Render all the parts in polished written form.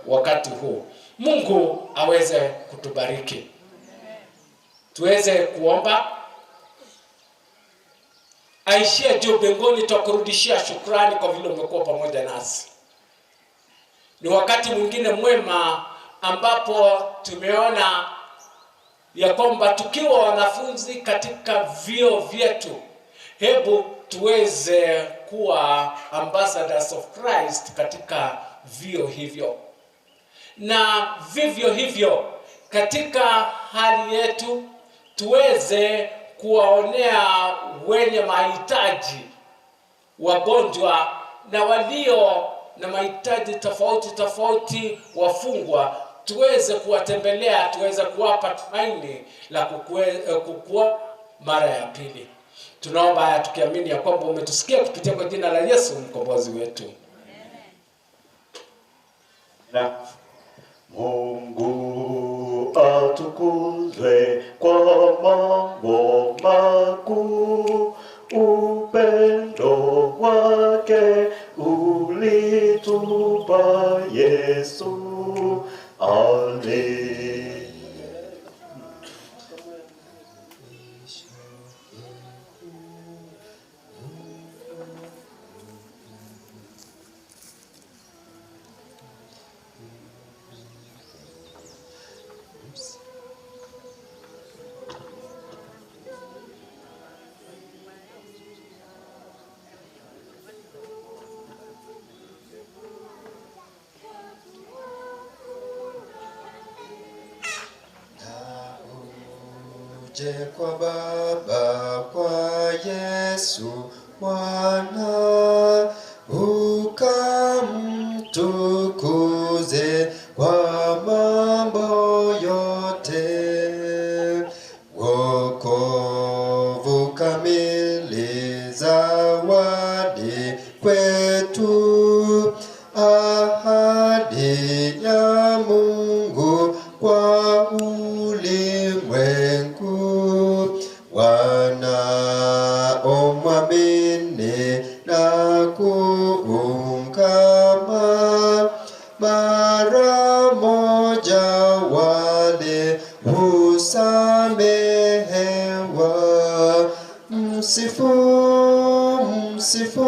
Wakati huu Mungu aweze kutubariki, tuweze kuomba. Aishie juu mbinguni, twakurudishia shukrani kwa vile umekuwa pamoja nasi. Ni wakati mwingine mwema ambapo tumeona ya kwamba tukiwa wanafunzi katika vyuo vyetu, hebu tuweze kuwa ambassadors of Christ katika vyuo hivyo, na vivyo hivyo katika hali yetu tuweze kuwaonea wenye mahitaji, wagonjwa na walio na mahitaji tofauti tofauti, wafungwa, tuweze kuwatembelea, tuweze kuwapa tumaini la kukua mara ya pili. Tunaomba haya tukiamini ya kwamba umetusikia kupitia kwa jina la Yesu mkombozi wetu. Na Mungu atukuzwe kwa mambo makuu, upendo wake ulitupa Yesu. Amen. Uje kwa Baba, kwa Yesu Mwana, ukamtukuze kwa mambo yote. Wokovu kamili, zawadi kwetu, ahadi ya Mungu kwa ulimwengu. Wanaomwamini na kuungama, mara moja wale husamehewa. Msifu, msifu,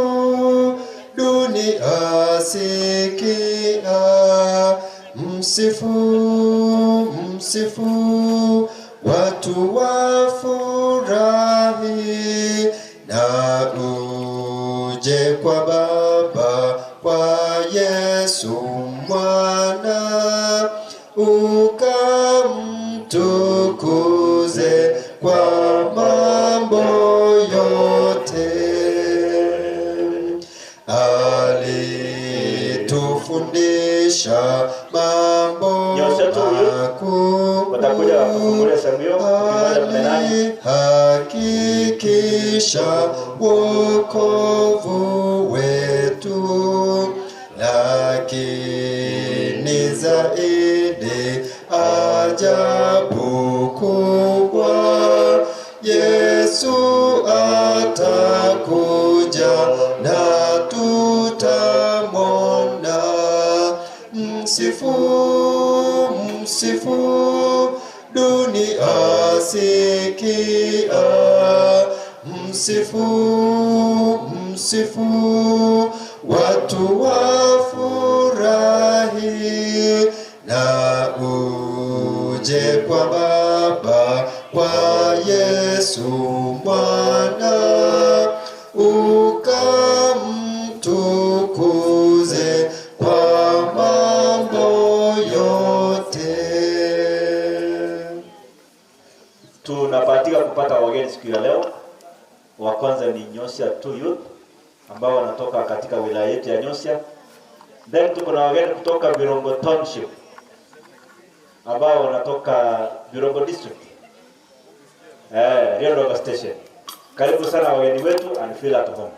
dunia sikia. Msifu, msifu, watu wafurahi. Na uje kwa Baba, kwa Yesu Mwana, ukamtukuze kwa mambo yote. Alitufundisha mambo Nyosha tu huyu. makuu, Watakuja kufungulia sehemu hiyo ukimaliza 18. Hakikisha wokovu wetu, lakini zaidi ajabu kubwa, Yesu atakuja na tutamwona. Msifu, msifu, dunia sikia. Msifu, msifu, watu wafurahi. Na uje kwa Baba, kwa Yesu Mwana, ukamtukuze kwa mambo yote. Tunabahatika kupata wageni siku ya leo. Wa kwanza ni Nyosia 2 Youth ambao wanatoka katika wilaya yetu ya Nyosia. Then tuko na wageni kutoka Birongo Township ambao wanatoka Birongo District. Riondoka Station. Karibu sana wageni wetu and feel at home.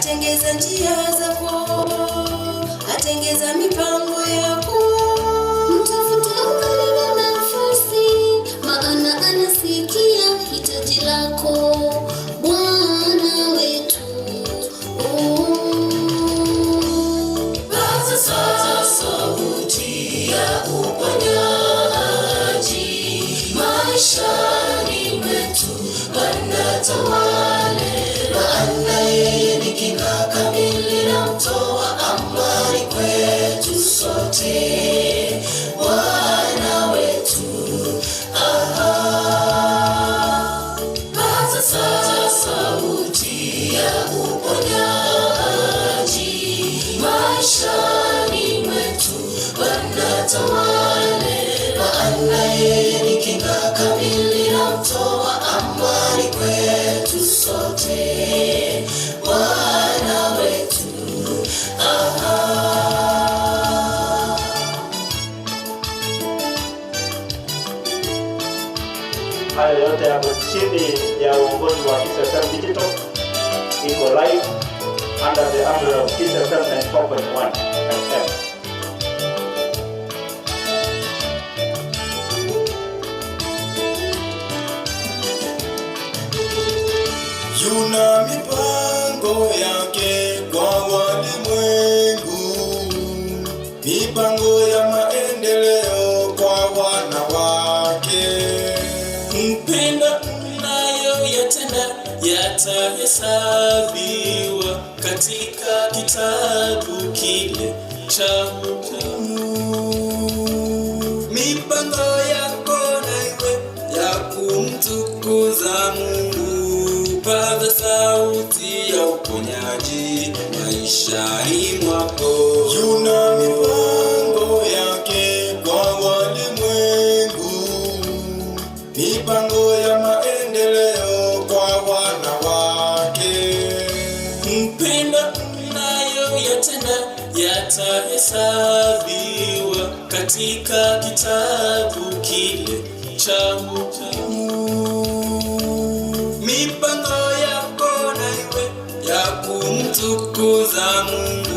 Atengeza njia zako, atengeza mipango yako. Mtafute ukaribu nafasi, maana anasikia hitaji lako, Bwana wetu. Oh. Paza sasa sauti ya uponyaji maishani mwetu, Bwana tawale, maana yeye ni kinga kamili na mtoa amani kwetu sote, Bwana wetu. Aha. Paza sasa sauti ya uponyaji maishani mwetu, Bwana tawale, maana yeye ni kinga kamili na mtoa amani kwetu sote, Bwana wetu. Aha. Hayo yote yako chini ya uongozi wa Kiss FM Digital. Iko live under the umbrella of Kiss FM 94.1 FM. Yuna mipango yake kwa walimwengu, mipango ya maendeleo kwa wanawake. Mpendo mnayoyatenda yatahesabiwa katika kitabu kile cha hukumu. Mipango yako na iwe ya kumtukuza Mungu. Paza sauti ya uponyaji maishani mwako. Yuna mipango yake kwa walimwengu, mipango ya maendeleo kwa wanawake. Mpendo mnayoyatenda yatahesabiwa katika kitabu kile cha hukumu. Mipango yako na iwe ya kumtukuza Mungu.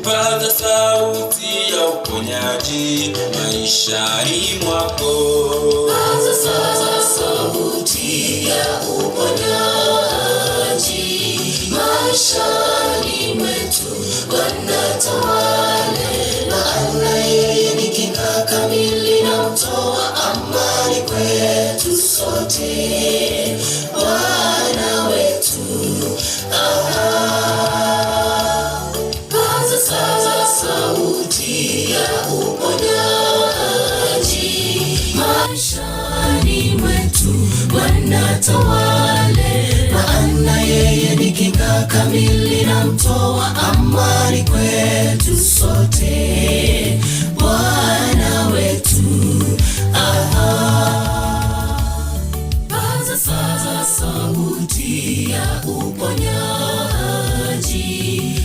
Paza sauti ya uponyaji maishani mwako. Paza sasa sauti ya uponyaji maishani mwetu, Bwana tawale, maana yeye ni kinga kamili na mtoa amani kwetu sote, Bwana wetu. Aha. Paza sasa sauti ya uponyaji maishani mwetu, Bwana tawale, maana yeye ni kinga kamili na mtoa amani kwetu sote, Bwana wetu. Aha. Paza sasa sauti ya uponyaji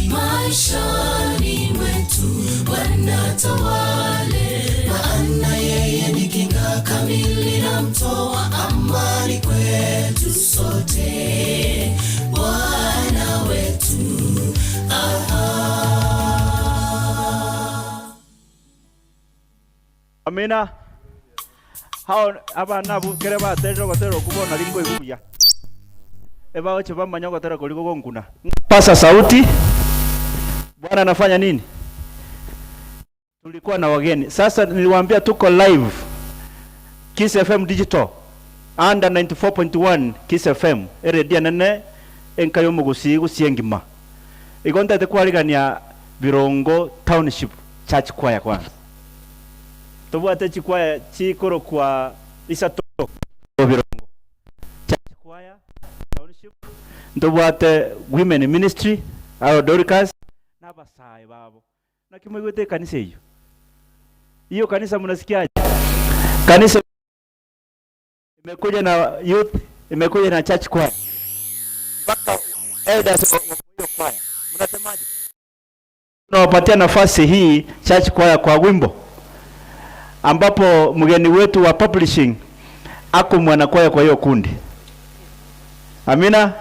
maishani mwetu, Bwana tawale, maana yeye ni kinga kamili na mtoa amani kwetu sote, Bwana wetu. Aha. Amina. Hao abana bukere baterire ogotera okubona ringo iguya. Ebaoche bamanya ogotera kori gogonkuna. Pasa sauti. Bwana anafanya nini? Tulikuwa na wageni. Sasa niliwaambia tuko live Kiss FM Digital under 94.1 Kiss FM eredia nene enkayo mugusi gusiengima. Igonde kwarigania Birongo Township Church Choir kwanza. Tobwate chikwaya chikoro kwa isato Birongo Church Choir Township, ntobwate Women Ministry aro Dorcas n'abasayi babo nakimwigwete kanisa iyo hiyo kanisa mnasikiaje? Kanisa imekuja na youth, imekuja na church choir, mpaka elders wa hiyo choir. Mnasemaje? Tunawapatia nafasi hii church choir kwa wimbo, ambapo mgeni wetu wa publishing ako mwanakwaya kwa hiyo kundi. Amina.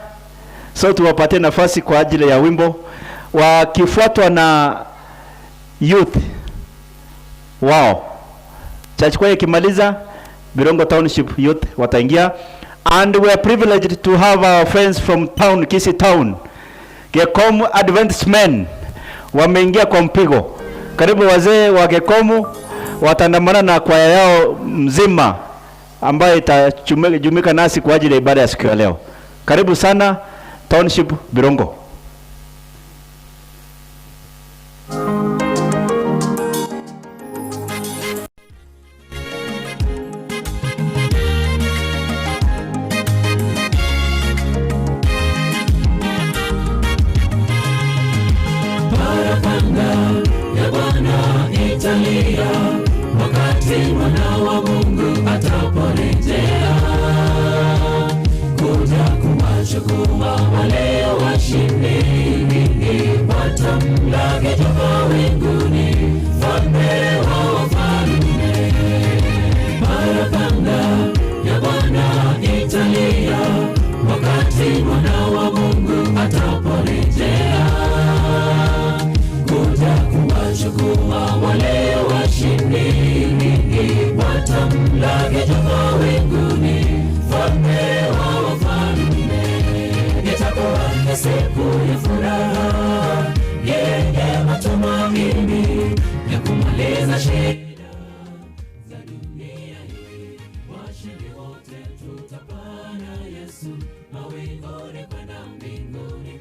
So tuwapatie nafasi kwa ajili ya wimbo, wakifuatwa na youth wao. Church choir ikimaliza, Birongo Township Youth wataingia. And we are privileged to have our friends from town, Kisii Town, Gekomu Adventist Men wameingia kwa mpigo. Karibu wazee wa Gekomu wataandamana na kwaya yao mzima ambayo itajumuika nasi kwa ajili ya ibada ya siku ya leo. Karibu sana Township Birongo. Parapanda ya Bwana italia wakati mwana wa Mungu ataporejea kuja kuwachukua wale washindi, watamlaki toka mbinguni, mfalme wa wafalme. Parapanda ya Bwana italia wakati mwana wa Mungu ataporejea kuja kuwachukua wale washindi, watamlaki toka mbinguni, mfalme wa wafalme. Itakuwa ni siku ya furaha yenye matumaini ya kumaliza shida za dunia hii. Washindi wote tutapana Yesu mawinguni kwenda mbinguni.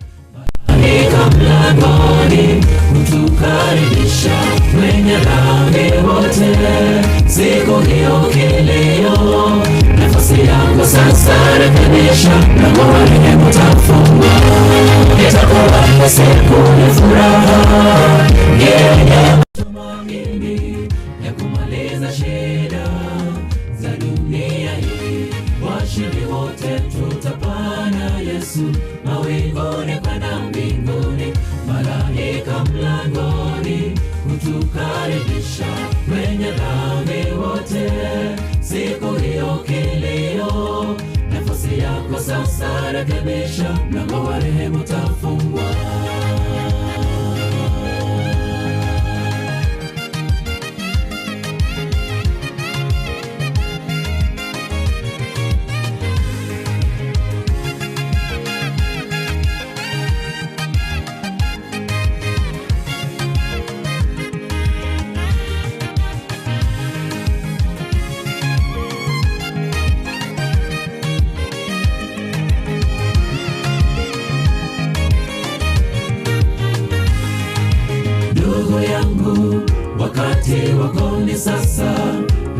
Malaika mlangoni kutukaribisha wenye dhambi wote. Siku hiyo kilio, nafasi yako sasa rekebisha, mlango wa rehema utafungwa. Itakuwa ni siku ya furaha yenye matumaini ya kumaliza shida za dunia hii. Washindi wote tutapana Yesu mawinguni kwenda mbinguni. Malaika mlangoni kutukaribisha wenye dhambi wote. Siku hiyo kilio, nafasi yako sasa rekebisha, mlango wa rehema utafungwa. Ndugu yangu, wakati wako ni sasa,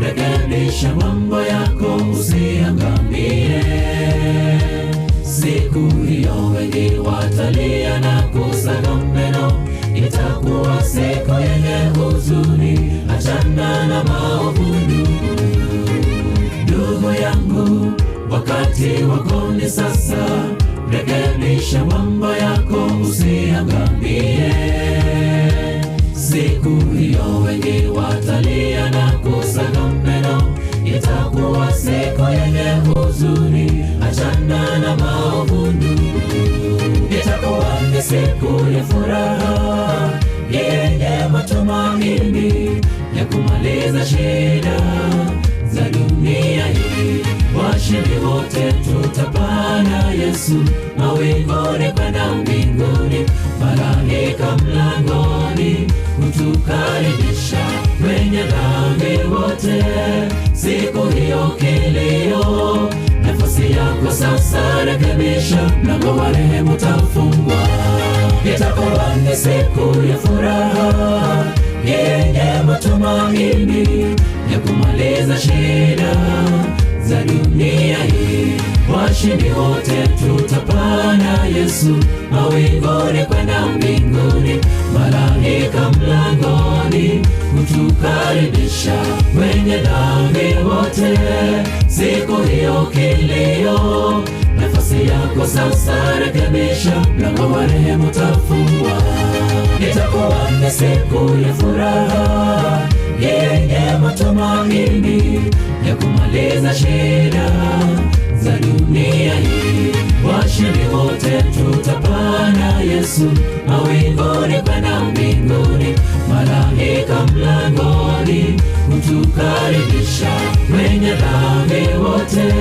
rekebisha mambo yako, usiangamie. Siku hiyo wengi watalia na kusaga meno, itakuwa siku yenye huzuni, achana na maovu ndugu. Ndugu yangu, wakati wako ni sasa, rekebisha mambo yako, usiangamie. Siku hiyo wengi watalia na kusaga meno, itakuwa siku yenye huzuni, achana na maovu ndugu. Itakuwa ni siku ya furaha yenye matumaini ya kumaliza shida za dunia hii. Washindi wote tutapana Yesu mawinguni kwenda mbinguni. Malaika mlangoni kutukaribisha wenye dhambi wote. Siku hiyo kilio, nafasi yako sasa rekebisha, mlango wa rehema utafungwa. Itakuwa ni siku ya furaha yenye matumaini ya kumaliza shida za dunia hii. Washindi wote tutapana Yesu mawinguni kwenda mbinguni. Malaika mlangoni kutukaribisha wenye dhambi wote. Siku hiyo kilio, nafasi yako sasa rekebisha, mlango wa rehema utafungwa. Itakuwa ni siku ya furaha yenye matumaini ya kumaliza shida za dunia hii. Washindi wote tutapana Yesu mawinguni kwenda mbinguni, malaika mlangoni kutukaribisha wenye dhambi wote.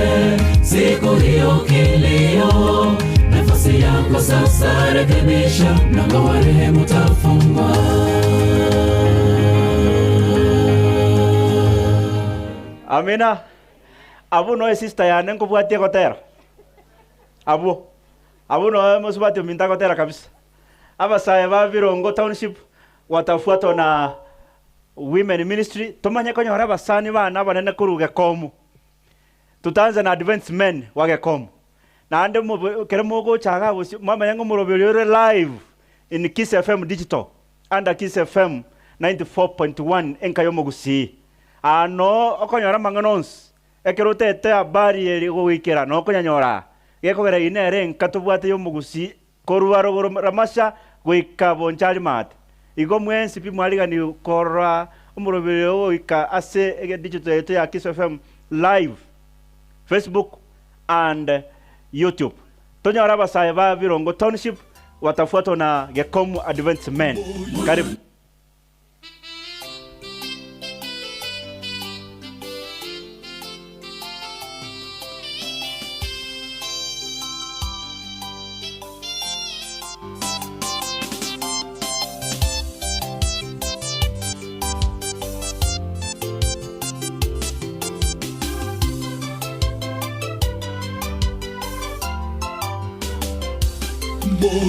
Siku hiyo kilio, nafasi yako sasa rekebisha, mlango wa rehema utafungwa. Amina. Abu no sister ya nengo bwatie gotera. Abu. Abu no mosubati minta gotera kabisa. Abasaye ba Birongo Township watafuatwa na Women Ministry. Tumanye konyora abasani bana banene kuruge komu. Tutaanza na Advent Men wage komu. Na ande kere mogo chaga mama yangu murobere live in Kiss FM Digital under Kiss FM 94.1 enka yomogusi. Ano okonyora manganons ekerotete habari eri goikera no konyanyora gekogera inere nkatubwate yomugusi korwa rogoro ramasha goika bonchari mat igo mwensi pi mwaligani korwa omurobere goika ase ege digital yetu ya Kiss FM live Facebook and YouTube. Tonyora basaye ba Birongo Township watafuatwa na Gekomu Advent Men. Karibu.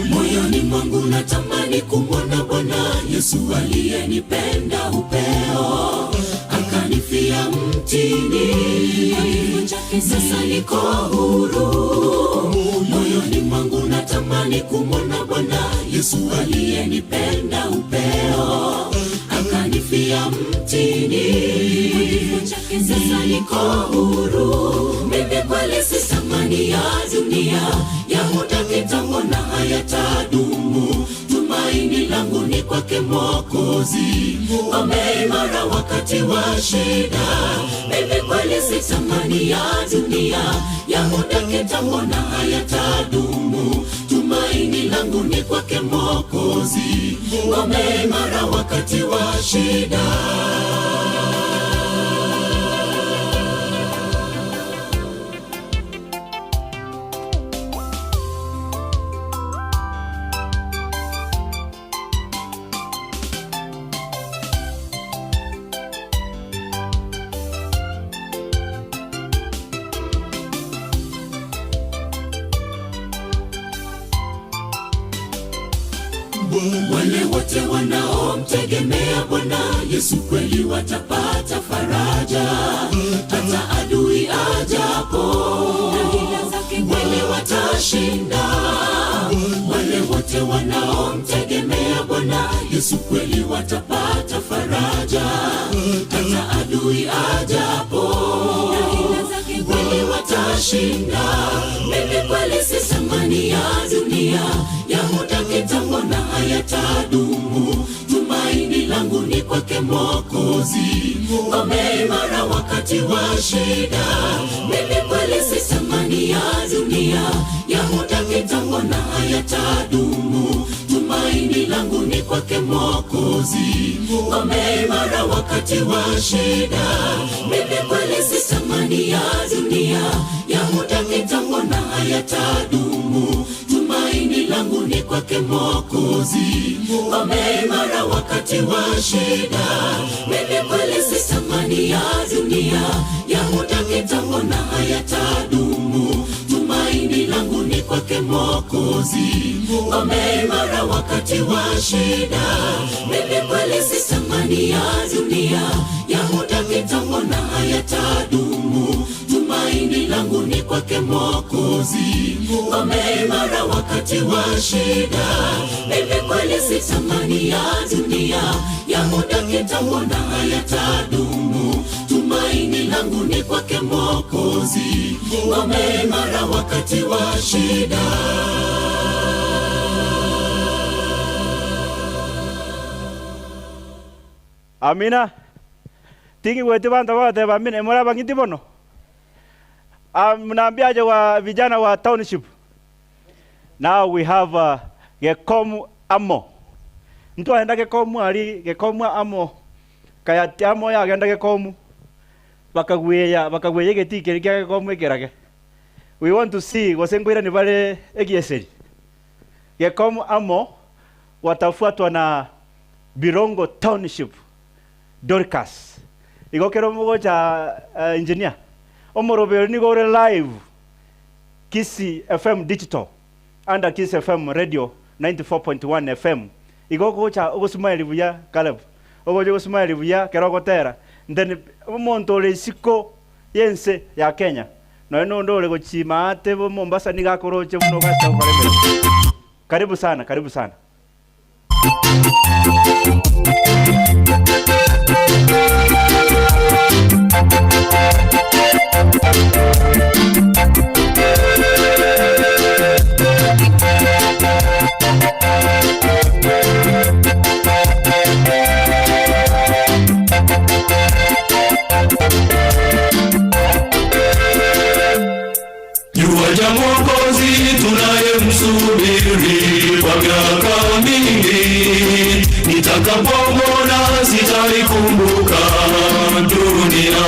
Moyoni mwangu natamani kumwona Bwana Yesu aliyenipenda upeo, akanifia mtini, kwa kifo chake sasa niko huru. Moyoni mwangu natamani kumwona Bwana Yesu aliyenipenda upeo, akanifia mtini, kwa kifo chake sasa niko huru. Mimi kweli si thamani ya dunia, ya muda kitambo na hayatadumu. Tumaini langu ni kwake Mwokozi, ngome imara wakati wa shida. Mimi kweli si thamani ya dunia, ya muda kitambo na hayatadumu. Tumaini langu ni kwake Mwokozi, ngome imara wakati wa shida. Wale wote wanaomtegemea Bwana Yesu kweli watapata faraja, hata adui ajapo na hila zake kweli watashinda. Wale wote wanaomtegemea Bwana Yesu kweli watapata faraja, hata adui ajapo na hila zake kweli watashinda. Mimi kweli si thamani ya dunia, ya muda kitambo na hayatadumu. Tumaini langu ni kwake Mwokozi, ngome imara wakati wa shida. Mimi kweli si thamani ya dunia, ya muda kitambo na hayatadumu. Tumaini langu ni kwake Mwokozi, ngome imara wakati wa shida. Mimi kweli si thamani ya dunia, ya muda kitambo na hayatadumu. Tumaini langu ni kwake Mwokozi, ngome imara wakati wa shida. Mimi kweli si thamani ya dunia, ya muda kitambo na hayatadumu. Tumaini langu ni kwake Mwokozi, ngome imara wakati wa shida. Mimi kweli si thamani ya dunia, ya muda kitambo na hayatadumu. Tumaini langu ni kwake Mwokozi, ngome imara wakati wa shida. Mimi kweli si thamani ya dunia, ya muda kitambo na hayatadumu. Tumaini langu ni kwake Mwokozi, ngome imara wakati wa shida. Amina. Tingi wete banta bate bamine mora bangiti bono. Mnaambiaje wa vijana wa township? Now we have Gekomu Amo. Mtu aenda Gekomu ali Gekomu Amo. Kaya amo ya agenda Gekomu. Bakagweya bakagweye geti kiri kya Gekomu ekerage. We want to see gose ngwira ni bale egieseri. Gekomu Amo watafuatwa na Birongo Township Dorcas. Igokero mugocha engineer. Omorobero ni gore live Kisii FM Digital under Kisii FM Radio 94.1 FM. Igogocha ogosmile buya Caleb. Ogoje gosmile buya kerogotera. Then omonto ore isiko yense ya Kenya. No no ndore gochima ate bo Mombasa nigakoroche buno gasta ukaremera. Karibu sana, karibu sana. Yuaja Mwokozi tunayemsubiri kwa miaka mingi, nitakapomwona sitaikumbuka dunia.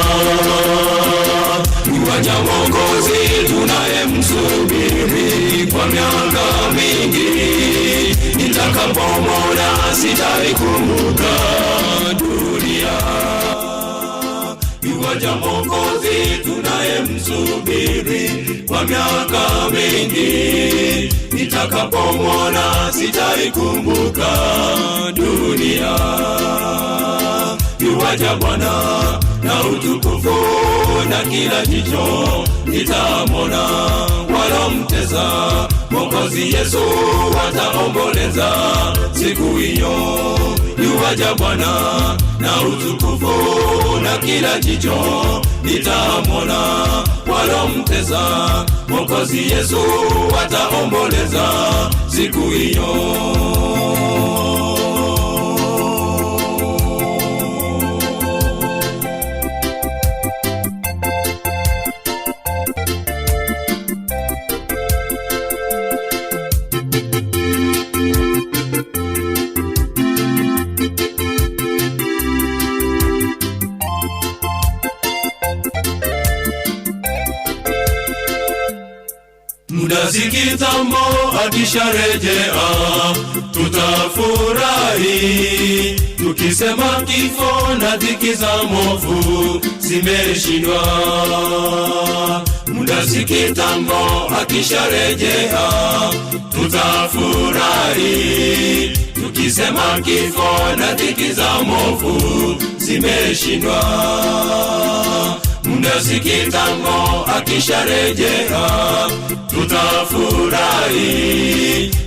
Yuaja Mwokozi tunayemsubiri kwa miaka mingi, nitakapomwona sitaikumbuka dunia. Yuaja Mwokozi tunayemsubiri kwa miaka mingi, nitakapomwona sitaikumbuka dunia. Yuaja Bwana na utukufu na kila jicho litamwona, walomtesa Mwokozi Yesu wataomboleza siku hiyo. Yuaja Bwana na utukufu na kila jicho litamwona, walomtesa Mwokozi Yesu wataomboleza siku hiyo. Muda si kitambo akisharejea tutafurahi, tukisema kifo na dhiki za mwovu zimeshindwa. Muda si kitambo akisharejea tutafurahi, tukisema kifo na dhiki za mwovu zimeshindwa. Muda si kitambo akisharejea tutafurahi,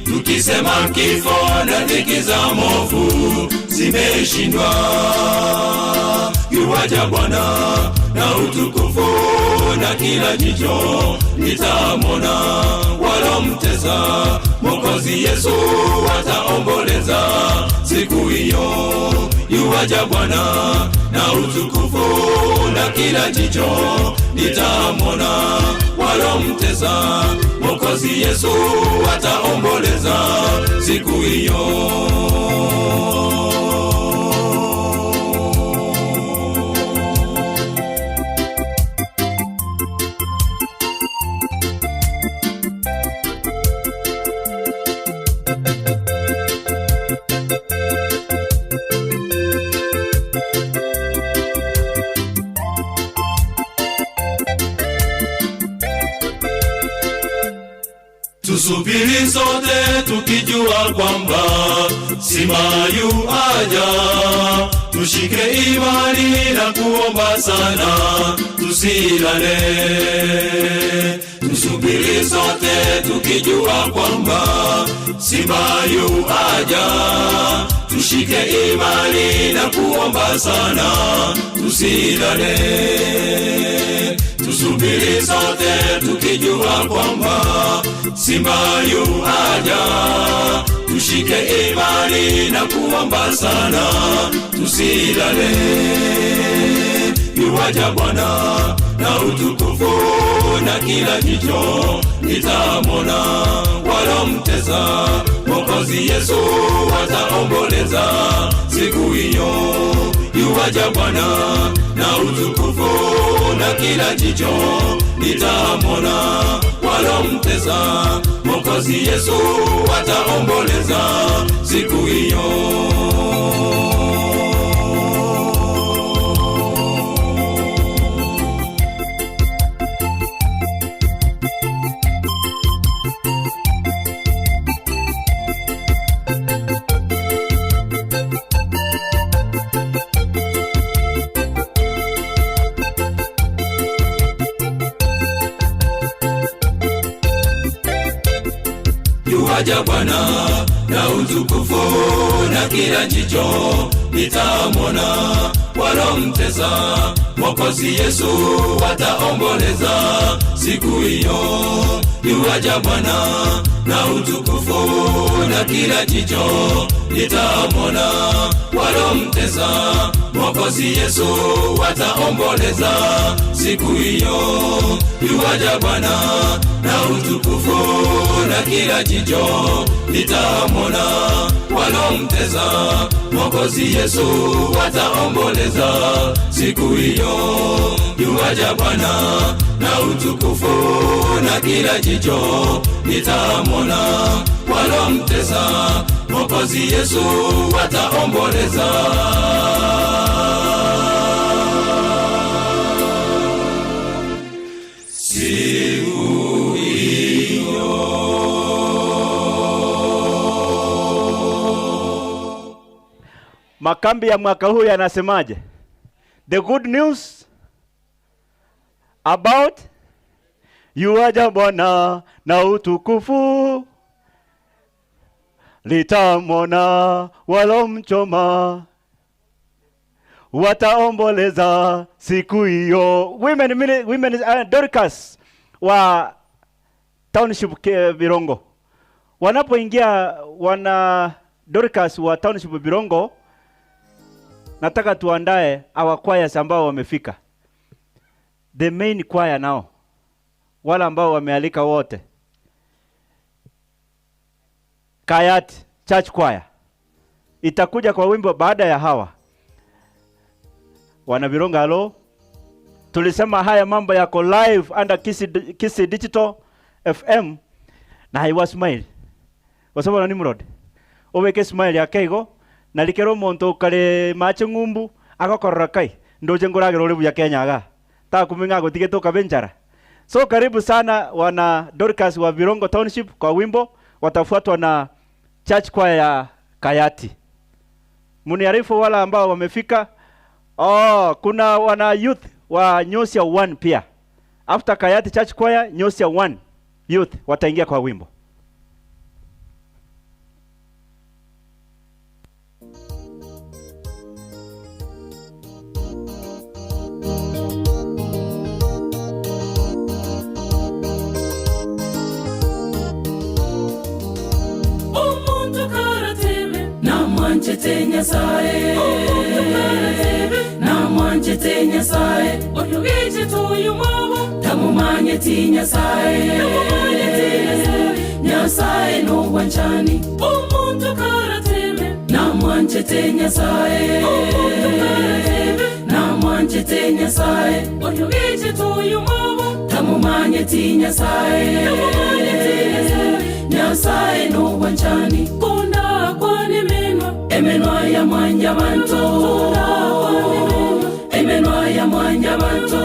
tukisema kifo na dhiki za mwovu zimeshindwa. Yuaja Bwana na utukufu na kila jicho litamwona, walomtesa Mwokozi Yesu wataomboleza siku hiyo. Yuaja Bwana na utukufu na kila jicho litamwona, walomtesa Mwokozi Yesu wataomboleza siku hiyo. Tusubiri sote tukijua kwamba simba yuaja, tushike imani na kuomba sana tusilale. Tusubiri sote tukijua kwamba simba yuaja, tushike imani na kuomba sana tusilale. Tusubiri sote tukijua kwamba simba yuaja, tushike imani na kuomba sana tusilale. Yuaja Bwana na utukufu, na kila jicho litamwona. Walomtesa Mwokozi Yesu wataomboleza siku hiyo. Yuaja Bwana na utukufu, na kila jicho litamwona. Walomtesa Mwokozi Yesu wataomboleza siku hiyo. Yuaja Bwana na utukufu, na kila jicho litamwona. Walomtesa Mwokozi Yesu wataomboleza siku hiyo. Yuaja Bwana na utukufu, na kila jicho litamwona. Walomtesa Mwokozi Yesu wataomboleza siku hiyo. Yuaja Bwana na utukufu, na kila jicho litamwona. Walomtesa Mwokozi Yesu wataomboleza siku hiyo. Yuaja Bwana na utukufu, na kila jicho litamwona. Walomtesa Mwokozi Yesu wataomboleza siku hiyo. Makambi ya mwaka huu yanasemaje? The good news about yuaja Bwana na utukufu, litamwona walomchoma, wataomboleza siku hiyo. Women, Dorcas wa Township Birongo wanapoingia, wana Dorcas wa Township Birongo, nataka tuandae our choirs ambao wamefika, the main choir nao, wale ambao wamealika wote, Kayati Church Choir itakuja kwa wimbo baada ya hawa wana Birongo. Halo, tulisema haya mambo yako live under Kisii Digital FM na haiwa smile wasaba na Nimrod ubeke smile yake igo na likero muntu kare mache ng'umbu agakorora kai ndoje nguragera uri buya Kenya aga takuminga gutige tukabenjara. So karibu sana wana Dorcas wa Birongo Township kwa wimbo, watafuatwa na Church Choir ya Kayati. Muniarifu wala ambao wamefika. Oh, kuna wana youth wa Nyosia 1 pia. After Kayati Church Choir, Nyosia 1 youth wataingia kwa wimbo. Omuntu karatebe namwanchete Nyasaye, omuntu karatebe namwanchete Nyasaye, oyogeche tuyu mwabo tamumanyeti Nyasaye, tamumanyeti Nyasaye, Nyasaye nobwanchani. Omuntu karatebe namwanchete Nyasaye, omuntu karatebe namwanchete Nyasaye, oyogeche tuyu mwabo tamumanyeti Nyasaye, tamumanyeti Nyasaye, Nyasaye nobwanchani. Kunda kwane menwa emenwa ya mwanja bantu, emenwa ya mwanja bantu,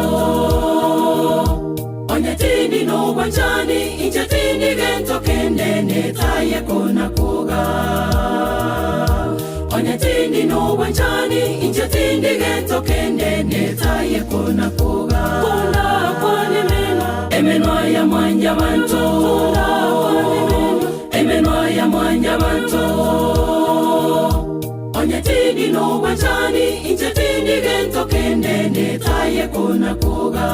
onyatini nobwanchani, inchatini gento kende netaye kona kuga, onyatini nobwanchani, inchatini gento kende netaye kona kuga. Kunda kwane menwa emenwa ya mwanja bantu, emenwa ya mwanja bantu, onyatini nobwanchani, inchatini gento kende netaye kona kuga,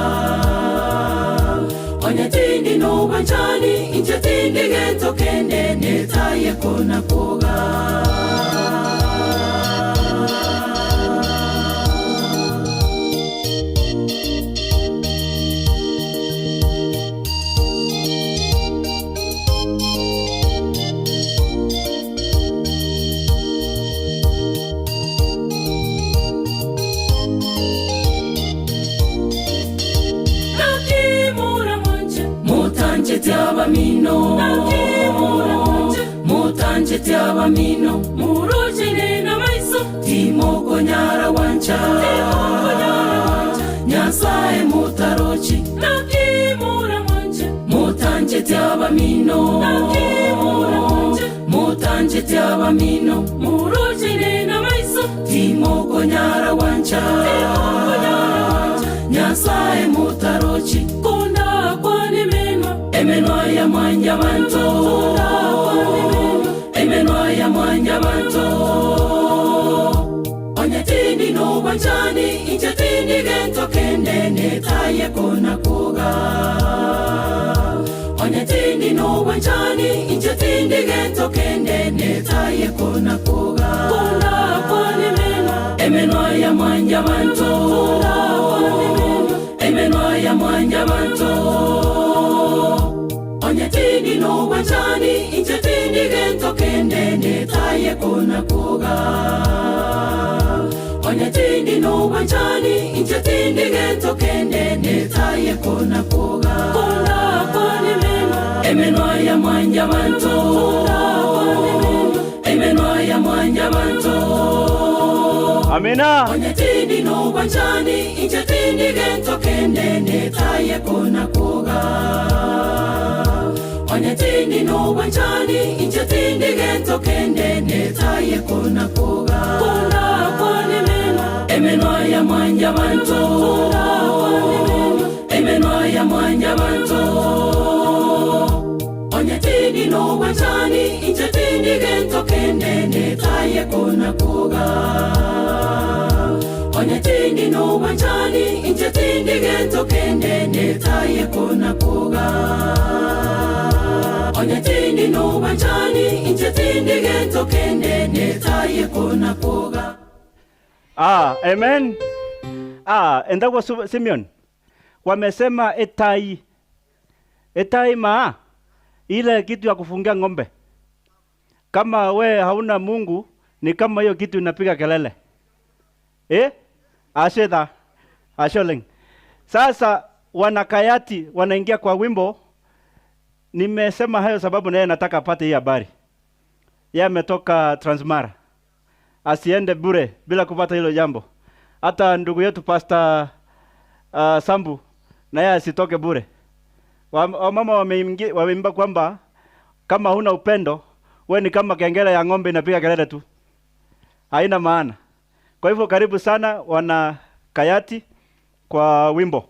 onyatini nobwanchani, inchatini gento kende netaye kona kuga. Mutanchete abamino murochene na maiso timokonyara wancha Nyasaye mutarochi nakimura mwanje mutanchete abamino nakimura mwanje mutanchete abamino murochene na maiso timokonyara wancha Nyasaye mutarochi konda kwane menwa emenwa ya mwanya bantu emenwa ya mwanya bantu onyetini no banjani inchetini gento kendene taye kona koga onyetini no banjani inchetini gento kendene taye kona koga konda kwane menwa emenwa ya mwanya bantu emenwa ya mwanya bantu onyetini no banjani inchetini gento kendene taye kona koga onyetini no banjani inchetini gento kendene taye kona koga konda kwane menwa emenwa ya mwanya bantu emenwa ya mwanya bantu Amina. Onyetini no banjani inchetini gento kendene taye kona koga onyetini no banjani inchetini gento kendene taye kona koga konda kwane menwa emenwa ya mwanya bantu emenwa ya mwanya bantu onyetini no banjani inchetini gento kendene taye kona koga onyetini no banjani inchetini gento kendene taye kona koga onyetini no banjani inchetini gento kendene taye kona koga. Ah, amen. Ah, endagwa Simeon. Wamesema etai. Etai maa ile kitu ya kufungia ng'ombe. Kama we hauna Mungu ni kama hiyo kitu inapiga kelele. Eh? Asheda. Asholeng. Sasa wanakayati wanaingia kwa wimbo. Nimesema hayo sababu naye nataka apate hii habari. Yeye ametoka Transmara. Asiende bure bila kupata hilo jambo. Hata ndugu yetu Pastor Sambu na yeye asitoke bure. Wamama wameimba kwamba kama huna upendo we ni kama kengele ya ng'ombe inapiga kelele tu. Haina maana. Kwa hivyo karibu sana wana Kayati kwa wimbo.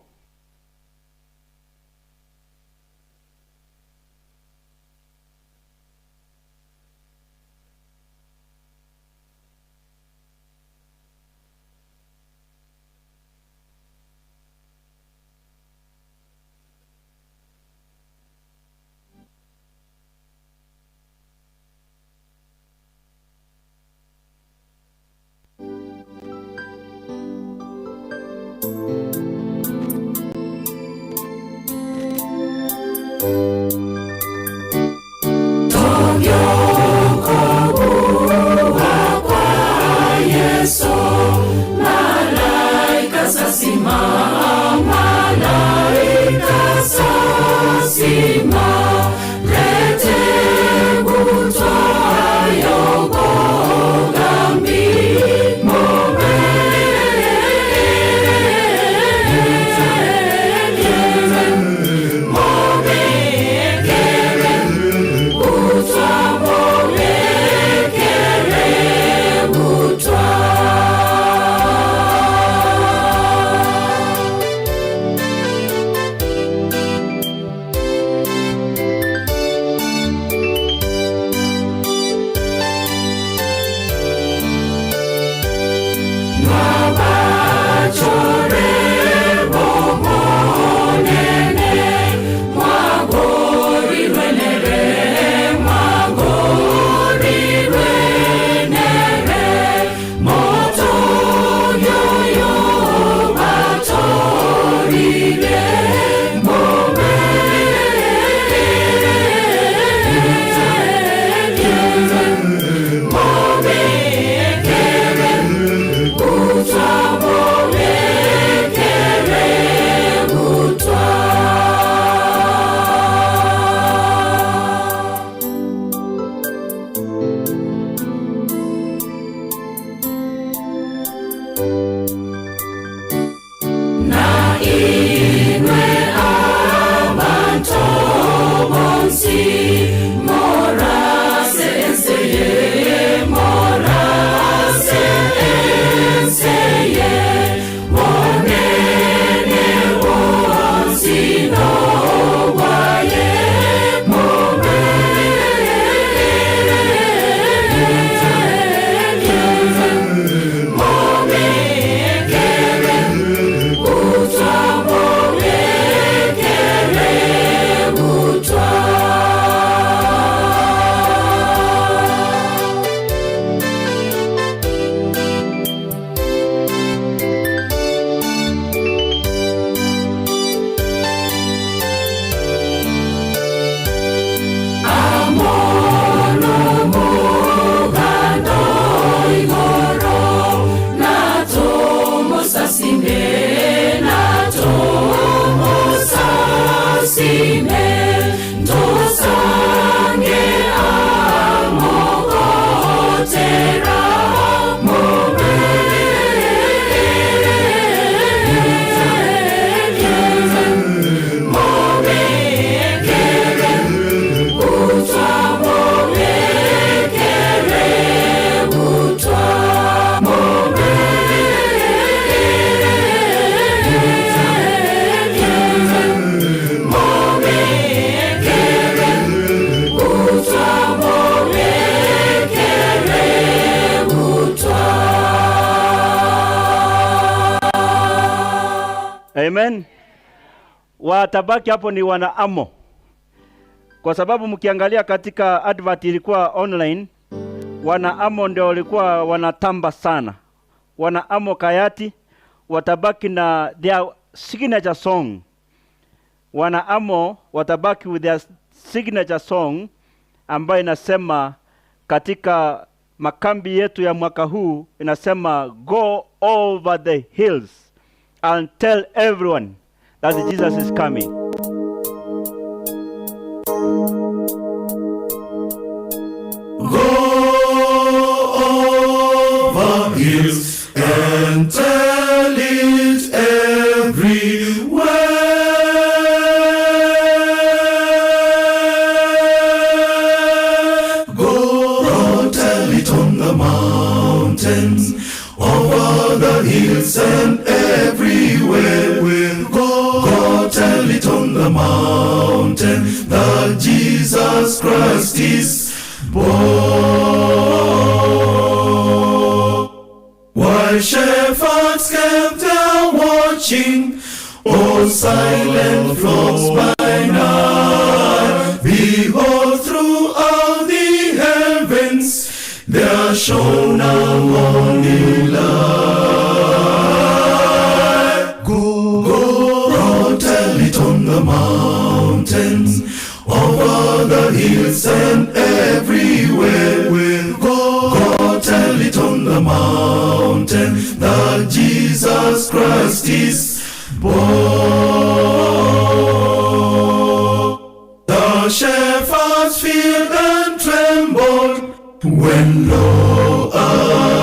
Na inwe abantu bonsi morase enseye, morase enseye, bonene bonsi nobwaye. Amen. Watabaki hapo ni wana Amo, kwa sababu mkiangalia katika advert ilikuwa online, wana Amo ndio walikuwa wanatamba sana. Wana Amo Kayati watabaki na their signature song. Wana Amo watabaki with their signature song ambayo inasema katika makambi yetu ya mwaka huu, inasema go over the hills and tell everyone that Jesus is coming. Go over hills and tell it everywhere. Go tell it on the mountains, over the hills and everywhere. Go tell it on the mountain that Jesus Christ is born. While shepherds kept their watching, all silent flocks by night, behold, throughout the heavens there shone a morning light. Go, go, tell it on the mountains, over the hills and everywhere. Go, go, tell it on the mountain that Jesus Christ is born. The shepherds feared and trembled when lo,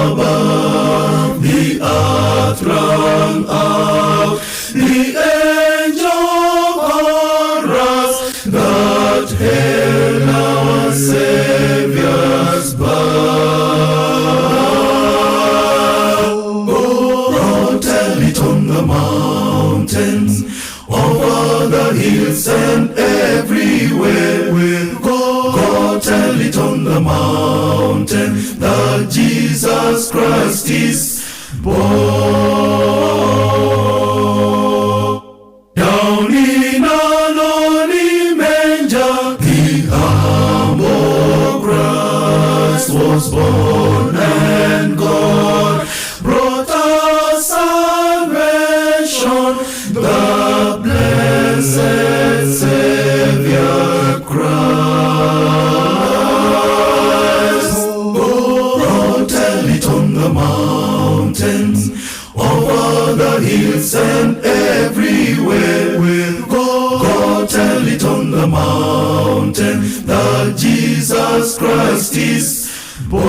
above the earth rang out the angel chorus that hailed our Savior's birth. Go, tell it on the mountains, over the hills and everywhere. Go, go, tell it on the mountain that Jesus Christ is born. Down in a lonely manger, the humble Christ was born, and God brought us salvation, the blessed Savior Christ. Go, tell it on the mountains, over the hills and everywhere. Go, go, tell it on the mountain that Jesus Christ is born.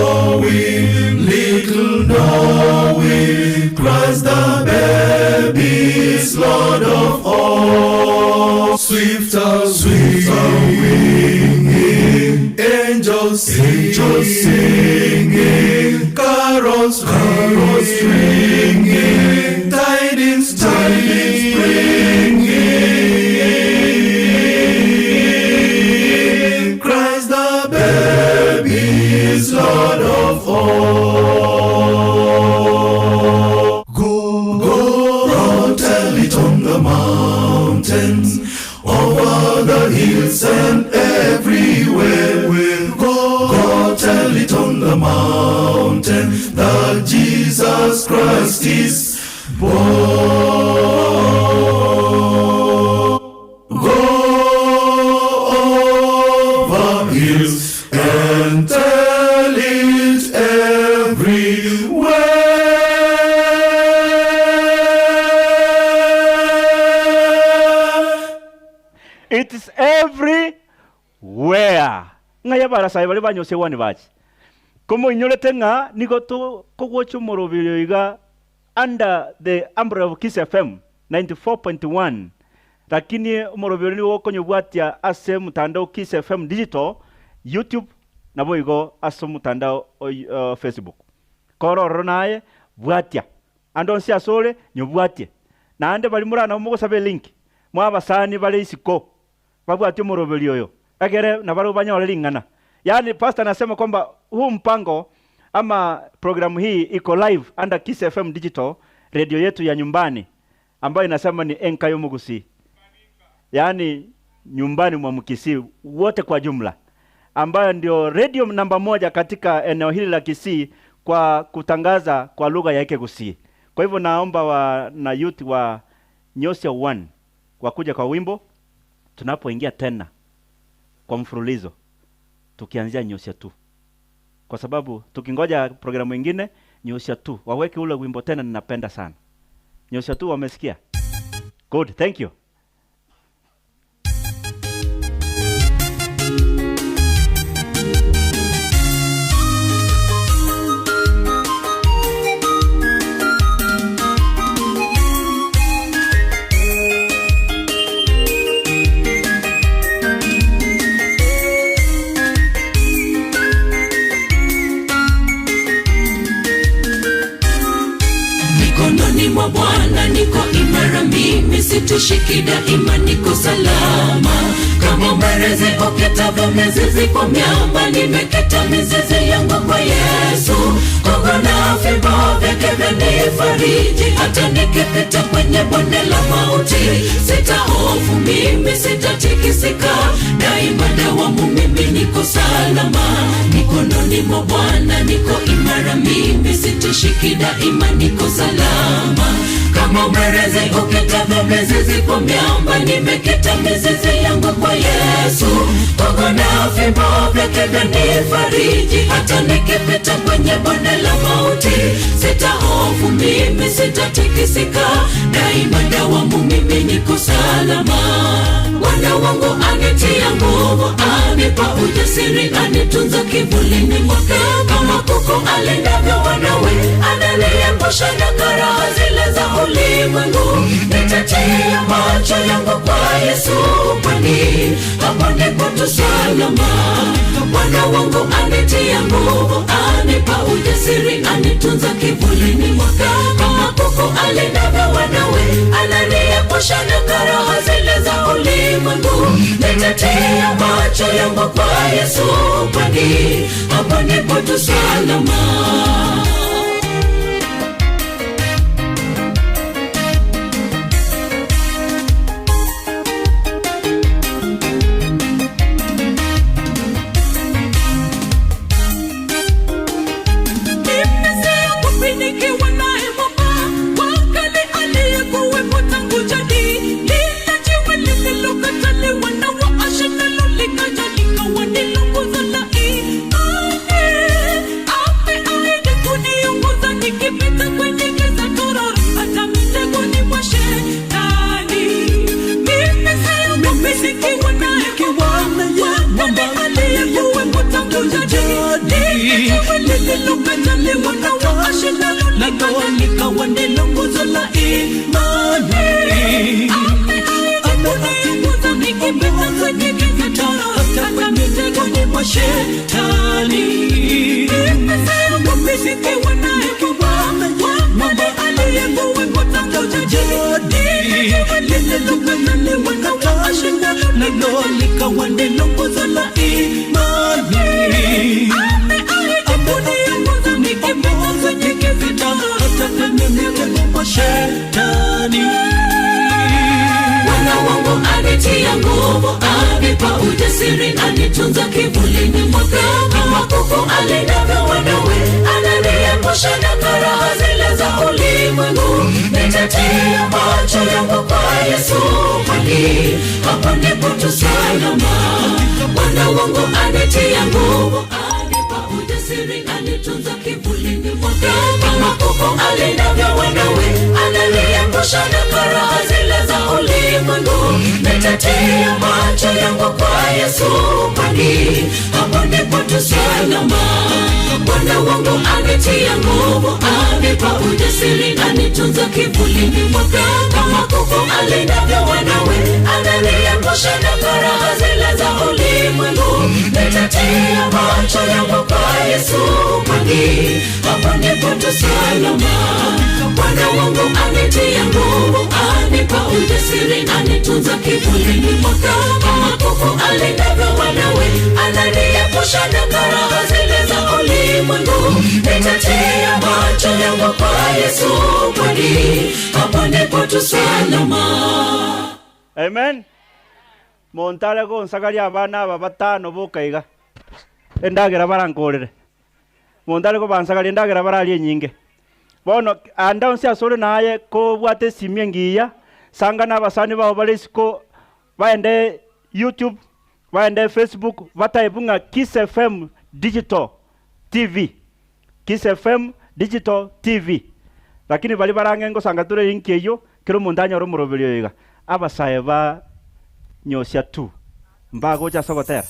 knowing, little knowing, Christ the babe is Lord of all. Swifter, swifter winging, angels, angels singing, carols, carols ringing, tidings, tidings bringing. Christ the babe is Lord of all. Go, go, go, tell it on the mountains, over the hills and everywhere. Go, go, tell it on the mountain that Jesus Christ is born. Go over hills and tell it everywhere. It is everywhere. Ng'a barasai bari banyosewani bachi. Komo inyorete ng'a nigo to kogwocha omorobiri iga under the umbrella of Kiss FM 94.1, lakini omorobiri nigo okonyobwatia ase mutandao Kiss FM Digital, YouTube, nabo igo ase omotandao Facebook. Kororo naye bwatia ando nsi asore nyobwatie naende bari murana mogosaba link mwabasani bari isiko babwatie omorobiri oyo agere na bari banyore ling'ana. Yaani pastor anasema kwamba huu mpango ama programu hii iko live under Kiss FM Digital, radio yetu ya nyumbani ambayo inasema ni Enkayo Mugusi, yaani nyumbani mwa Mkisii wote kwa jumla, ambayo ndio radio namba moja katika eneo hili la Kisii kwa kutangaza kwa lugha ya Ekegusii. Kwa hivyo naomba wa, na youth wa Nyosia 1 wakuja kwa wimbo tunapoingia tena kwa mfululizo tukianzia Nyosia 2, kwa sababu tukingoja programu ingine Nyosia 2 waweke ule wimbo tena, ninapenda sana Nyosia 2. Wamesikia? Good, thank you. Mikononi mwa Bwana niko imara, mimi sitishiki, daima niko salama. Kama mwerezi ukitava mizizi kwa miamba, nimekita mizizi yangu kwa Yesu. Kongo na fimbo vyake vyanifariji, hata nikipita kwenye bonde la mauti, sitahofu mimi, sitatikisika, daima dawamu mimi niko salama. Mikononi mwa Bwana niko imara, mimi sitishiki, daima niko salama. Kama mwerezi ukitava mizizi kwa miamba, nimekita mizizi yangu kwa Yesu. Kongo na fimbo vyake vyanifariji, hata nikipita kwenye bonde la mauti, sitahofu mimi, sitatikisika, daima dawamu mimi niko salama. Bwana wangu anitia nguvu, anipa ujasiri, anitunza kivulini mwake, kama kuku alindavyo wanawe, ananiepusha na karaha zile za ulimwengu. Nitatia macho yangu kwa Yesu, kwani hapo ndipo tu salama. Bwana wangu anitia nguvu, anipa ujasiri, anitunza kivulini mwake, kama kuku alindavyo wanawe, ananiepusha na karaha zile za ulimwengu. Nitatia macho yangu kwa Yesu, kwani hapo ndipo tu salama. Lililokataliwa na waashi nalo likawa ndilo nguzo la imani. Ameongoza nikipita kwenye giza, hata mitegoni mwa shetani. Siogopi nikiwa naye Bwana aliyekuwepo tangu jadi. Lililokataliwa na waashi nalo likawa ndilo nguzo la imani. Ameongoza nikipita kwenye giza, hata mitegoni mwa shetani. Bwana wangu anitia nguvu, anipa ujasiri, anitunza kivulini mwake. Kama kuku alindavyo wanawe, ananiepusha na karaha zile za ulimwengu. Nitatia macho yangu kwa Yesu, kwani hapo ndipo tu salama. Bwana wangu anitia nguvu, anipa ujasiri, anitunza kivulini mwake. Kama kuku alindavyo wanawe, ananiepusha na karaha zile za ulimwengu. Nitatia macho yangu kwa Yesu, kwani hapo ndipo tu salama. Bwana wangu anitia nguvu, anipa ujasiri, anitunza kivulini mwake. Kama kuku alindavyo wanawe, ananiepusha na karaha zile za ulimwengu. Nitatia macho yangu kwa Yesu, kwani hapo ndipo tu salama. Bwana wangu anitia nguvu, anipa ujasiri, anitunza kivulini mwake. Kama kuku alindavyo wanawe, ananiepusha na karaha zile za ulimwengu. Nitatia macho yangu kwa Yesu, kwani hapo ndipo tu salama. Amen. Montare gonsagaria abana aba batano bokaiga endagera barankorere. Montare gobansagaria endagera bararie nyinge. Bono anda onsi asore naye kobwate simie ngiya sanga n'abasani bao bare isiko baende YouTube, baende Facebook, bataibunga Kiss FM Digital TV. Kiss FM Digital TV. Lakini bali barange ngosanga ture link eyo kero omonto anyore omoroberio iga. Abasae ba nyosia tu mbagocha sogotera.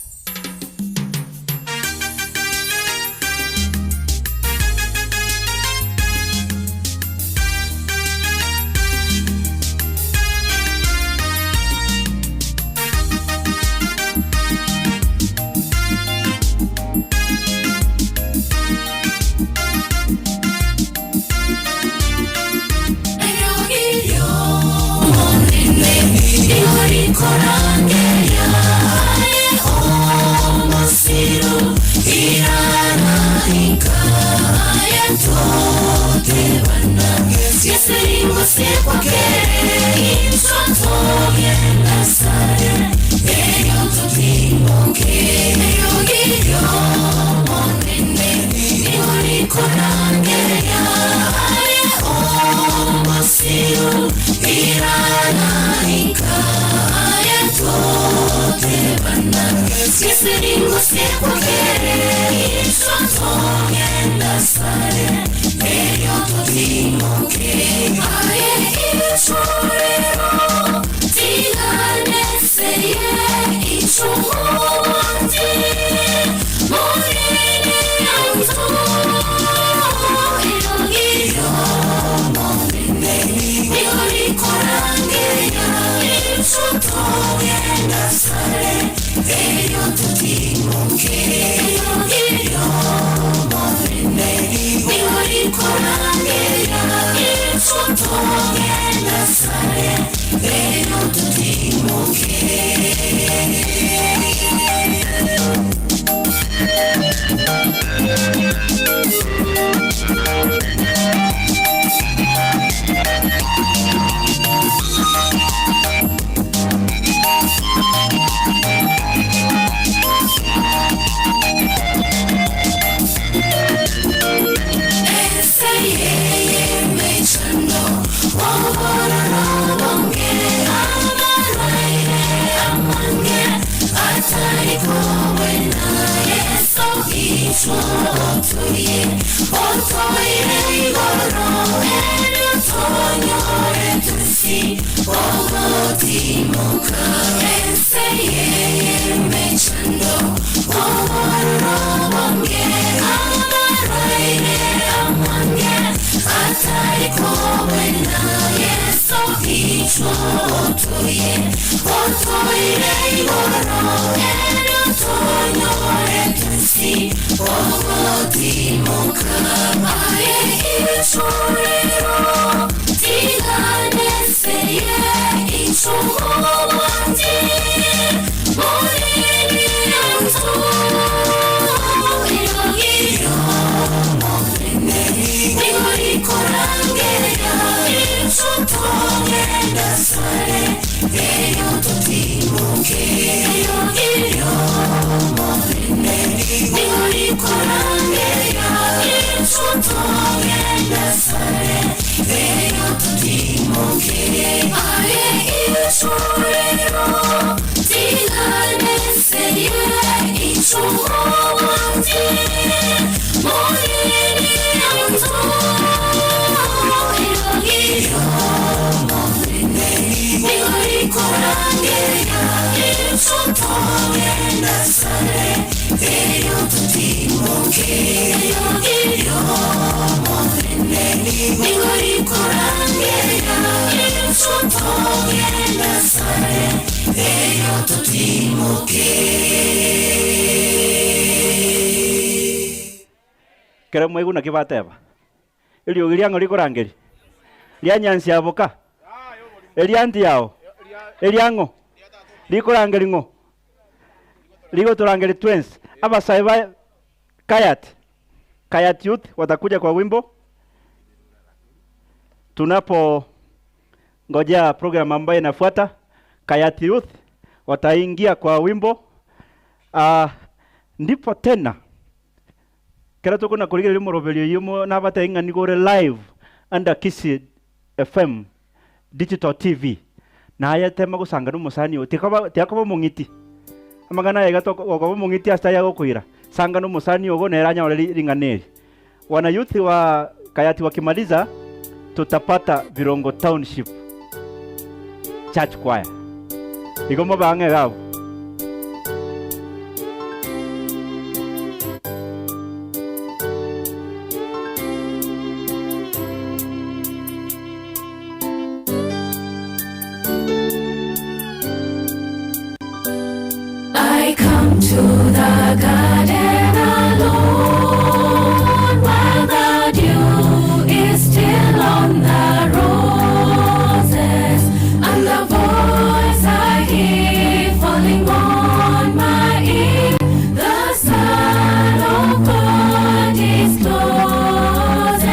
Mechando, Atarikowena Yesu ichotoye otoire igoro erotonyore tusi ogotimoka aye ichorero tiganeseye ichowandi moririanto irogiro Nikorangera ichotogenda sare eyo totimoke irogiro Nikorangera ichotogenda sare eyo totimoke aye ichorero tiganeseye ichowandi Kere mwegu na kibateba eliogi liang'o likorangeri lianyansi aboka elianti yao eliang'o likorangeri ng'o ligotorangeri twins abasae ba Kayat Kayat Youth watakuja kwa wimbo tunapo ngojea program ambayo inafuata. Kayat Youth wataingia kwa wimbo ndipo tena kera tuko na kuligera limorovelio yumo nabata inga nigore live under Kisii FM Digital TV na haya tema gusanga numusani otikaba tiakoba mungiti amagana yega tokoba mungiti asta yago kuira sanga numusani ogo neranya ole ringaneri wana youth wa Kayati wakimaliza tutapata Birongo Township Church Choir igomba bange gabo. I come to the garden alone, while the dew is still on the roses, and the voice I hear falling on my ear, the Son of God is closest.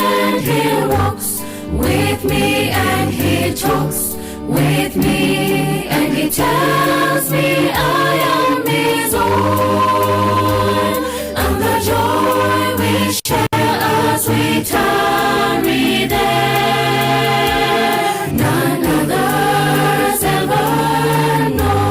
And he walks with me, and he talks with me, and he tells me I am his own, and the joy we share as we tarry there, none others ever know.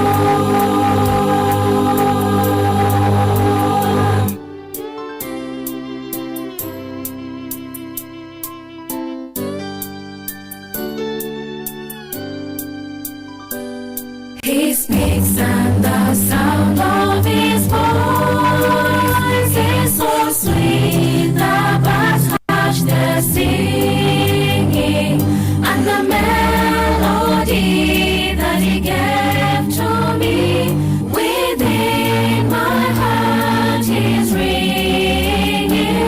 He speaks, and the sound of his voice is so sweet, the birds hush their singing, and the melody that he gave to me within my heart is ringing.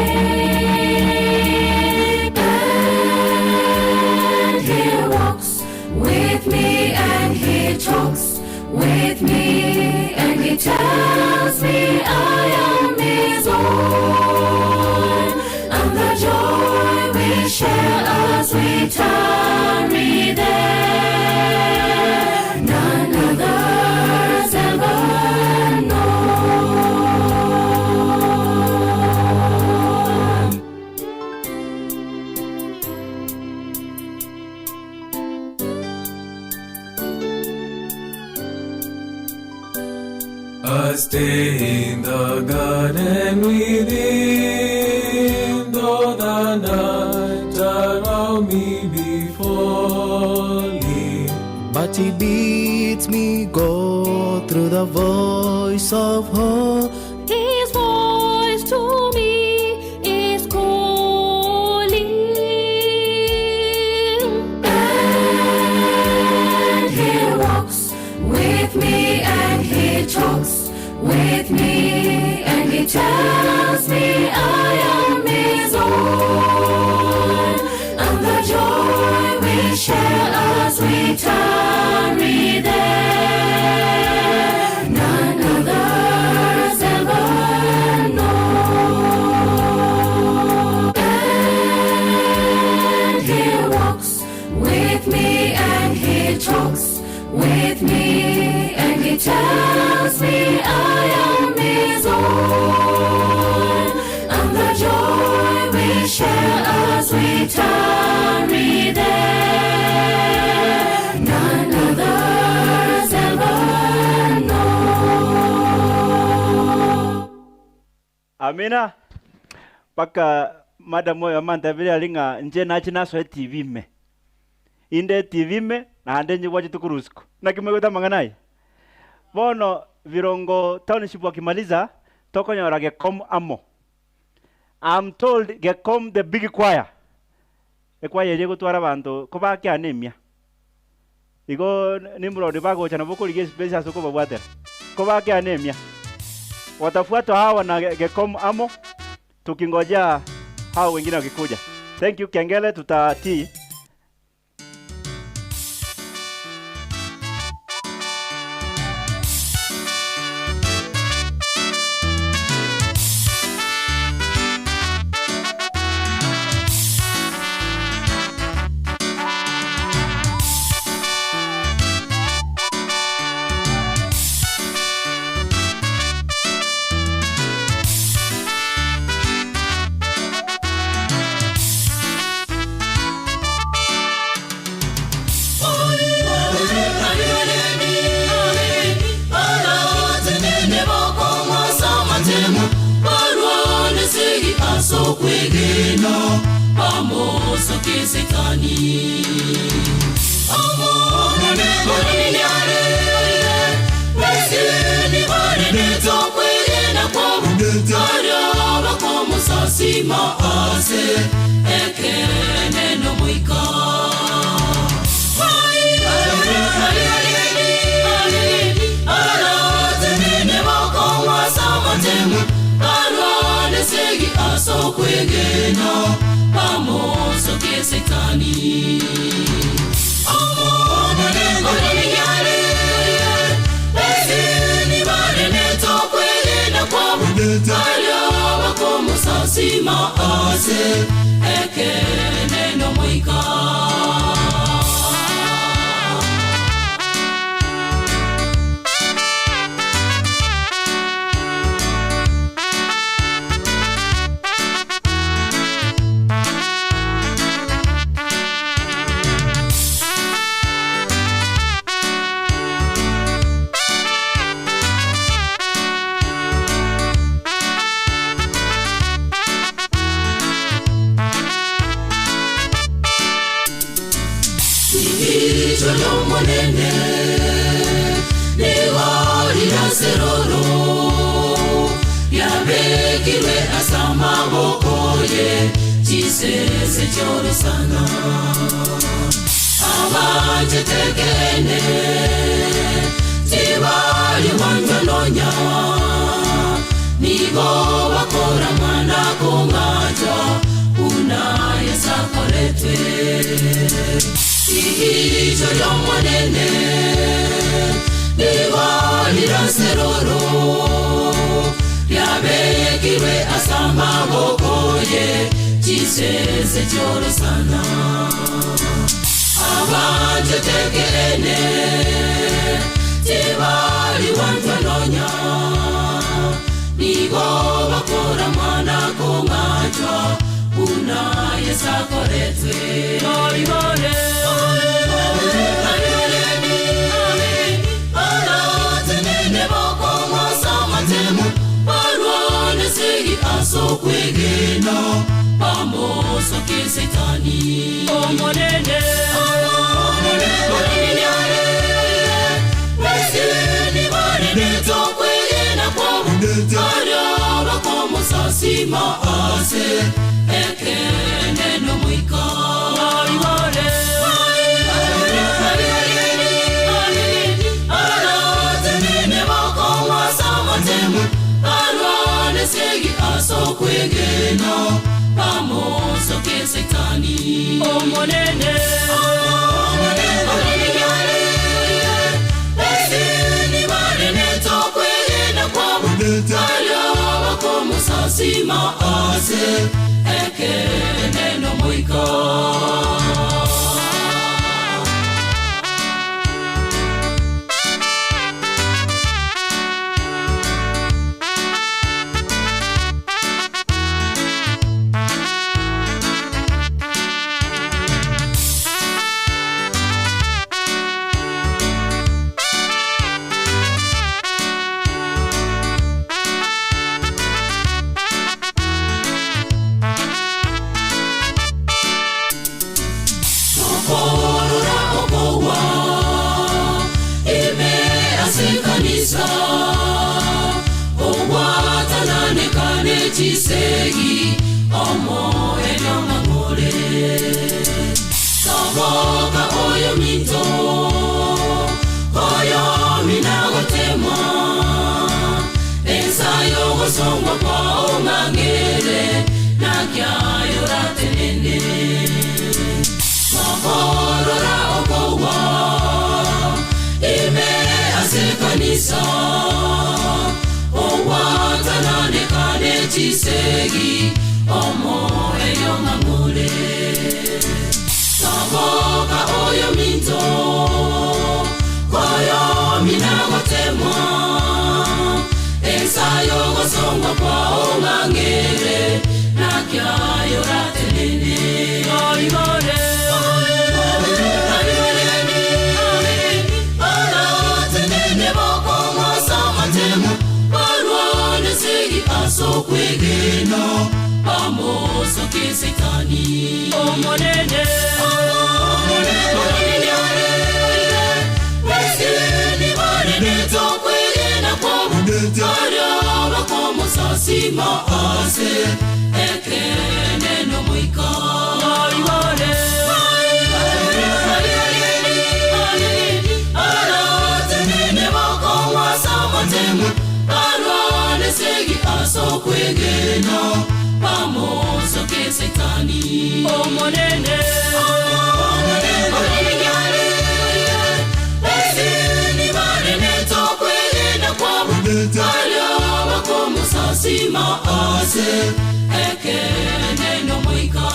And he walks with me, and he talks with me, and he tells me I am his own, and the joy we share as we tarry there, none others ever know. I stay in the garden within, though the night around me be falling. But he bids me go through the voice of hope. His voice with me, and he tells me I am his own. And the joy we share as we tarry there, none others ever know. And he walks with me, and he talks with me, and he tells me I am his own. And the joy we share as we tarry there, none others ever know. Amina. Paka madam oyo amantebire alinga nje nachi nasoe TV me. Inde TV me na ande nje tukurusiku. Na kimwegota manganai. Bono Virongo Township wakimaliza tokonyora Gekom amo. I'm told Gekom the big choir. Ekwaya ere gotwara bantu ko bakianemia. Igo nimrodi bagocha na bokorigia space ase kobabwatera. Ko bakianemia. Watafuatwa hawa na Gekom amo tukingojea hao wengine wakikuja. Thank you Kengele, tutatii. segi asokwegena pamoso ke Setani omonene omonene yale besini barene tokwegena kwabo alya bakomusasima ase ekene no moika. Chisegi omo enyamangore Saboka oyo minto oyo minagotema Ensayo gosongwa kwa ongangere nakyayo ratenene Makorora okowa ime ase kanisa Owatanane kane chisegi omo enyamangore Saboka oyo minto oyo minagotema Ensayo gosongwa kwa ongangere nakyayo ratenene Oibore Asokwegena pamoso ke Setani omonene omonene yale besini barene tokwegena kwabo alya bakomusasima ase ekene no moika oibore aratenene bakomwasamatemu segi asokwegena pamoso ke Setani omonene omonene yale besini barene tokwegena kwabo alya bakomusasima ase ekene no moika.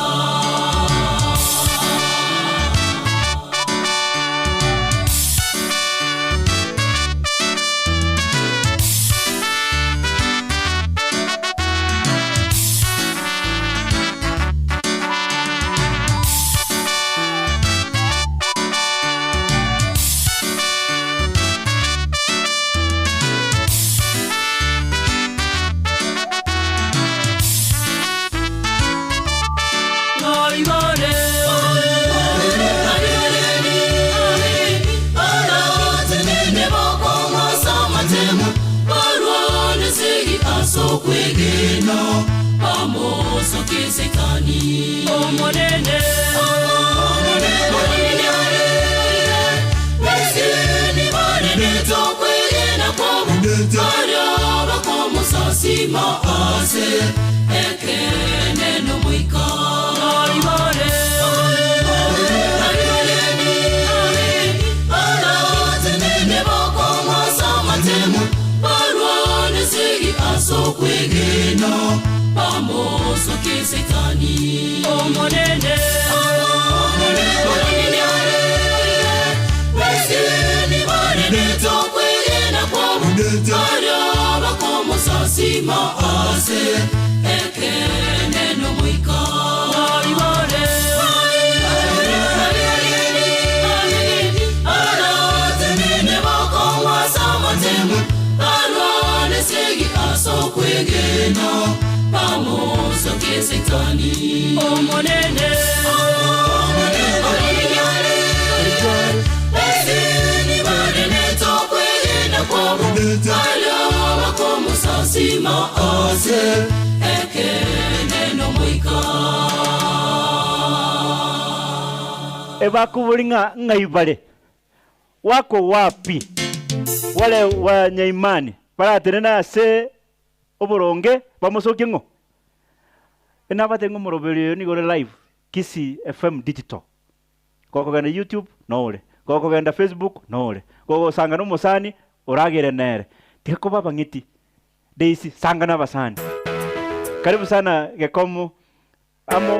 Asokwegena pamoso ke Setani omonene omonene yale besini barene tokwegena kwabo alya bakomusasima ase ekene no moika oibore aratenene bakomwasamatemu segi asokwegena pamoso ke Setani omonene omonene yale besini barene tokwegena kwabo alya bakomusasima ase ekene no moika oibore aratenene bakomwasamatemu segi asokwegena pamoso ke Setani omonene omonene yale besini barene tokwegena kwabo alya bakomusasima ase ekene no moika. Ebakubulinga ngaibale wako wapi wale wanyaimani baratenena ase Oboronge bamosokie ng'o. Enabate ng'o moroberi nigo live Kisii FM Digital. Gokogenda YouTube nore, gokogenda Facebook nore, gogosanga n'omosani oragere nere. Tiga baba ng'iti. Daisy sanga na basani. Karibu sana Gekomo. Amo.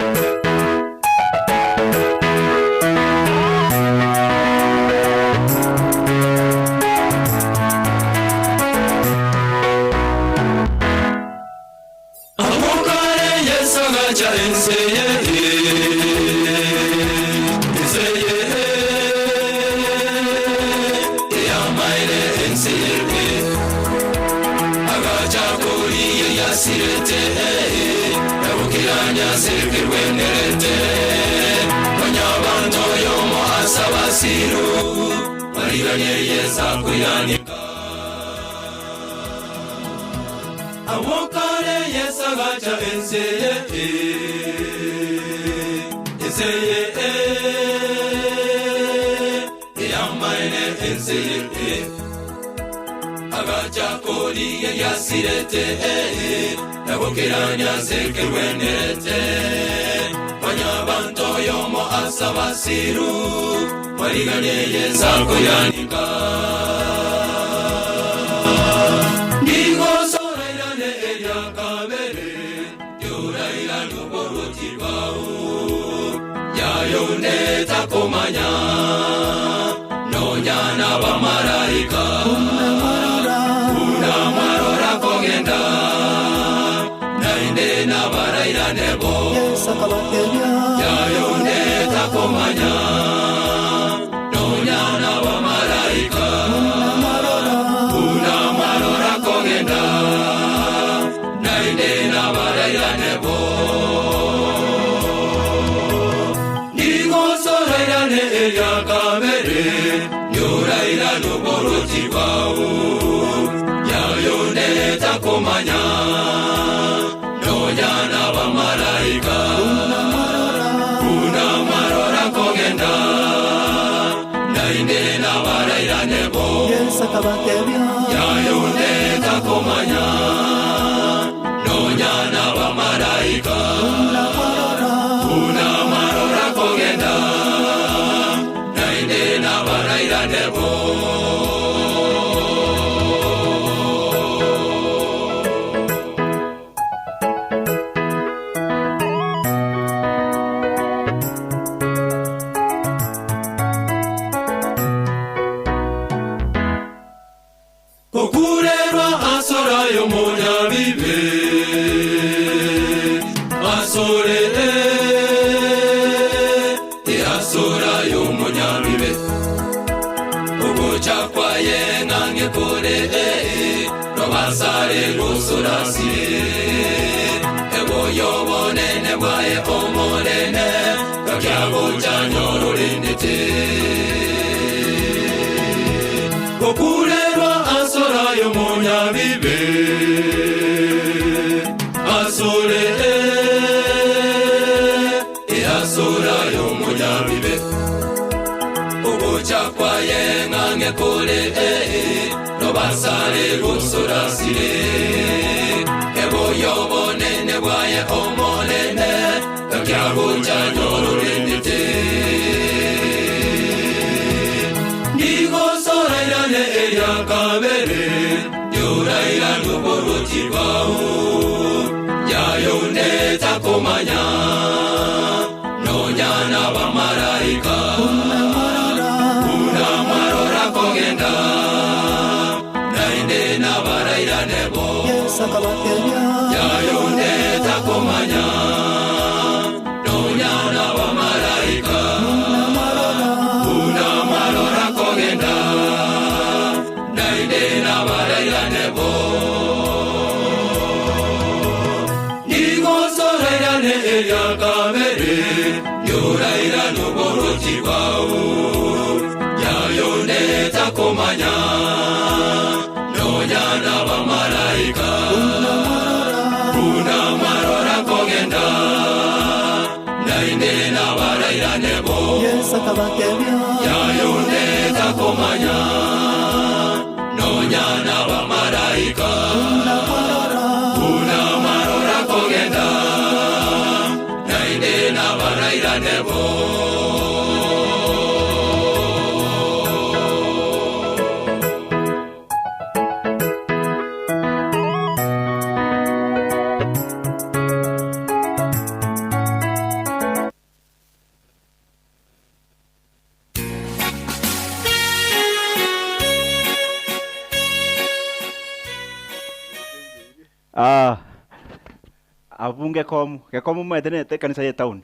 Abunge komu gekomu mwetenete kanisa ye town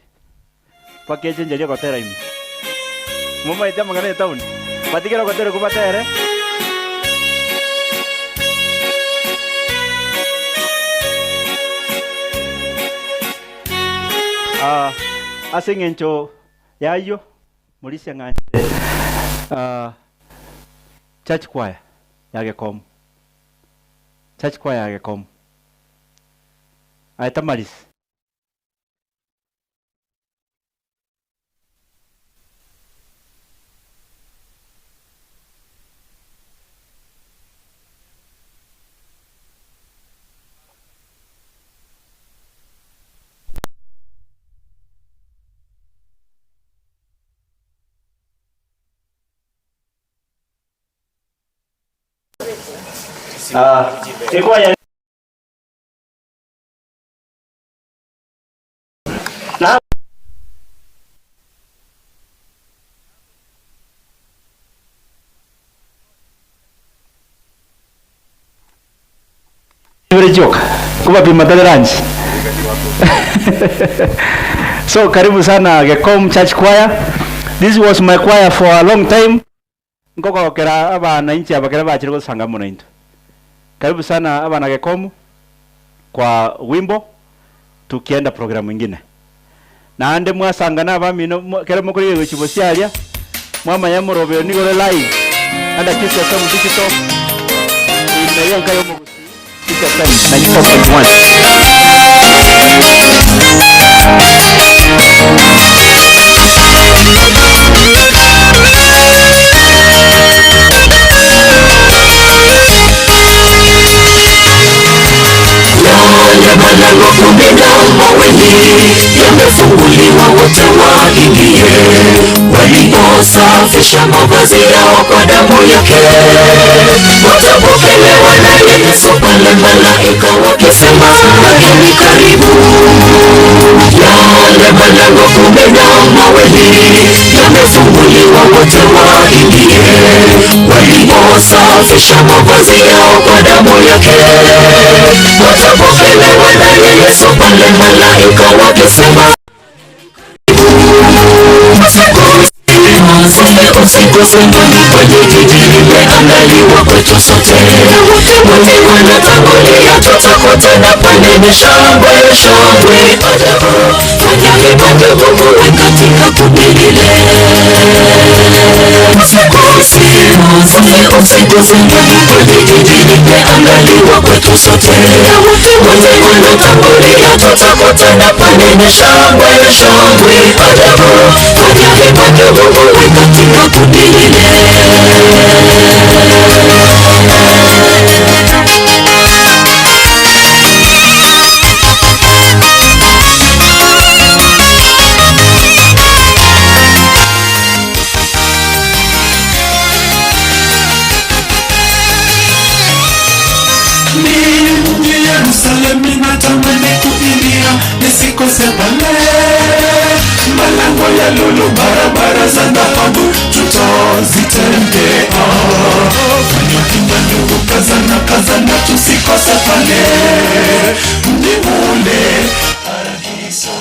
pakechenjeria gotera ime mumaite amang'ana ye town batigere gotera kubatere. Ase eng'encho yayo Morisia ng'anche church choir ya Gekomu, church choir ya Gekomu aeta Maris. Ikuwa na joka kuba tolerance. So karibu sana Gekom Church Choir. This was my choir for a long time. Nkokokera abana inchi abakera bachire gusanga muno into. Karibu sana abana Gekomu kwa wimbo tukienda programu ingine. Na ande mwasangana abamino kera mukuri gwichibo ciaria mwamanya murobeo nigore live anda Kiss FM digital imeyo nkayo mugusi Kiss FM 94.1. Yale malango kumi na mawili yamefunguliwa, wote waingie, waliosafisha mavazi yao kwa damu yake watapokelewa naye Yesu pale malaika wakisema wageni karibu. Yale malango kumi na mawili yamefunguliwa, wote waingie, waliosafisha mavazi yao kwa damu yake watapokelewa naye Yesu pale malaika wakisema usikose kwenye jiji limeandaliwa kwetu sote. Wote wanatangulia tutakutana pale, ni shangwe shangwe ajabu. Fanya hima ndugu, uwe katika kundi lile. Usikose kwenye jiji limeandaliwa kwetu sote. Wote wanatangulia tutakutana pale, ni shangwe shangwe ajabu. Fanya hima ndugu, uwe katika kundi lile. Yerusalemu natamani kuingia, nisikose pale malango ya lulu, barabara za dhahabu tutazitembea. Fanya hima ndugu, kazana kazana, tusikose pale mji ule paradiso.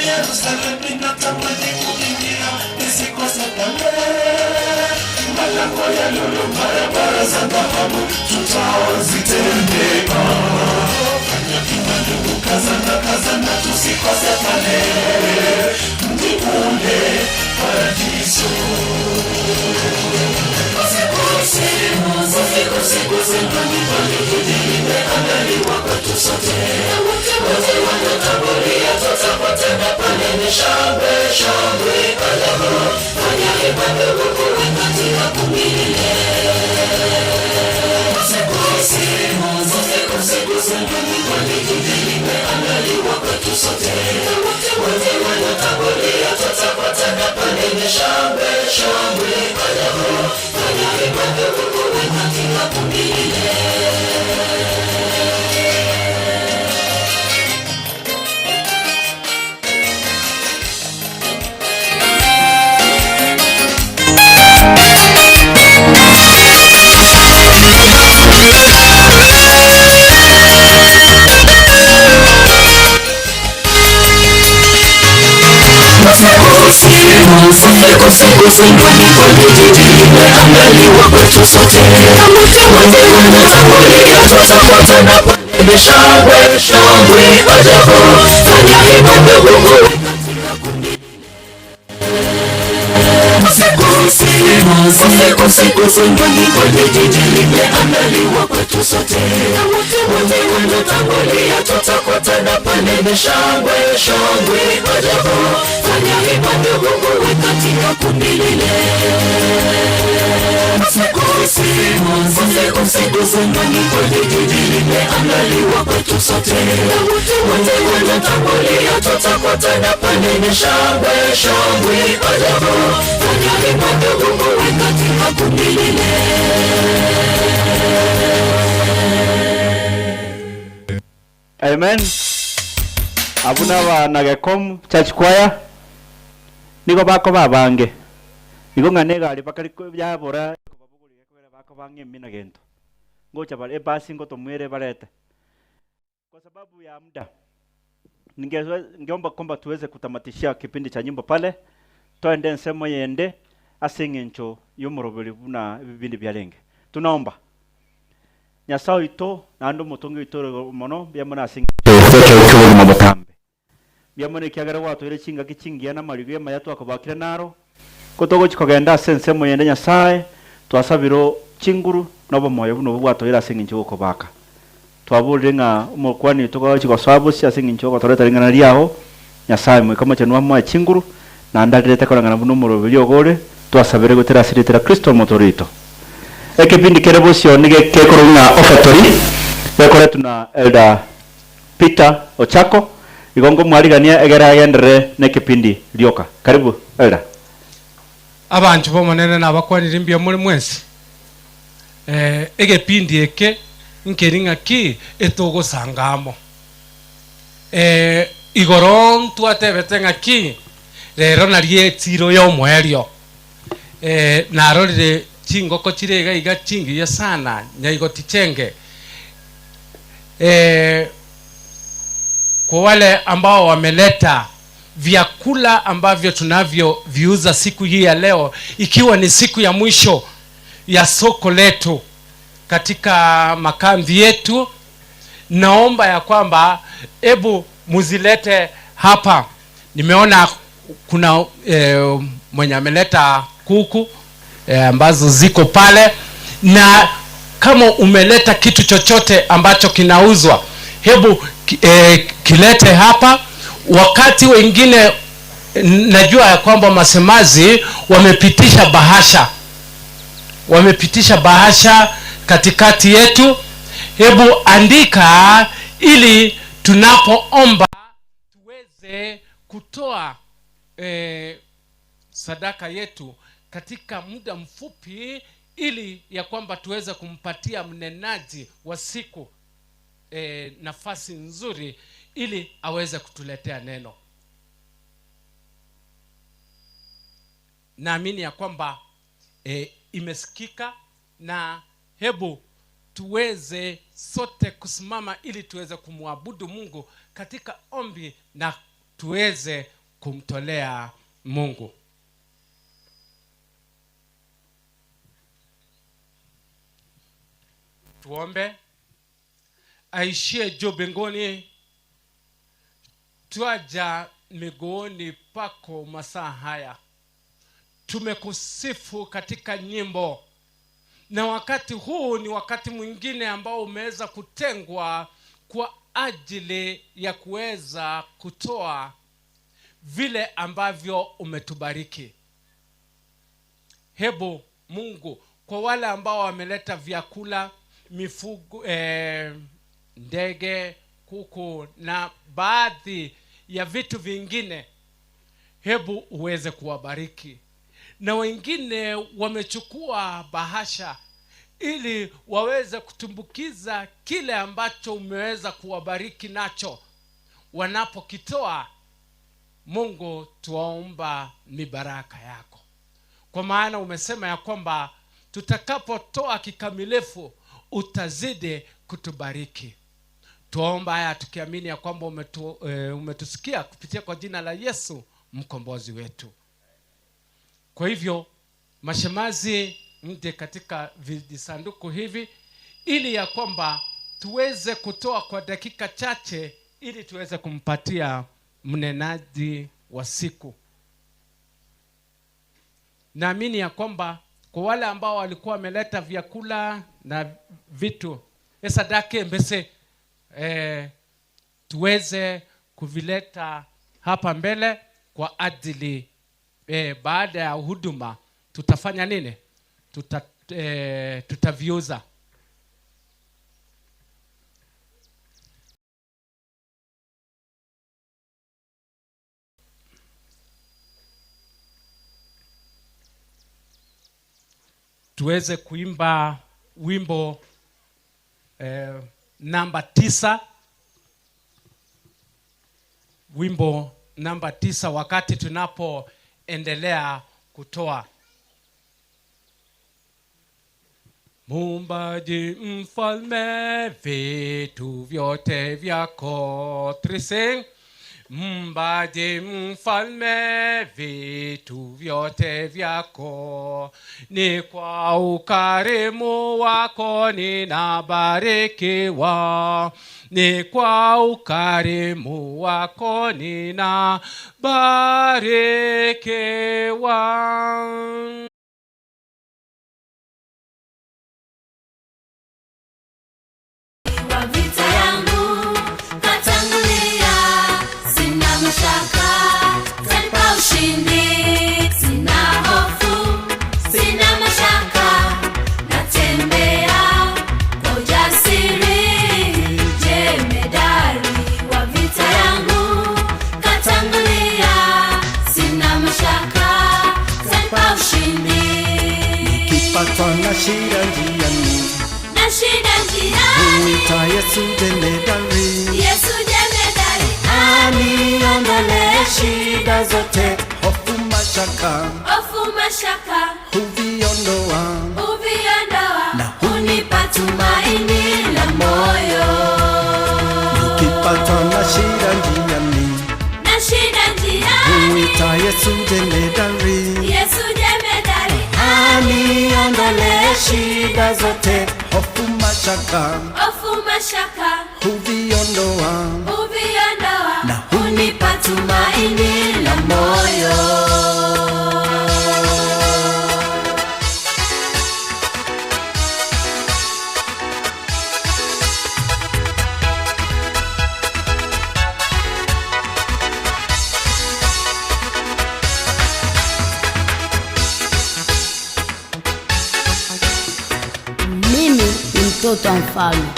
Yerusalemu natamani kuingia, nisikose pale malango ya lulu, barabara za dhahabu tutazitembea. Fanya hima ndugu, kazana kazana, tusikose pale mji ule paradiso. Usikose kwenye jiji limeandaliwa kwetu sote. Wote wanatangulia tutakutana pale, ni shangwe shangwe ajabu. Fanya hima ndugu, uwe katika kundi lile. Usikose kwenye jiji limeandaliwa kwetu sote. Wote wanatangulia tutakutana pale, ni shangwe shangwe ajabu. Fanya hima ndugu, uwe katika kundi lile. Usikose kwenye jiji limeandaliwa kwetu sote. Wote wanatangulia tutakutana pale, shangwe shangwe ajabu. Fanya hima ndugu Usikose kwenye jiji limeandaliwa kwetu sote. Wote wanatangulia tutakutana pale, shangwe shangwe ajabu. Fanya hima ndugu katika kundi lile. Usikose kwenye jiji limeandaliwa kwetu sote. Wote wanatangulia tutakutana pale, shangwe shangwe ajabu. Fanya hima ndugu katika kundi lile. Amen. Abuna ba Nagekom Church Choir niko bako babange niko ng'ane gari bakari byabora kobabugurire kubera bako bange mina gento ngocha bare basi ngo tomwere barete kwa sababu ya muda. Ningeomba kwamba tuweze kutamatishia kipindi cha nyimbo pale twende nsemo yende asing'encho yomoroberi buna ebibindi byarenge. Tunaomba Nyasaye ito nando mutungi ito mono byamona asing'encho botambe byamone kiagara watwire chinga kichingia na marigo maya twakobakira naro kotogo chikogenda sensemo yende Nyasaye twasabiro chinguru nobo moyo buno bwatwira asing'encho gokobaka twabulire ng'a omokwani tugochigoswabusia asing'encho gotoreta ring'ana riago Nyasaye mwikamo chenwa mwa chinguru na ndarete korang'ana buno omoroberi ogore twasabire gotera asiritera Kristo motorito. Ekipindi kerebosio nige kekorong'a offertory gekoretwa na Elder Peter Ochako igongo mwarigania egera agendere nekipindi rioka. Karibu Elder. Abantu bomonene nabakwanire mbia muri mwensi egepindi eke nkeringa ki etogosangamo igoro ntwatebete ng'aki rero narie tiro yomwerio narorire chingoko chirega iga chingiya sana nyaigoti chenge. Kwa wale ambao wameleta vyakula ambavyo tunavyo viuza siku hii ya leo, ikiwa ni siku ya mwisho ya soko letu katika makambi yetu, naomba ya kwamba ebu muzilete hapa. Nimeona kuna mwenye ameleta kuku ambazo ziko pale, na kama umeleta kitu chochote ambacho kinauzwa, hebu kilete hapa. Wakati wengine najua ya kwamba masemazi wamepitisha bahasha, katikati yetu. Hebu andika ili tunapoomba tuweze kutoa sadaka yetu katika muda mfupi, ili ya kwamba tuweze kumpatia mnenaji wa siku nafasi nzuri ili aweze kutuletea neno. Naamini ya kwamba imesikika, na hebu tuweze sote kusimama ili tuweze kumwabudu Mungu katika ombi na tuweze kumtolea Mungu. Tuombe. Aishie juu mbinguni, twaja miguuni pako masaa haya. Tumekusifu katika nyimbo, na wakati huu ni wakati mwingine ambao umeweza kutengwa kwa ajili ya kuweza kutoa vile ambavyo umetubariki. Hebu Mungu, kwa wale ambao wameleta vyakula, mifugo, ndege, kuku na baadhi ya vitu vingine, hebu uweze kuwabariki. Na wengine wamechukua bahasha ili waweze kutumbukiza kile ambacho umeweza kuwabariki nacho. Wanapokitoa, Mungu, tuomba mibaraka yako, kwa maana umesema ya kwamba tutakapotoa kikamilifu utazidi kutubariki. Tuomba haya tukiamini ya kwamba umetusikia kupitia kwa jina la Yesu mkombozi wetu. Kwa hivyo mashemazi, mje katika vijisanduku hivi ili ya kwamba tuweze kutoa kwa dakika chache ili tuweze kumpatia mnenaji wa siku. Naamini ya kwamba kwa wale ambao walikuwa wameleta vyakula na vitu esadake mbese, tuweze kuvileta hapa mbele kwa ajili, baada ya huduma tutafanya nini? Tutaviuza. Tuweze kuimba wimbo namba 9. Wimbo namba 9 wakati tunapoendelea kutoa. Muumbaji mfalme, vitu vyote vyako. Trising. Muumbaji mfalme, vitu vyote vyako. Ni kwa ukarimu wako ninabarikiwa. Ni kwa ukarimu wako ninabarikiwa. Wa vita yangu katangulia, sina mashaka, tanipa ushindi. Sina hofu, sina mashaka, natembea kwa ujasiri. Jemedari wa vita yangu katangulia, sina mashaka, tanipa ushindi. Nikipatwa na shida njiani, na shida njiani, huita Yesu jemedari. Yesu jemedari, aniondolee shida zote, hofu mashaka, hofu mashaka, huviondoa, huviondoa, na hunipa tumaini la moyo. Nikipatwa na shida njiani, na shida njiani, huita Yesu jemedari. Yesu jemedari, aniondolee shida zote, hofu mashaka, hofu mashaka, huviondoa, huviondoa, na hunipa tumaini la moyo. Mimi ni mtoto wa mfalme,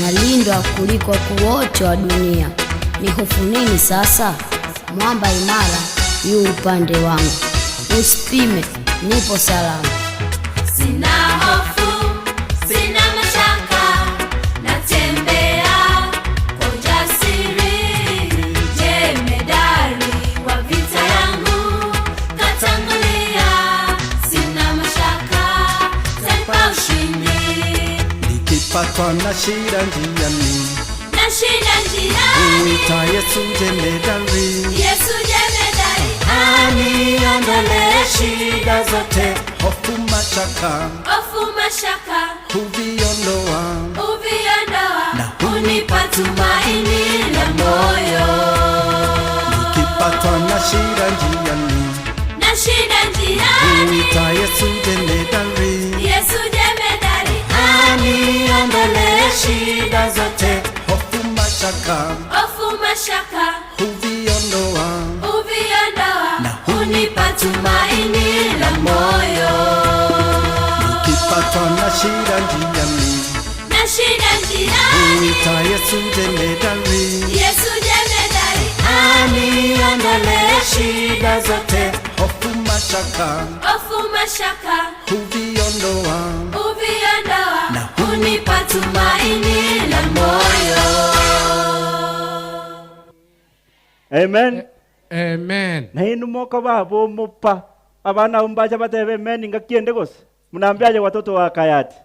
nalindwa kuliko wakuu wote wa dunia. Ni hofu nini sasa? Mwamba imara yu upande wangu, usipime, nipo salama. Sina hofu, sina mashaka, natembea kwa ujasiri. Jemedari wa vita yangu katangulia, sina mashaka, tanipa ushindi. Nikipatwa na shida njiani, na shida njiani, huita Yesu jemedari. Yesu jemedari, aniondolee shida zote, hofu mashaka, hofu mashaka, huviondoa, huviondoa, na hunipa tumaini la moyo. Nikipatwa na shida njiani, na shida njiani, huita Yesu jemedari. Yesu jemedari, aniondolee shida zote, hofu mashaka, hofu mashaka, huviondoa, huviondoa, na hunipa tumaini la moyo. Nikipatwa na shida njiani, na shida njiani, huita Yesu jemedari. Yesu jemedari, aniondolee shida zote, hofu mashaka, hofu mashaka, huviondoa, huviondoa, na hunipa tumaini la moyo. Amen. Amen. Na inu moko babo mupa abana umbacha batebe amen ngakiende gose. Mnaambiaje watoto wa Kayati?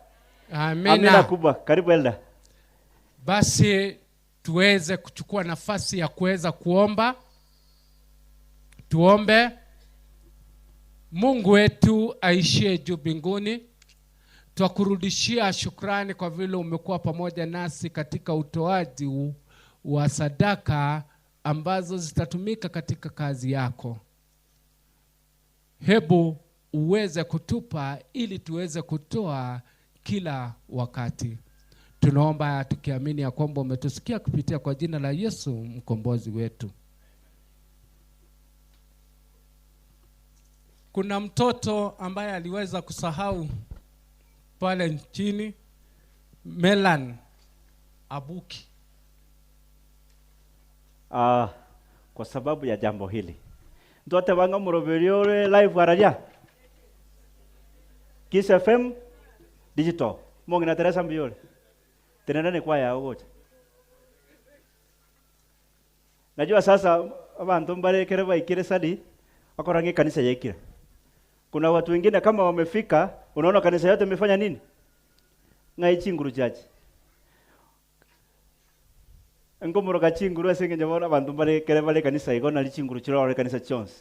Amina. Amina kubwa. Karibu Elda. Basi tuweze kuchukua nafasi ya kuweza kuomba. Tuombe. Mungu wetu aishie juu mbinguni, twakurudishia shukrani kwa vile umekuwa pamoja nasi katika utoaji wa sadaka ambazo zitatumika katika kazi yako. Hebu uweze kutupa ili tuweze kutoa kila wakati. Tunaomba tukiamini ya kwamba umetusikia kupitia kwa jina la Yesu mkombozi wetu. Kuna mtoto ambaye aliweza kusahau pale nchini, Melan Abuki. Kwa sababu ya jambo hili ndote wanga muroberiore live araja Kiss FM digital mongi na Teresa mbiore tenenda kwa ya ogocha. Najua sasa abantu mbare kereba ikire sadi akorange kanisa yekira. Kuna watu wengine kama wamefika, unaona kanisa yote imefanya nini? Ngai chinguru jaji. Ngomoro chinguru asenge njabona abantu mbare kereba kanisa igona lichinguru chiro kanisa chonse.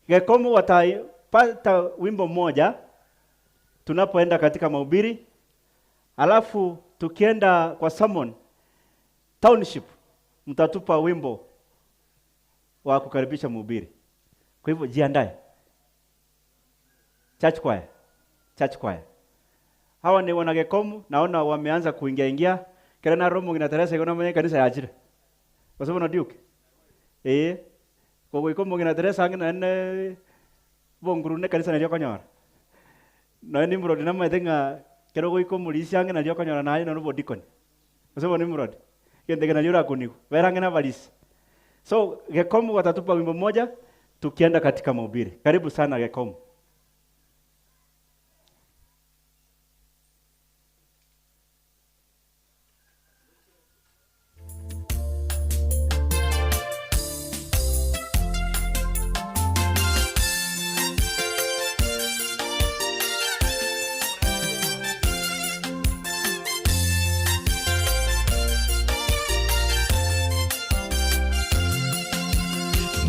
Gekomo watapata wimbo mmoja tunapoenda katika mahubiri, alafu tukienda kwa sermon township mtatupa wimbo wa kukaribisha mhubiri. Kwa hivyo jiandae. Church choir. Church choir. Hawa ni wanagekomu, naona wameanza kuingia ingia. Kera na romo ngina Teresa igona mwenye kanisa ya ajira. Kwa sababu na Duke. Kwa ikomo ngina Teresa ngina ne bonguru ne kanisa nalio konyora. Na ni mrodi na maitenga kero goiko mulisi ange nalio konyora na no bodikon. Kwa sababu ni mrodi. Kende kana yura kuniku. Vera ngina balisi. So Gekomu watatupa wimbo mmoja tukienda katika mahubiri. Karibu sana Gekomu.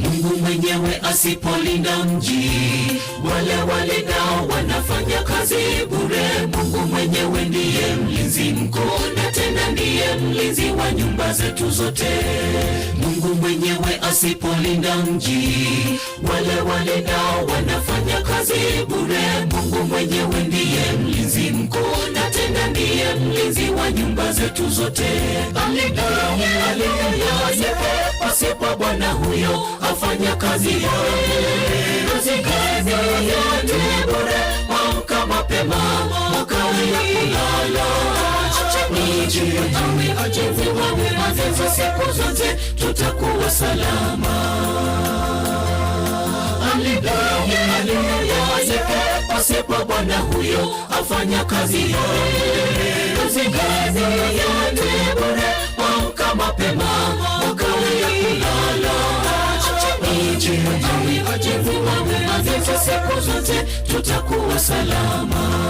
Mungu mwenyewe asipolinda mji, wale walindao wanafanya kazi bure. Mungu mwenyewe ndiye mlinzi mkuu, na tena ndiye mlinzi wa nyumba zetu zote. Mungu mwenyewe asipolinda mji, wale walindao wanafanya kazi bure. Mungu mwenyewe ndiye mlinzi mkuu, na tena ndiye mlinzi wa nyumba zetu zote. Haleluya, haleluya, pasipo Bwana huyo afanya kazi bure, kazi yote bure. Amka mapema ukawia kulala, acha siku zote tutakuwa salama. Haleluya, haleluya, pasipo Bwana huyo afanya kazi bure, kazi yote bure. Amka mapema ukawia kulala, siku zote tutakuwa salama.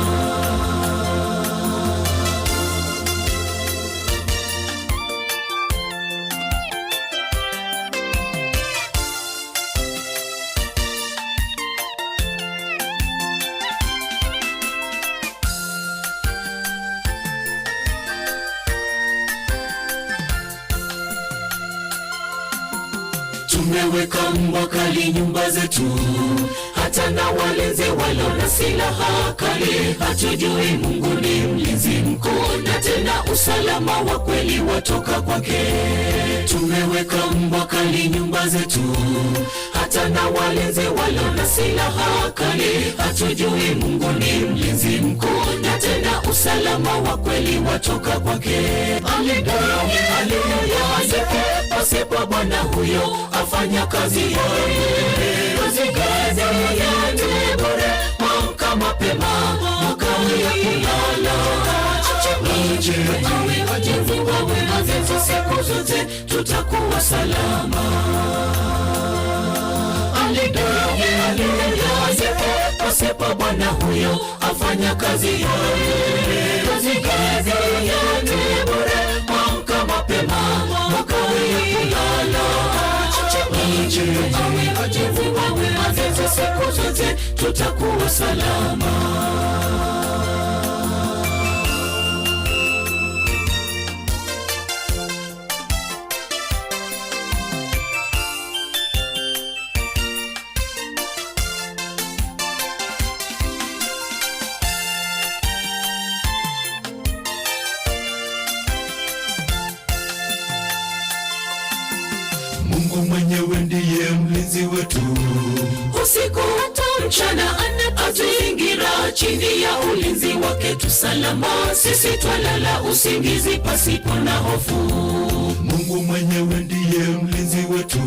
Tumeweka mbwa kali nyumba zetu, hata na walinzi walio na silaha kali. Hatujui Mungu ni mlinzi mkuu, na tena usalama wa kweli watoka kwake. Tumeweka mbwa kali nyumba zetu, hata na walinzi walio na silaha kali. Hatujui Mungu ni mlinzi mkuu, na tena usalama wa kweli watoka kwake. Haleluya, haleluya, pasipo Bwana huyo afanya kazi bure, kazi yote bure. Amka mapema ukawia kulala, siku zote tutakuwa salama. Haleluya, haleluya, pasipo Bwana huyo afanya kazi bure, kazi yote bure. Amka mapema ukawia kulala, Siku zote tutakuwa salama. Mungu mwenyewe ndiye mlinzi wetu, usiku hata mchana anatuzingira, chini ya ulinzi wake tusalama, sisi twalala usingizi pasipo na hofu. Mungu mwenyewe ndiye mlinzi wetu,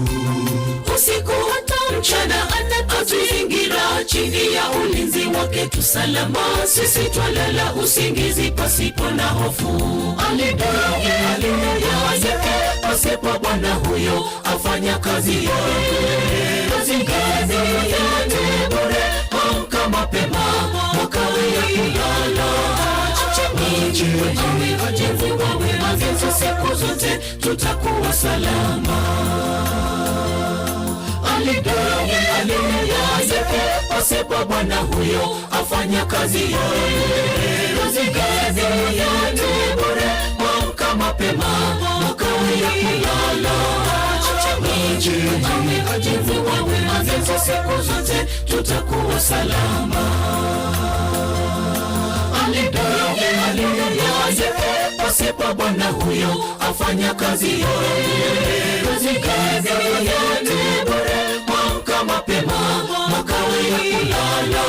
usiku hata mchana anatuzingira, chini ya ulinzi wake tusalama, sisi twalala usingizi pasipo na hofu. Aliduye aliye pasipo Bwana huyo afanya kazi yote, kazi yote bure, amka mapema wakawia kulala. Acheni siku zote tutakuwa salama. Aliduye aliye pasipo Bwana huyo afanya kazi yote, kazi yote bure, amka mapema wakawia kulala. Siku zote tutakuwa salama. Aliduye aliye pasipo Bwana huyo afanya kazi yote, kazi yote bure, amka mapema wakawia kulala.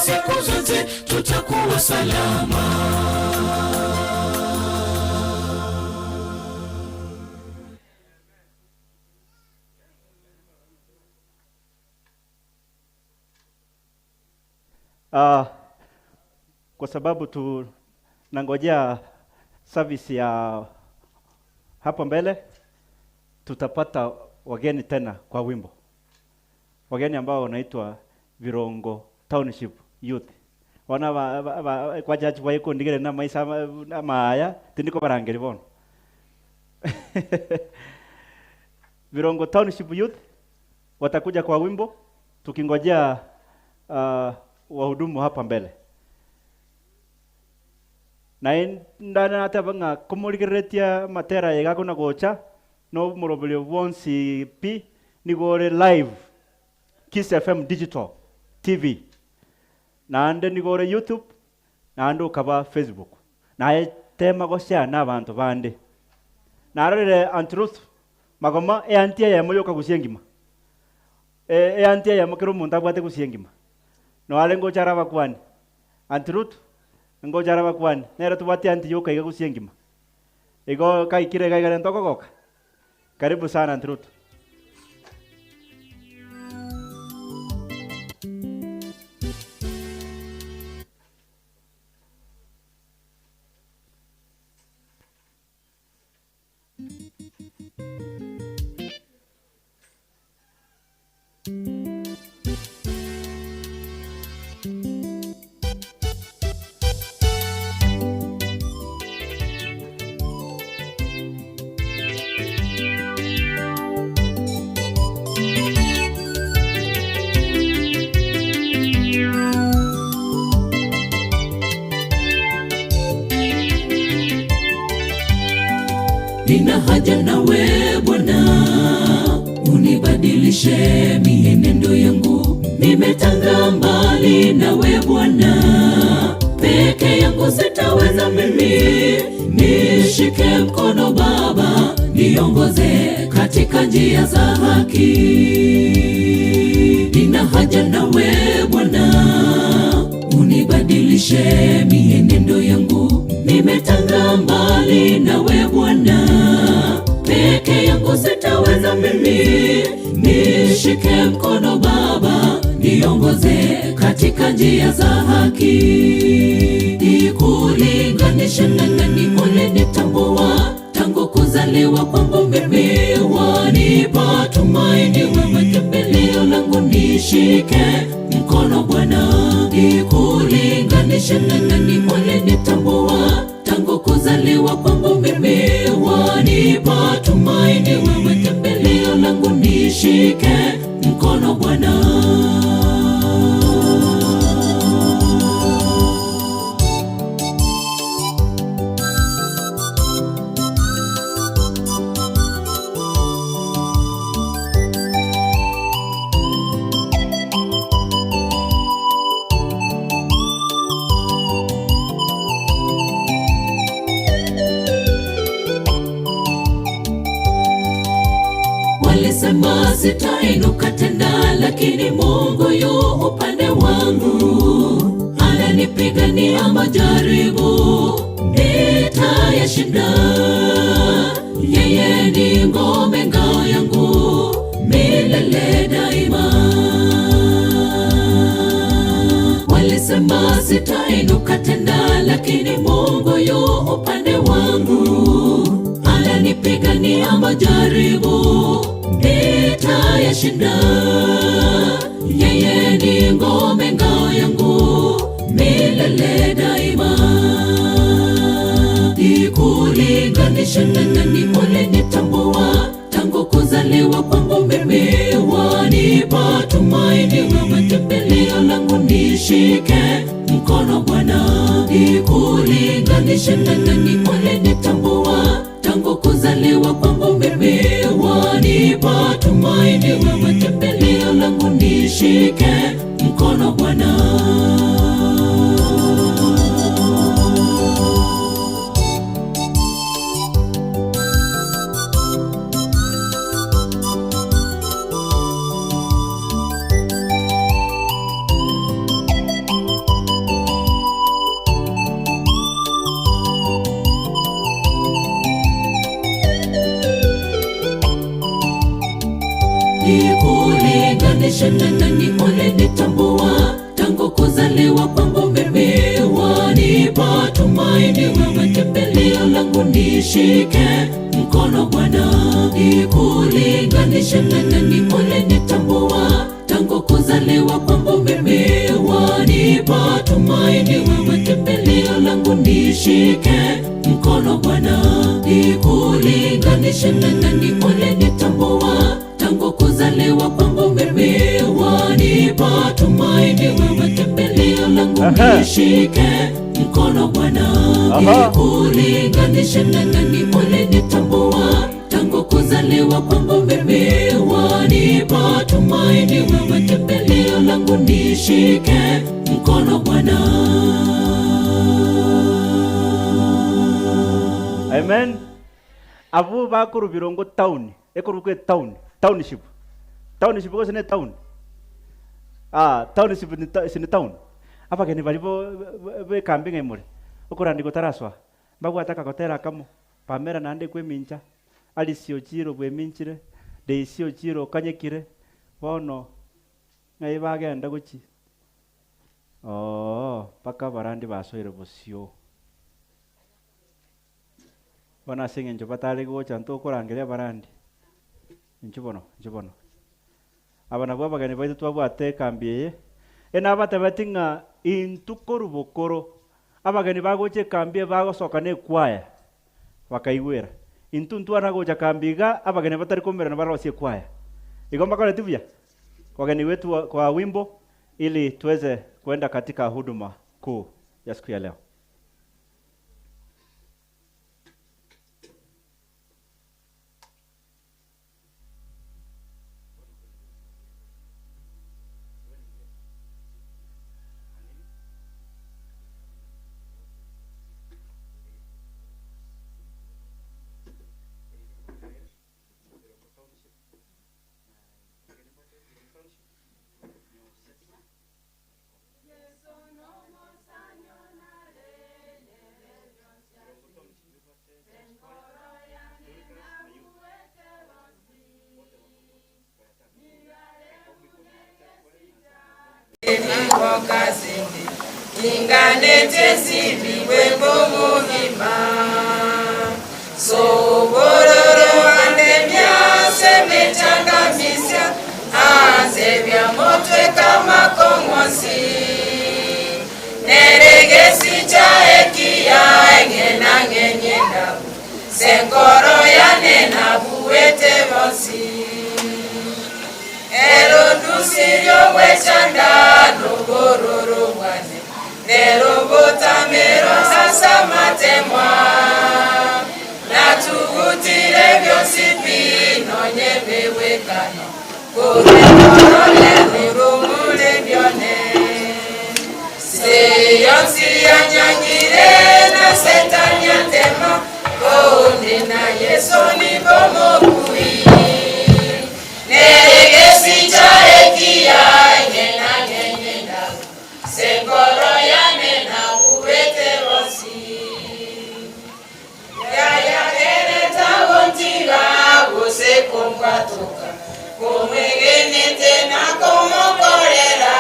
Siku zote tutakuwa salama. Kwa sababu tunangojea service ya hapo mbele, tutapata wageni tena kwa wimbo. Wageni ambao wanaitwa Virongo Township Youth. Wana kwa jaji wa iko ndigere na maisa na maya tindiko barangeri bono. Virongo Township Youth watakuja kwa wimbo tukingojea wahudumu hapa mbele. Na ndana atabanga kumurigeretia matera yegako na gocha no murobelio wonsi pi nigore live Kiss FM Digital TV. Na ande nigore YouTube na ando kaba Facebook. Na tema gosia na bantu bande. Na arore Aunt Ruth magoma e antia ya moyo kagusiengima. E antia ya mokero mundu abwate gusiengima. No ale ngochara bakwani. Aunt Ruth ngochara bakwani. Nero tubwate anti yoka iga gusiengima. Igo kaikire gaigare ntokogoka. Karibu sana Aunt Ruth. Nina haja nawe Bwana, unibadilishe mienendo yangu. Nimetanga mbali nawe Bwana, peke yangu sitaweza mimi. Nishike mkono Baba, niongoze katika njia za haki. Nina haja nawe Bwana, unibadilishe mienendo yangu. Nimetanga mbali nawe Bwana, peke yangu sitaweza mimi. Nishike mkono Baba, niongoze katika njia za haki. Nikulinganishe na nani ulinitambua tangu kuzaliwa kwangu mimi? Wanipa tumaini wewe, kimbilio langu, nishike mkono Bwana. Nikulinganishe na nani ulinitambua tangu kuzaliwa kwangu mimi? Wanipa tumaini wewe, kimbilio langu langu nishike mkono Bwana. Walisema sitainuka tena, lakini Mungu yu upande wangu, ananipigania majaribu nitayashinda. Yeye ni ngome, ngao yangu milele daima. Walisema sitainuka tena, lakini Mungu yu upande wangu, ananipigania majaribu nitayashinda. Yeye ni ngome, ngao yangu milele daima. Nikulinganishe na nani ulinitambua tangu kuzaliwa kwangu mimi, wanipa tumaini wewe, kimbilio langu nishike mkono Bwana. Nikulinganishe na nani ulinitambua tangu kuzaliwa kwangu mimi, wanipa tumaini wewe, kimbilio langu nishike mkono Bwana. Nikulinganishe na nani ulinitambua tangu kuzaliwa kwangu mimi, wanipa tumaini wewe, kimbilio langu nishike mkono Bwana. Nikulinganishe na nani ulinitambua tangu kuzaliwa kwangu mimi, wanipa tumaini wewe, kimbilio langu nishike mkono Bwana. Nikulinganishe na nani ulinitambua tangu kuzaliwa kwangu mimi, wanipa tumaini wewe, kimbilio langu nishike mkono Bwana. Nikulinganishe na nani ulinitambua tangu kuzaliwa kwangu mimi, wanipa tumaini wewe, kimbilio langu nishike mkono Bwana. Amen. Abu bakuru Birongo town, ekorukwe town, township. Township ko sine town. Ah, township ni sine town. Abageni balibo be kambi ngemure. Okorandiko taraswa. Bagwataka kotera kamo. Pamera nande kwemincha. Alisio chiro bweminchire. Deisio chiro kanyekire. Bono ngai bagenda guchi. Oh, paka barandi basoire bosio. Bona sing'encho batari gocha ntokorangeria barandi. Inchubono, inchubono. Aba nabwo abageni baitu twabwate ekambi eye. Enabatebeti ng'a intu korubokoro abageni bagocha ekambi eye bagosoka na ekwaya bakaigwera. Intu ntwana gocha kambi iga abageni batari komerana barosie ekwaya. Igo mbakoreti buya wageni wetu kwa wimbo ili tuweze kwenda katika huduma kuu ya siku ya leo. Senkoro ya nena buwete bosi. Nogwechanda nogororo bwane Nerogotamero sasa matemwa Natugutire byonsi pinonye bewekano Korekorole nurumule byone Seyonsi yanyangire na setani atema Konde na Yesu ni bomokui Neregesi chaekia ngena ngena Senkoro yane na uwete rosi Yaya ere tagontira gose kombwatuka Komwegene tena komokorera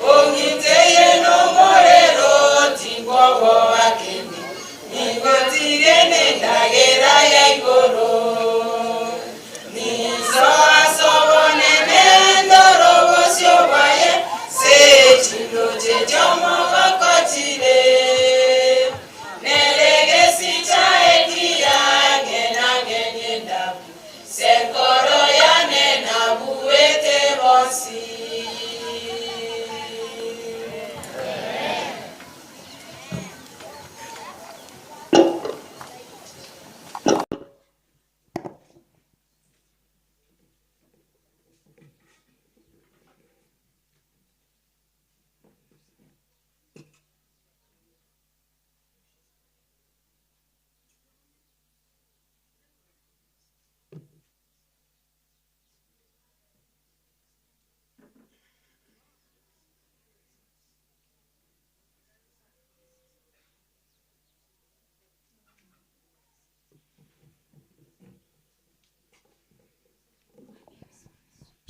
Ongiteye no morero tingogo akende Ningotire nendagera ya igoro Niso asobone nendoro bosio baye Se chindo chechomo kokotire Neregesi chaekia ngena ngenyenda Senkoro yane na buwete bonsi.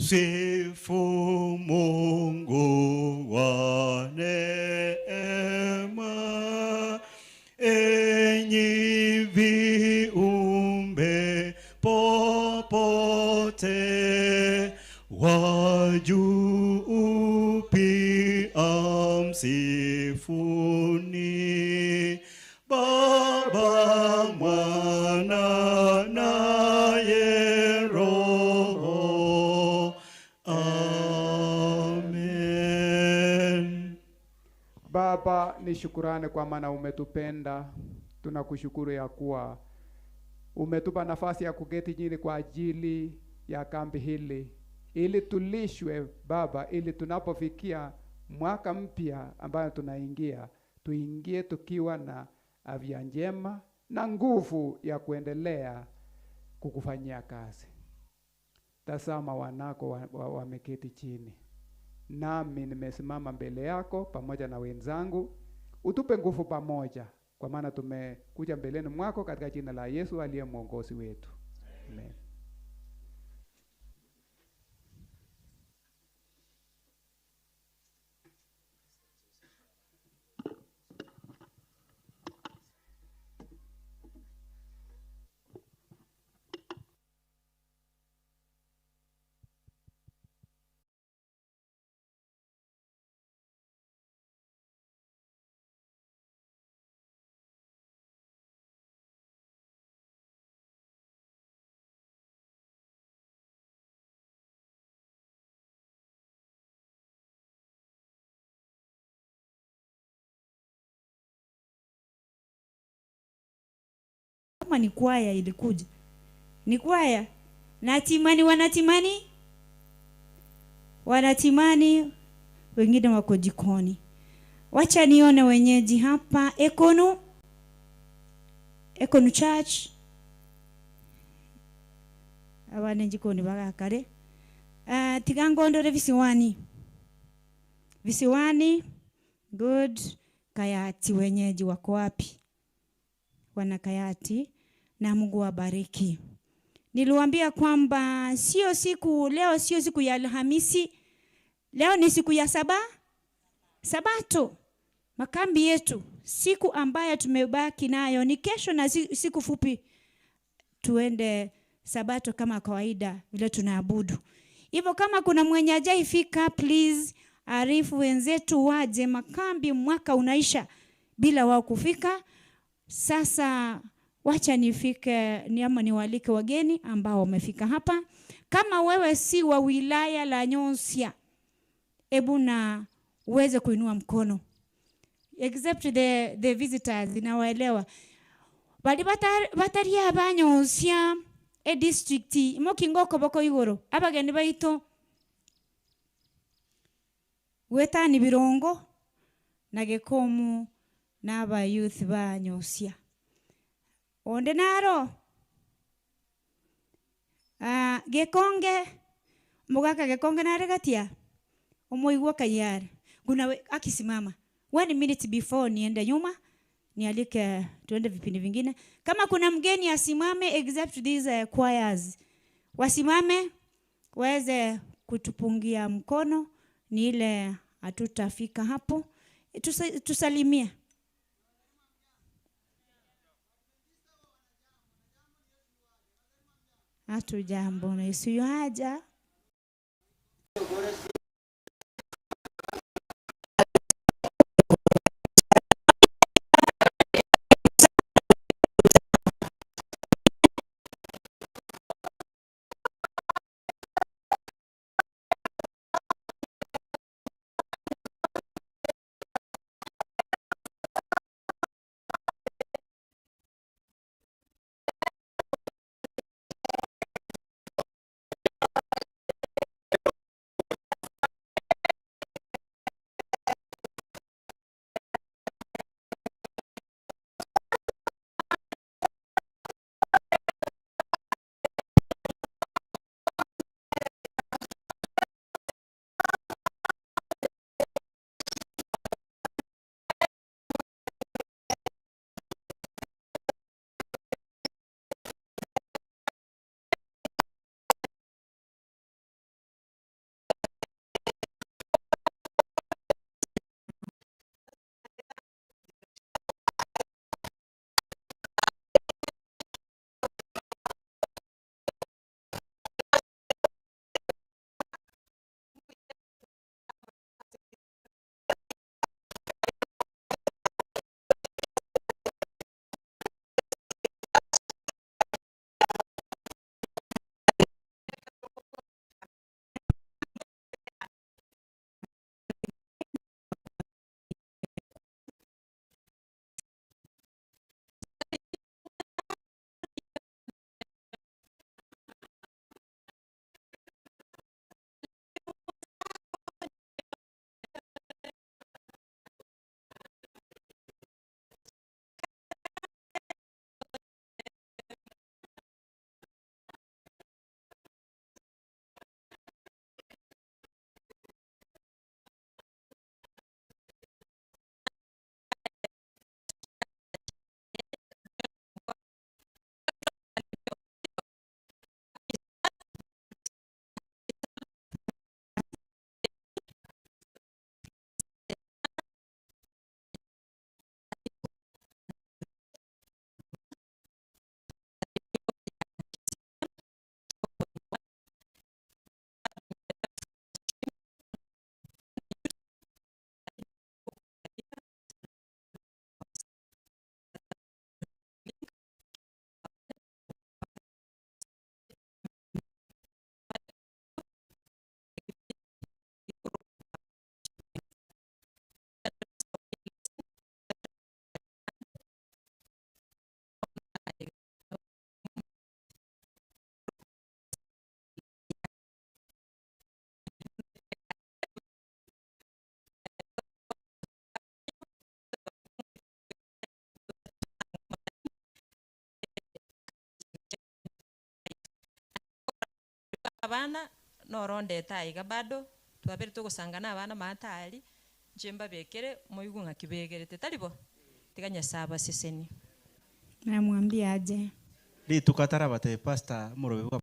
Sifu Mungu wa neema, enyi viumbe popote, wa juu pia msifuni, Baba, Mwana naye Roho. Amen. Baba, ni shukurani kwa maana umetupenda. Tunakushukuru ya kuwa umetupa nafasi ya kuketi chini kwa ajili ya kambi hili, ili tulishwe Baba, ili tunapofikia mwaka mpya ambayo tunaingia, tuingie tukiwa na afya njema na nguvu ya kuendelea kukufanyia kazi. Tazama wanako wameketi chini, nami nimesimama mbele yako pamoja na wenzangu. Utupe nguvu pamoja, kwa maana tumekuja mbeleni mwako katika jina la Yesu aliye mwongozi wetu. Amen. Kama ni kwaya ilikuja, ni kwaya natimani, wanatimani, wengine wako jikoni. Wacha nione wenyeji hapa. Ekonu Church abane jikoni bagakare. Tigangondore visiwani, good. Kayati wenyeji wako wapi? Wana Kayati, na Mungu wabariki. Niliwaambia kwamba sio siku leo, sio siku ya Alhamisi. Leo ni siku ya Sabato. Makambi yetu, siku ambayo tumebaki nayo ni kesho na siku fupi tuende Sabato kama kawaida vile tunaabudu. Hivyo kama kuna mwenye hajaifika, please arifu wenzetu waje. Makambi mwaka unaisha bila wao kufika. Sasa wacha nifike ni ama niwalike wageni ambao wamefika hapa. Kama wewe si wa wilaya la Nyonsia, ebu na uweze kuinua mkono. Except the visitors, nawaelewa. Bali bataria abanyonsia e district imokingoko boko igoro abageni baito wetani birongo na gekomu n'aba youth banyosia onde naro gekonge mugaka gekonge naregatia omoigwa kayari guna akisimama 1 minute before niende nyuma nialike tuende vipindi vingine. Kama kuna mgeni asimame, except these choirs wasimame waweze kutupungia mkono, ni ile hatutafika hapo. Tusalimie. Hatujambo na Yesu yuaja. Abana norondeta iga bado twabere tugusangana abana matali njemba bekere moigu ngakibegerete talibo tiganya saba seseni namwambia aje litukatara bate pastor murobe.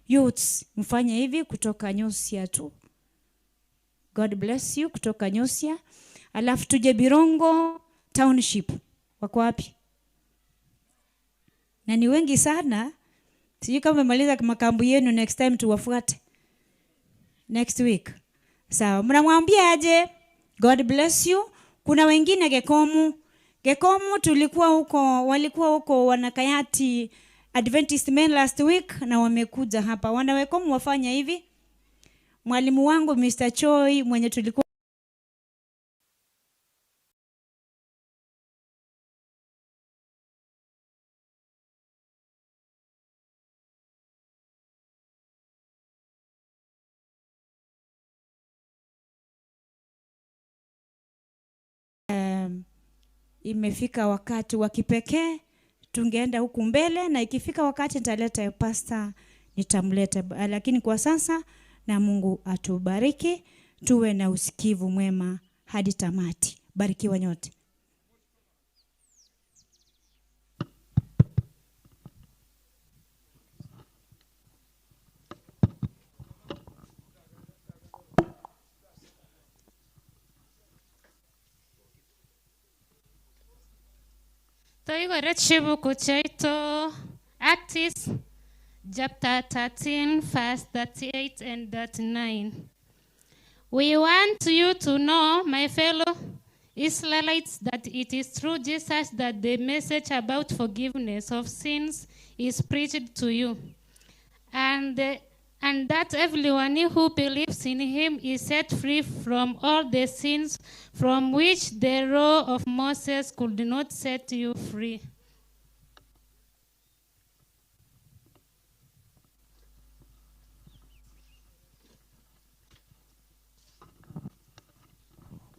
Youths, mfanye hivi kutoka Nyosia tu. God bless you kutoka Nyosia. Alafu tuje Birongo Township. Wako wapi? Na ni wengi sana. Sijui kama mmemaliza makambu yenu, next time tuwafuate. Next week. Sawa, mnamwambia aje? God bless you. Kuna wengine Gekomu. Gekomu tulikuwa huko, walikuwa huko wanakayati Adventist men last week na wamekuja hapa. Wanawekomu wafanya hivi. Mwalimu wangu Mr. Choi mwenye tulikuwa imefika wakati wa kipekee tungeenda huku mbele, na ikifika wakati nitaleta pastor, nitamleta, lakini kwa sasa, na Mungu atubariki, tuwe na usikivu mwema hadi tamati. Barikiwa nyote. Toigore chibuku chaito Acts chapter 13 verse 38 and 39. We want you to know, my fellow Israelites, that it is through Jesus that the message about forgiveness of sins is preached to you, and that everyone who believes in him is set free from all the sins from which the law of Moses could not set you free.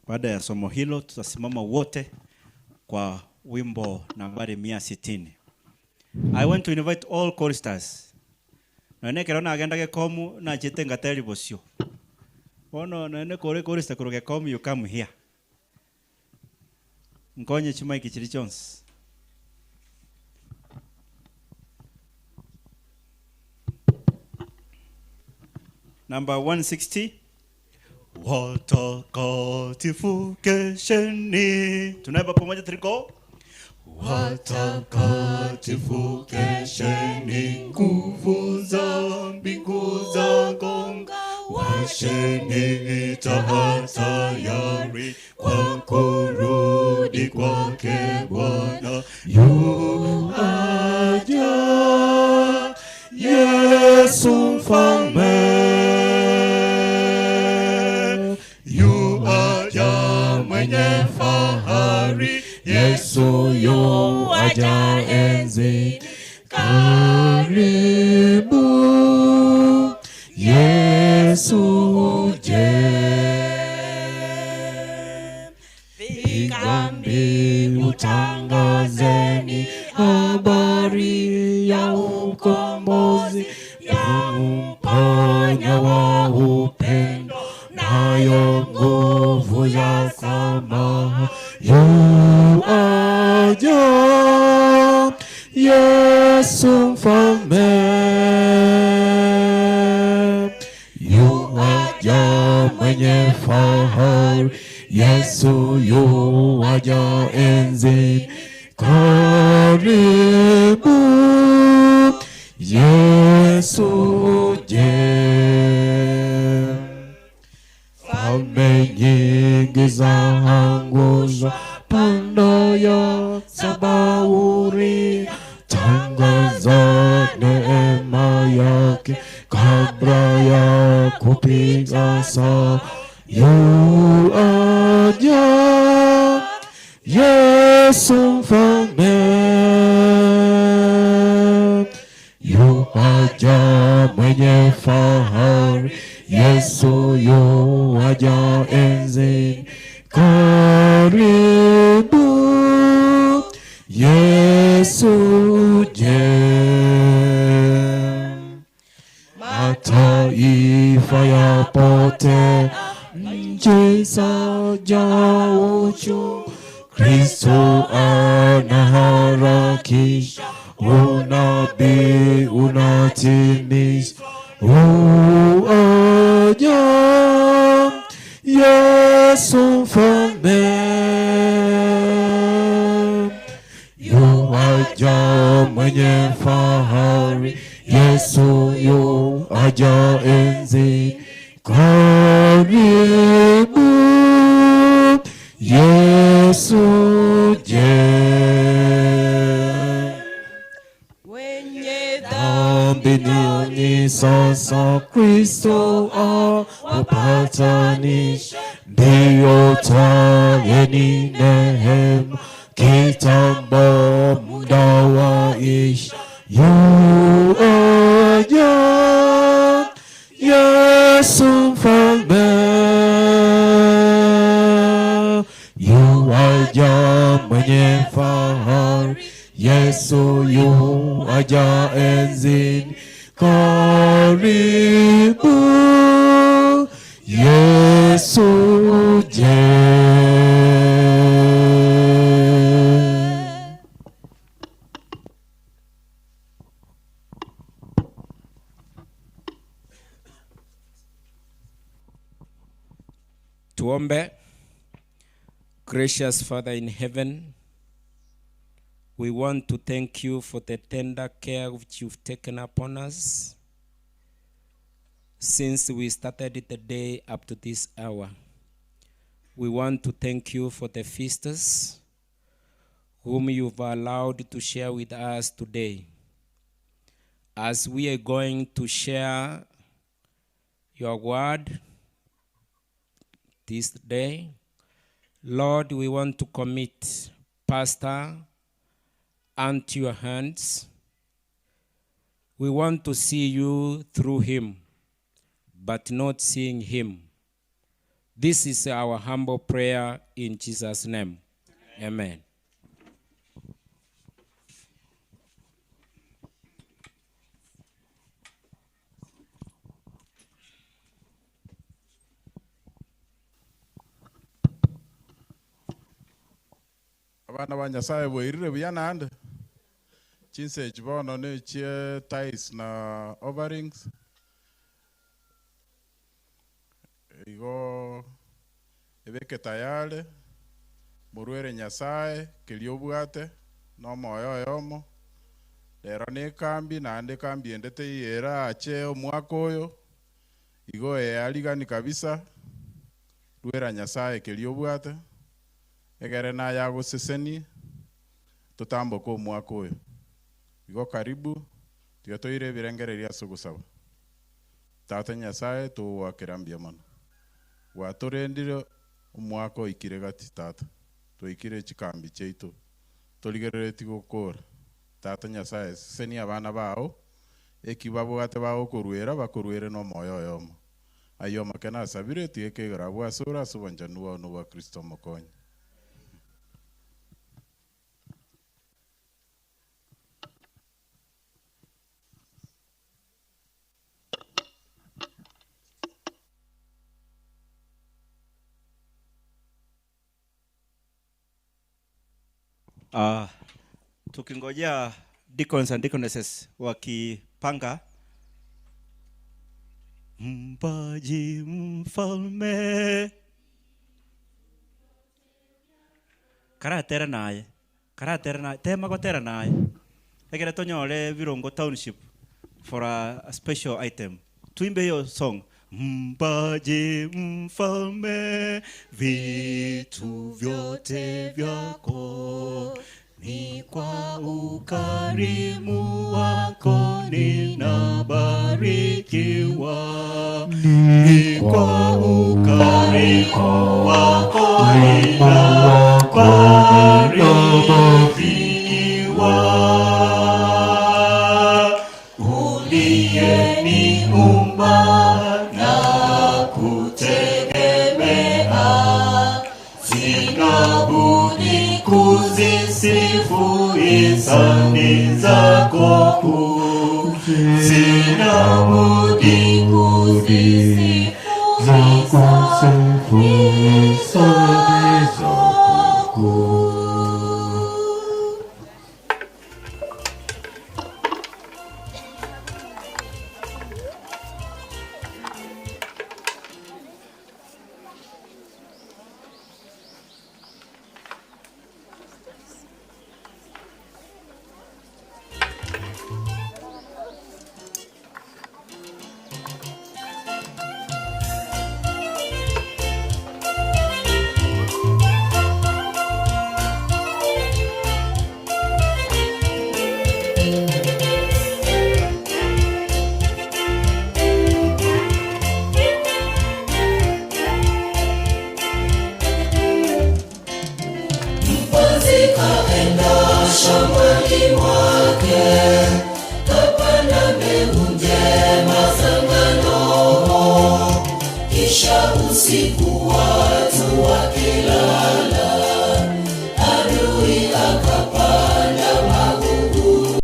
Baada ya somo hilo tutasimama wote kwa wimbo nambari 160. I want to invite all choristers. Nene kerona agenda Gekomu na chete ngateri bosio. Bono nene kore chorister koro Gekomu, you come here. Nkonye chima ikichiri Jones. Number 160. Watakatifu kesheni. Tunaimba pamoja, triko. Watakatifu kesheni, nguvu za mbingu za gonga, washeni taa tayari kwa kurudi kwake Bwana. Yu aja Yesu mfalme, yu aja mwenye fahari, Yesu yu aja enzi. Karibu Yesu uje, piga mbiu tangazeni habari ya ukombozi, ya mponya wa upendo, nayo nguvu ya samaha. Yu aja Yesu mfalme, yu aja mwenye fahari, Yesu yu aja enzi. Karibu Yesu uje, falme nyingi zaangushwa, pando ya sabauri, tangaza neema yake kabla ya kupiga saa. Yu aja Yesu mfalme, yu aja mwenye fahari, Yesu yu aja enzi. Karibu Yesu uje, mataifa yapote, nchi zajaa uchu, Kristo anaharakisha, unabii unatimiza. Yuaja Yesu mfalme, yuaja mwenye fahari, Yesu yuaja enzi. Karibu Yesu je. Wenye Dhambi ni sasa Kristo awapatanisha, ndiyo tayeni neema, kitambo muda waisha. Yuaja Yesu mfalme, yuaja mwenye fahari, Yesu yuaja enzini. Karibu Yesu je. Tuombe. Gracious Father in heaven, we want to thank you for the tender care which you've taken upon us since we started the day up to this hour. We want to thank you for the feasters whom you've allowed to share with us today. As we are going to share your word this day, Lord, we want to commit Pastor unto your hands. We want to see you through him, but not seeing him. This is our humble prayer in Jesus' name. Amen. Abana ba Nyasaye boirire buya nande chinse chibono ne chie tithes na offerings igo ebeke tayari murwere Nyasaye kerio obwate no moyo oyomo rero ne kambi nande kambi endete yera ache omwaka oyo igo eyarigani kabisa rwera Nyasaye kerio obwate egere na yaguseseni tutamboka omwaka oyo igo karibu tiga toire ebirengereria ase ogosaba. Tata Nyasaye towakera mbuya mono gwatorendire omwaka oikire gati tata twaikire chikambi chiaito torigerereti gokora. Tata Nyasaye seseni abana bao eki babwate bagokorwera bakorwere na omoyo oyomo ayo makena asabire tiga ekegera bwasora ase obwanchani bwao na obwa Kristo omokonyi. Tukingojea deacons and deaconesses wakipanga mpaji mfalme karatera naye tema gotera naye egere tonyore Birongo Township for a special item. Tuimbe hiyo song. Mpaji mfalme, vitu vyote vyako ni kwa ukarimu wako ninabarikiwa, ni kwa ukarimu wako ninabarikiwa. Uliyeniumba na kutegemea, sina budi kuzisifu hisani zako kuu, sina budi kuzisifu hisani zako kuu. Shambani mwake kapanda mbegu njema za ngano, kisha usiku watu wakilala, adui akapanda magugu.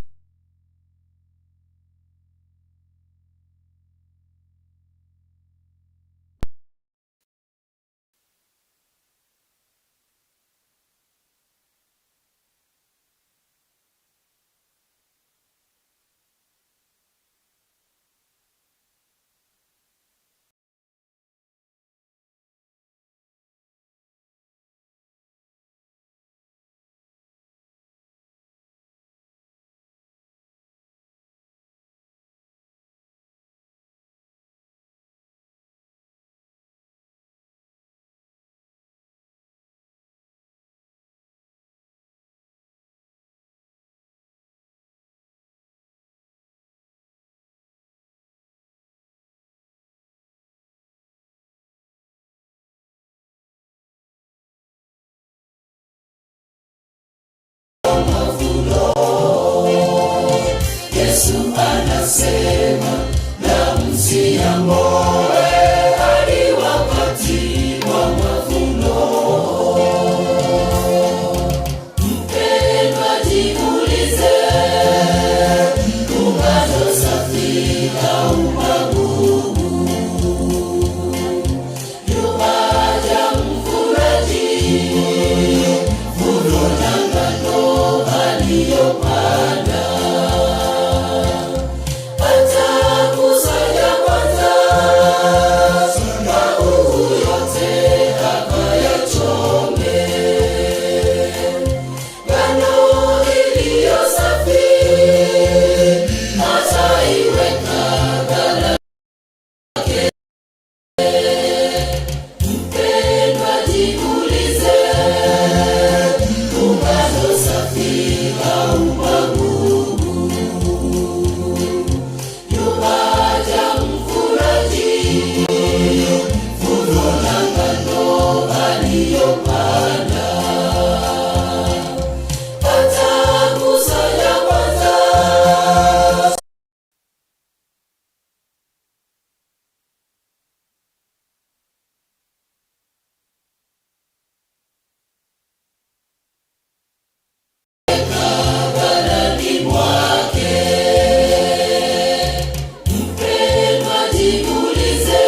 Yesu anasema na msiyang'oe hadi wakati wa mavuno. Mpendwa, jiulize, ungano safi au magugu? Yuaja mvunaji, vuno la ngano aliyopanda. Atakusanya kwanza magugu yote akayachome, ngano iliyo safi ataiweka ghalani. Mpendwa, jiulize, ungano safi au magugu? Yuaja mvunaji, vuno la ngano aliyopanda. Atakusanya kwanza ghalani mwake. Mpendwa, jiulize,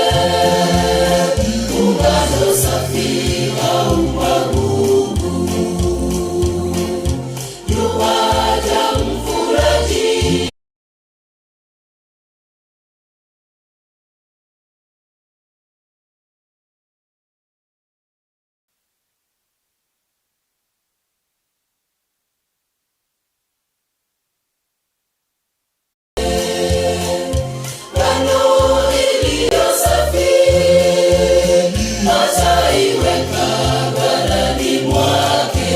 ungano safi au magugu? Yuaja mvunaji. Ngano iliyo safi ataiweka ghalani mwake.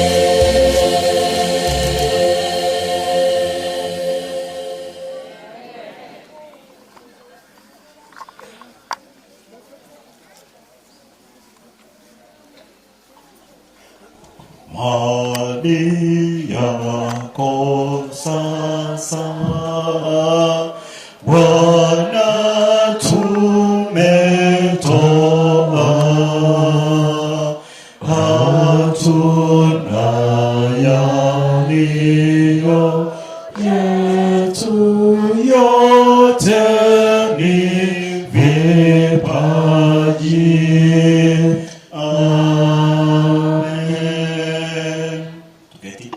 Mali yako sasa Bwana tumetoa, hatuna yaliyo yetu, yote ni vipaji. Amen. Tuketi.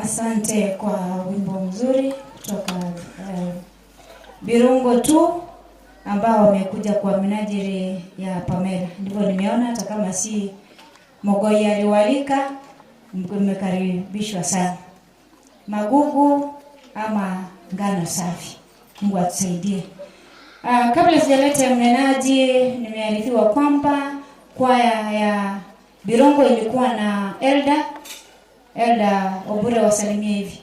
Asante kwa wimbo mzuri kutoka Birungo tu ambao wamekuja kwa minajili ya Pamela. Ndivyo nimeona, hata kama si Mogoi aliwalika, mmekaribishwa sana. Magugu ama ngano safi. Mungu atusaidie. Kabla sijaleta mnenaji, nimearifiwa kwamba kwaya ya Birongo ilikuwa na Elda Obure, wasalimie hivi.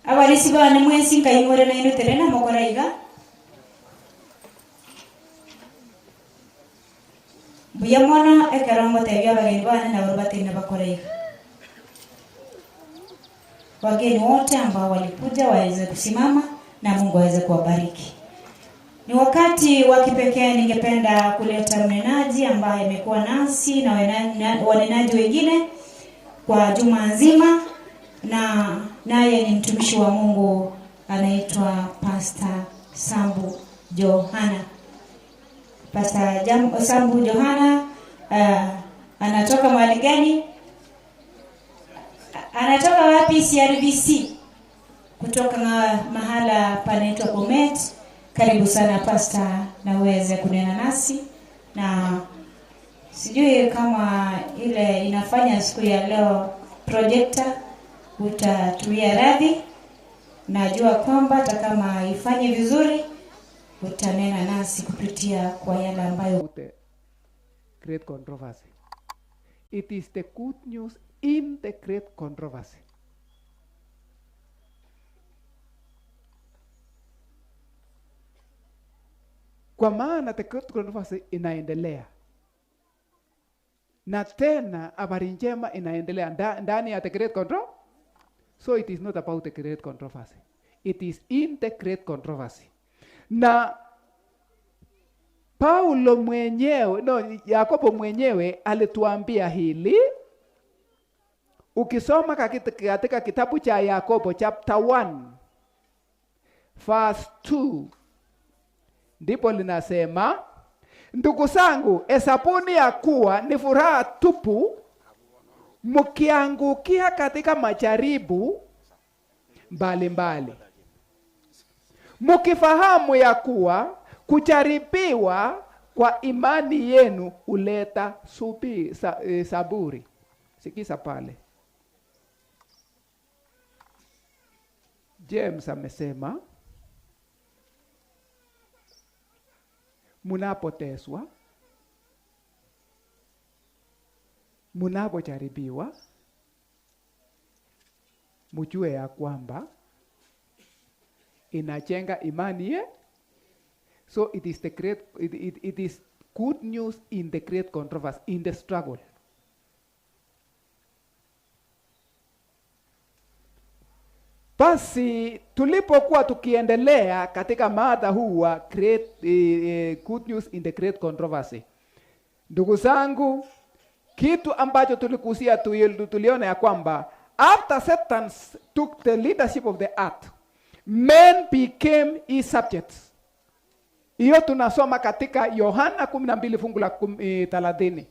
Abalisi bane mwensi nkaimore na inu terena mokora iga. Mbuya mono ekero ngotebia abageni bane nabo batene bakore iga. Wageni wote ambao walikuja waweze kusimama na Mungu aweze kuwabariki. Ni wakati wa kipekee, ningependa kuleta mnenaji ambaye amekuwa nasi na wanenaji wengine kwa juma nzima, na naye ni mtumishi wa Mungu anaitwa Pastor Sambu Johana. Pastor Sambu Johana anatoka mahali gani? Anatoka wapi? CRBC, kutoka mahala panaitwa Bomet. Karibu sana Pastor, na uweze kunena nasi. Na sijui kama ile inafanya siku ya leo projector, utatuia radhi. Najua kwamba hata kama ifanye vizuri utanena nasi kupitia kwa yale ambayo the great controversy. It is the good news in the great controversy. Kwa maana the great controversy inaendelea, na tena habari njema inaendelea ndani ya the great controversy. So it is not about the great controversy. It is in the great controversy. Na Paulo mwenyewe, no, Yakobo mwenyewe alituambia hili. Ukisoma katika kitabu cha Yakobo chapter 1 verse 2, ndipo linasema, ndugu zangu, hesabuni ya kuwa ni furaha tupu mkiangukia katika majaribu mbalimbali, mkifahamu ya kuwa kujaribiwa kwa imani yenu huleta saburi. Sikiza pale. James amesema, munapoteswa, munapojaribiwa, mjue ya kwamba inajenga imani ye. So it is the great, it is good news in the great controversy, in the struggle. Basi tulipokuwa tukiendelea katika mada huu wa good news in the great controversy, ndugu zangu, kitu ambacho tulikusia tuliona ya kwamba after Satan took the leadership of the earth, men became his subjects. Hiyo tunasoma katika Yohana 12 fungu la 30.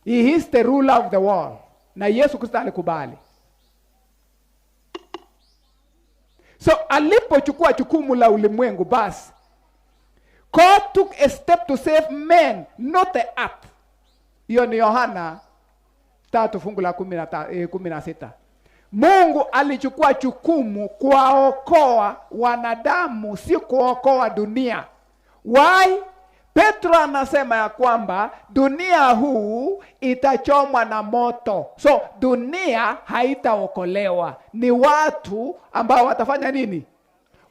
He is the ruler of the world. Na Yesu Kristo alikubali. So alipochukua jukumu la ulimwengu, basi God took a step to save men, not the earth. Hiyo ni Yohana 3 fungu la 16. Mungu alichukua jukumu kuwaokoa wanadamu, si kuokoa dunia. Why? Petro anasema ya kwamba dunia huu itachomwa na moto. So dunia haitaokolewa. Ni watu ambao watafanya nini?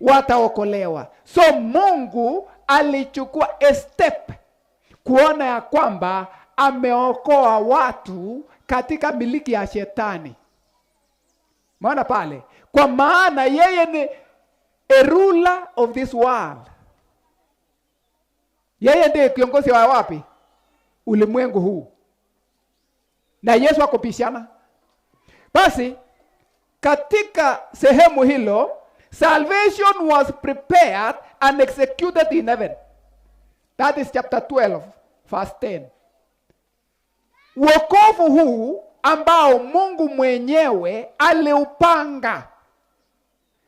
Wataokolewa. So Mungu alichukua a step kuona ya kwamba ameokoa watu katika miliki ya shetani. Maana pale, kwa maana yeye ni a ruler of this world. Yeye ndiye kiongozi wa wapi? Ulimwengu huu. Na Yesu hakupishana. Basi katika sehemu hilo, salvation was prepared and executed in heaven. That is chapter 12 verse 10. Wokovu huu ambao Mungu mwenyewe aliupanga.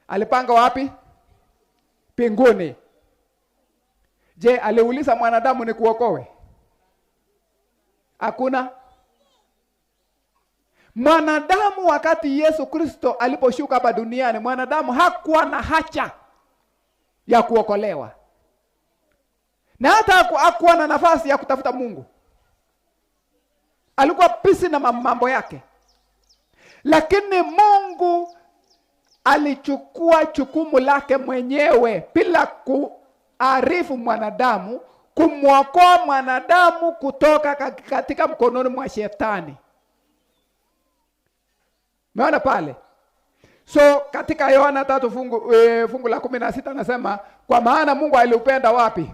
Alipanga wapi? Mbinguni. Je, aliuliza mwanadamu ni kuokoe? Hakuna. Mwanadamu wakati Yesu Kristo aliposhuka hapa duniani, mwanadamu hakuwa na hacha ya kuokolewa. Na hata hakuwa na nafasi ya kutafuta Mungu. Alikuwa busy na mambo yake. Lakini Mungu alichukua jukumu lake mwenyewe bila kuarifu mwanadamu, kumwokoa mwanadamu kutoka katika mkononi mwa shetani. Umeona pale? So katika Yohana 3 fungu la 16 anasema, kwa maana Mungu aliupenda wapi?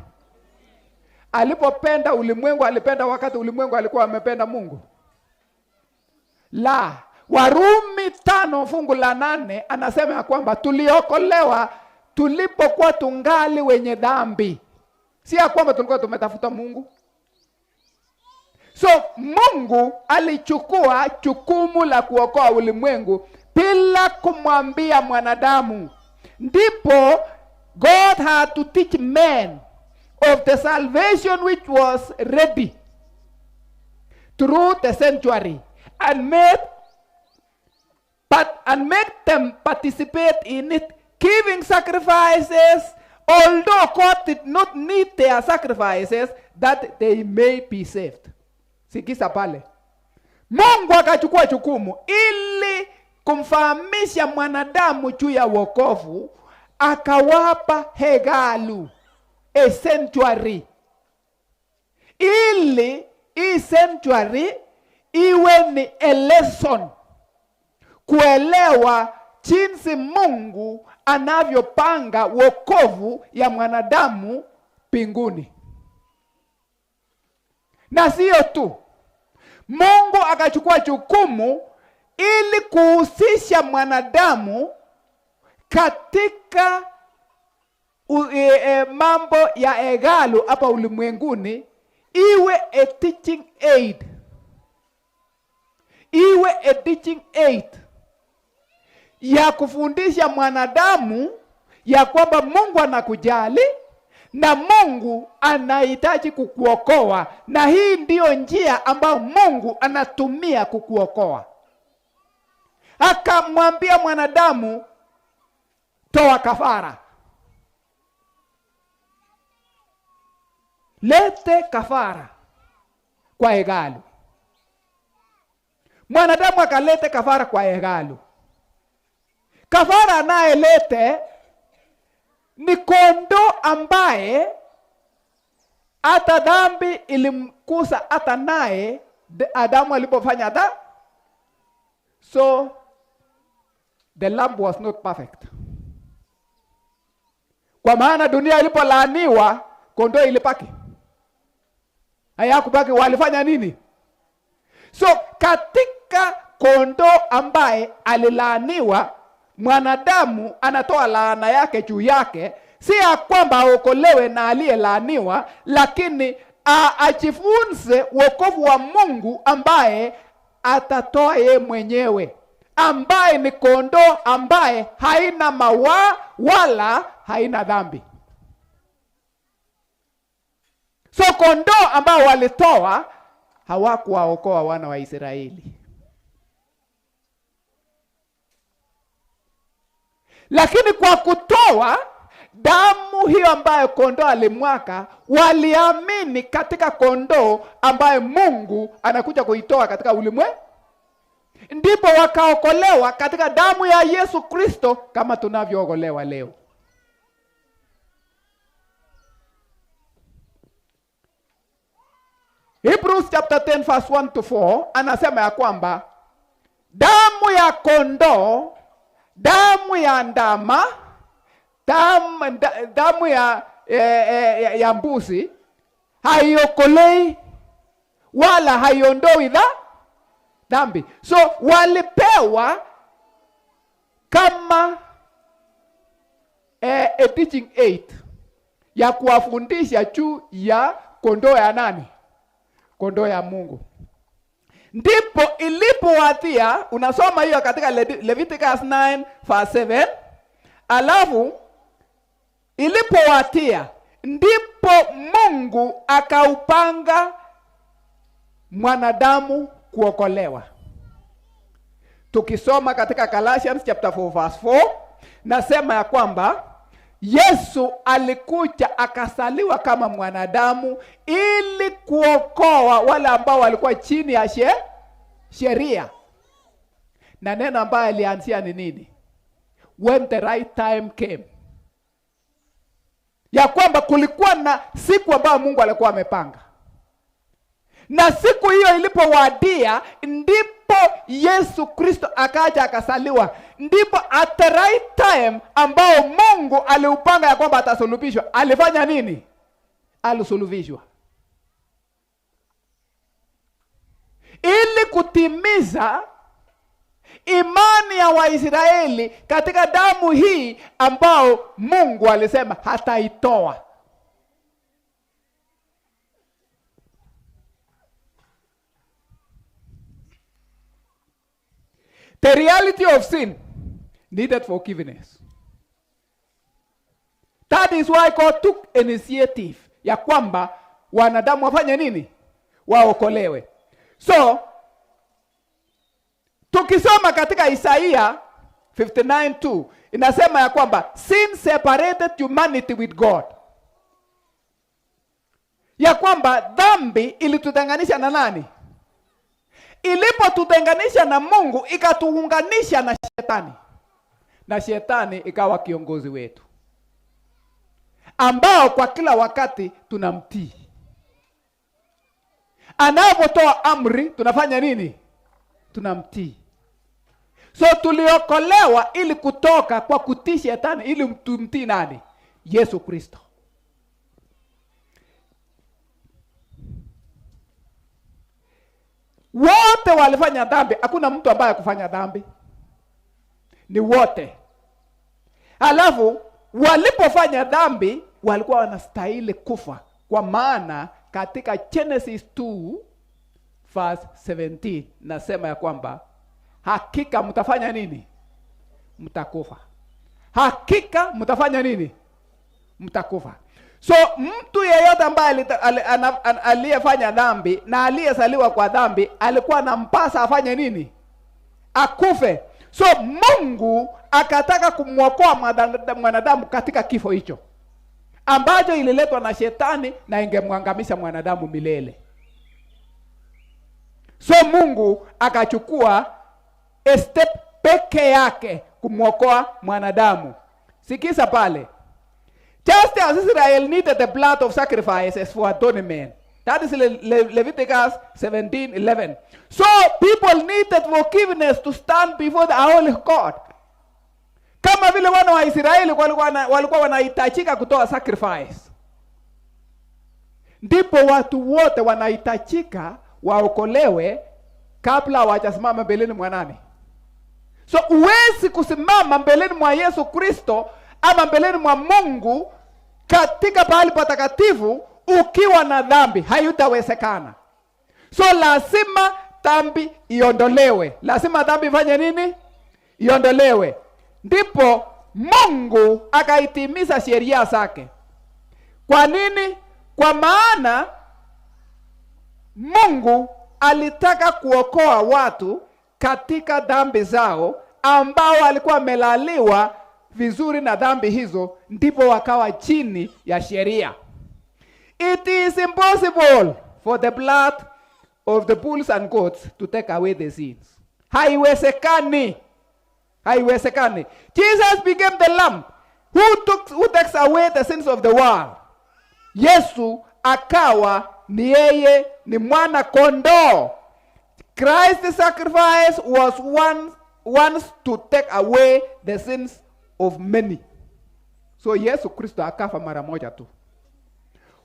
Alipopenda ulimwengu, alipenda wakati ulimwengu alikuwa amependa Mungu? La. Warumi 5 fungu la 8 anasema ya kwamba tuliokolewa tulipokuwa tungali wenye dhambi. Si ya kwamba tulikuwa tumetafuta Mungu. So Mungu alichukua jukumu la kuokoa ulimwengu bila kumwambia mwanadamu. Ndipo God had to teach men of the salvation which was ready through the sanctuary and make them participate in it, giving sacrifices, although God did not need their sacrifices, that they may be saved. Sikiza pale. Mungu akachukua jukumu ili kumfahamisha mwanadamu juu ya wokovu, akawapa hekalu, a sanctuary, ili hii sanctuary iwe ni a lesson kuelewa jinsi Mungu anavyopanga wokovu ya mwanadamu mbinguni. Na sio tu, Mungu akachukua jukumu ili kuhusisha mwanadamu katika mambo ya hekalu hapa ulimwenguni, iwe a teaching aid. Iwe a teaching aid ya kufundisha mwanadamu ya kwamba Mungu anakujali na Mungu anahitaji kukuokoa, na hii ndiyo njia ambayo Mungu anatumia kukuokoa. Akamwambia mwanadamu, toa kafara, lete kafara kwa hekalu. Mwanadamu akalete kafara kwa hekalu. Kafara anayelete ni kondoo ambaye hata dhambi ilimkusa hata naye Adamu alipofanya dhambi. So the lamb was not perfect. Kwa maana dunia ilipolaaniwa, kondoo ilibaki. Hayakubaki, walifanya nini? So katika kondoo ambaye alilaaniwa, mwanadamu anatoa laana yake juu yake, si ya kwamba aokolewe na aliyelaaniwa, lakini ajifunze wokovu wa Mungu ambaye atatoa yeye mwenyewe, ambaye ni kondoo ambaye haina mawaa wala haina dhambi. So kondoo ambao walitoa hawakuwaokoa wana wa Israeli. Lakini kwa kutoa damu hiyo ambayo kondoo alimwaka, waliamini katika kondoo ambaye Mungu anakuja kuitoa katika ulimwengu. Ndipo wakaokolewa katika damu ya Yesu Kristo kama tunavyookolewa leo. Hebrews chapter 10 verse 1 to 4 anasema ya kwamba damu ya kondoo, damu ya ndama, damu ya mbuzi haiokolei wala haiondoi dhambi. So walipewa kama a teaching aid ya kuwafundisha juu ya kondoo ya nani? Kondoo ya Mungu. Ndipo ilipowatia, unasoma hiyo katika Leviticus 9 verse 7, alafu ilipowatia ndipo Mungu akaupanga mwanadamu kuokolewa. Tukisoma katika Galatians chapter 4 verse 4, nasema ya kwamba Yesu alikuja akasaliwa kama mwanadamu ili kuokoa wale ambao walikuwa chini ya sheria. Na neno ambayo alianzia ni nini? When the right time came. Ya kwamba kulikuwa na siku ambayo Mungu alikuwa amepanga. Na siku hiyo ilipowadia, ndipo Yesu Kristo akaja akasaliwa. Ndipo at the right time ambao Mungu aliupanga ya kwamba atasulubishwa, alifanya nini? Alisulubishwa. Ili kutimiza imani ya Waisraeli katika damu hii ambao Mungu alisema hataitoa. The reality of sin needed forgiveness. That is why God took initiative ya kwamba wanadamu wafanye nini? Waokolewe. So, tukisoma katika Isaiah 59:2 inasema ya kwamba sin separated humanity with God. Ya kwamba dhambi ilitutenganisha na nani? Ilipotutenganisha na Mungu ikatuunganisha na shetani. Na shetani ikawa kiongozi wetu, ambao kwa kila wakati tunamtii. Anapotoa amri tunafanya nini? Tunamtii. So tuliokolewa ili kutoka kwa kutii shetani ili tumtii nani? Yesu Kristo. Wote walifanya dhambi, hakuna mtu ambaye hakufanya dhambi. Ni wote. Alafu walipofanya dhambi walikuwa wanastahili kufa, kwa maana katika Genesis 2 verse 17 nasema ya kwamba hakika mtafanya nini? Mtakufa. Hakika mtafanya nini? Mtakufa. So mtu yeyote ambaye aliyefanya dhambi na aliyezaliwa kwa dhambi alikuwa anampasa afanye nini? Akufe. So Mungu akataka kumwokoa mwanadamu katika kifo hicho ambacho ililetwa na shetani na ingemwangamisha mwanadamu milele. So Mungu akachukua a step peke yake kumwokoa mwanadamu. Sikiza pale. Just as Israel needed the blood of sacrifices for atonement. That is Leviticus 17:11. So people needed forgiveness to stand before the holy God. Kama vile wana wa Israeli walikuwa wanahitajika kutoa sacrifice, ndipo watu wote wanahitajika waokolewe kabla hawajasimama mbeleni mwa nani? So huwezi kusimama mbeleni mwa Yesu Kristo ama mbeleni mwa Mungu katika pahali patakatifu ukiwa na dhambi, haitawezekana. So lazima dhambi iondolewe. Lazima dhambi ifanye nini? Iondolewe. Ndipo Mungu akaitimiza sheria zake. Kwa nini? Kwa maana Mungu alitaka kuokoa watu katika dhambi zao ambao walikuwa wamelaliwa vizuri na dhambi hizo, ndipo wakawa chini ya sheria. It is impossible for the blood of the bulls and goats to take away the sins. Haiwezekani. Haiwezekani. Jesus became the lamb who takes away the sins of the world. Yesu akawa ni yeye ni mwana kondoo. Christ's sacrifice was once to take away the sins of many. So Yesu Kristo akafa mara moja tu.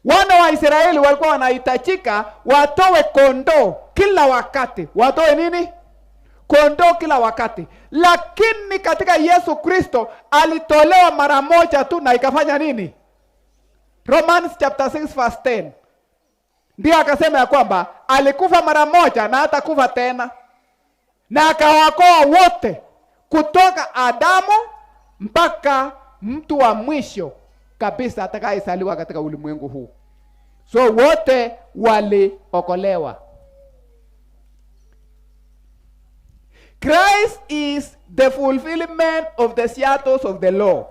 Wana wa Israeli walikuwa wanahitajika watoe kondoo kila wakati. Watoe nini? Kondoo kila wakati. Lakini katika Yesu Kristo alitolewa mara moja tu na ikafanya nini? Romans chapter 6 verse 10. Ndiyo akasema ya kwamba alikufa mara moja na hatakufa tena. Na akawaokoa wote kutoka Adamu mpaka mtu wa mwisho kabisa atakayezaliwa katika ulimwengu huu. So wote waliokolewa. Christ is the fulfillment of the shadows of the law.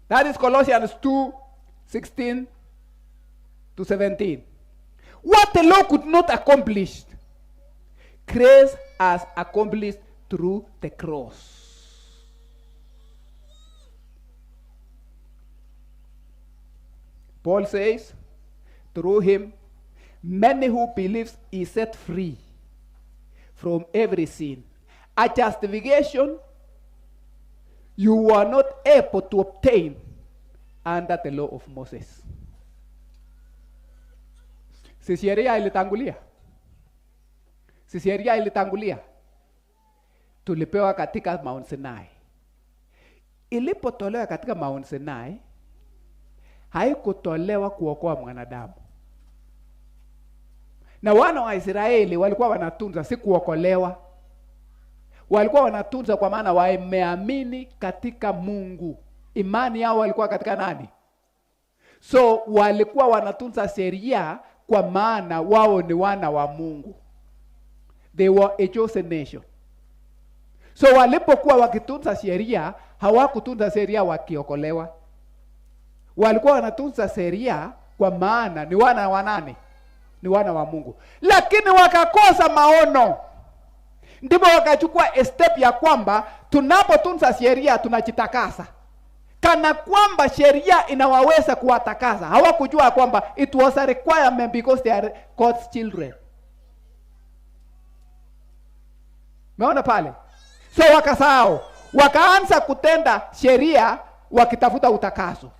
That is Colossians 2:16 to 17. What the law could not accomplish, Christ has accomplished through the cross. Paul says, through him, many who believes is set free from every sin. A justification you were not able to obtain under the law of Moses. Si sheria ilitangulia? Si sheria ilitangulia? Tulipewa katika Mount Sinai. Ilipotolewa katika Mount Sinai, haikutolewa kuokoa mwanadamu. Na wana wa Israeli walikuwa wanatunza, si kuokolewa. Walikuwa wanatunza kwa maana wameamini katika Mungu. Imani yao walikuwa katika nani? So walikuwa wanatunza sheria kwa maana wao ni wana wa Mungu. They were a chosen nation. So walipokuwa wakitunza sheria, hawakutunza sheria wakiokolewa. Walikuwa wanatunza sheria kwa maana ni wana wa nani? Ni wana wa Mungu. Lakini wakakosa maono. Ndipo wakachukua a step ya kwamba tunapotunza sheria tunajitakasa. Kana kwamba sheria inawaweza kuwatakasa. Hawakujua kwamba it was a requirement because they are God's children. Umeona pale? So wakasahau, wakaanza kutenda sheria wakitafuta utakaso.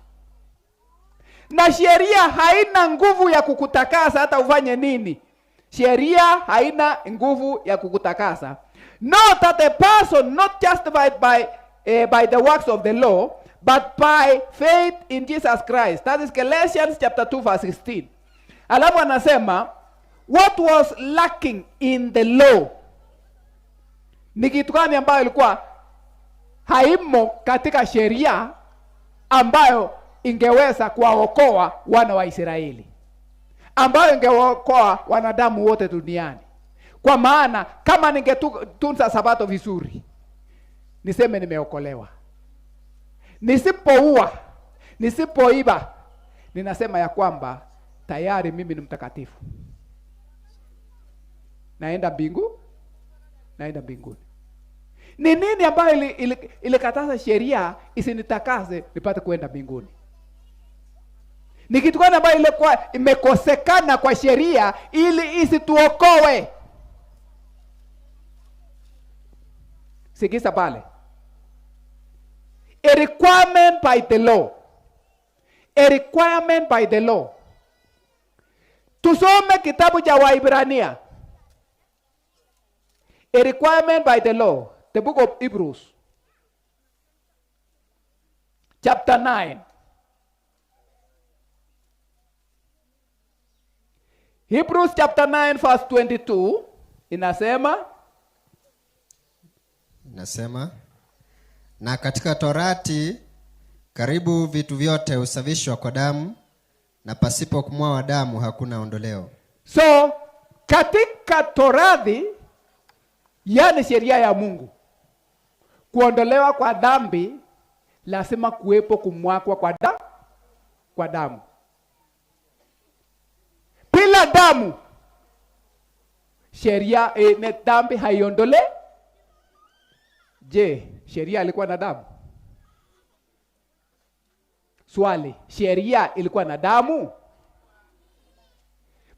Na sheria haina nguvu ya kukutakasa hata ufanye nini. Sheria haina nguvu ya kukutakasa. Not that a person not justified by the works of the law, but by faith in Jesus Christ. That is Galatians chapter 2 verse 16. Alafu anasema, what was lacking in the law? Ni kitu gani ambayo ilikuwa haimo katika sheria ambayo ingeweza kuwaokoa wana wa Israeli, ambayo ingewaokoa wanadamu wote duniani? Kwa maana kama ningetunza sabato vizuri, niseme nimeokolewa. Nisipoua, nisipoiba, ninasema ya kwamba tayari mimi ni mtakatifu. Naenda mbingu, naenda mbinguni. Ni nini ambayo ilikataza sheria isinitakase nipate kuenda mbinguni? Ni kitu gani ambayo ilikuwa imekosekana kwa sheria ili isituokoe? Sikiza pale. A requirement by the law. A requirement by the law. Tusome kitabu cha Waibrania. A requirement by the law. The book of Hebrews. Chapter 9. Hebrews chapter 9 verse 22 inasema, na katika Torati karibu vitu vyote husafishwa kwa damu, na pasipo kumwaga damu hakuna ondoleo. So katika Torati, yani sheria ya Mungu, kuondolewa kwa dhambi lazima kuwepo kumwagwa kwa damu. Bila damu sheria dhambi haiondole. Je, sheria ilikuwa na damu? Swali, sheria ilikuwa na damu?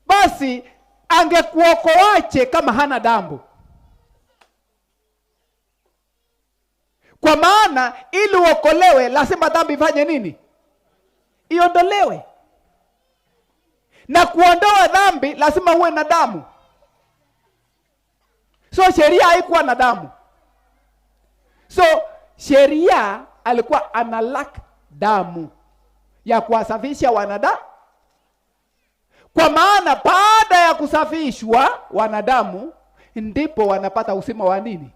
Basi angekuokoaje kama hana damu? Kwa maana ili uokolewe lazima dhambi ifanye nini? Iondolewe. Na kuondoa dhambi lazima uwe na damu. So sheria haikuwa na damu. So sheria alikuwa analak damu ya kuwasafisha wanadamu. Kwa maana baada ya kusafishwa wanadamu ndipo wanapata uzima wa nini?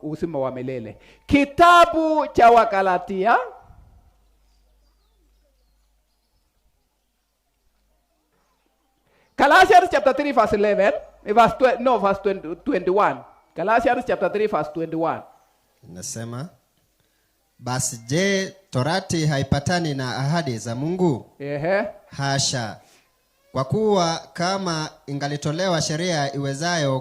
Uzima wa milele. Kitabu cha Wagalatia Galatians chapter 3 verse 11, verse 21. Galatians chapter 3 verse 21. Inasema, basi je, Torati haipatani na ahadi za Mungu? Ehe. Hasha. Kwa kuwa kama ingalitolewa sheria iwezayo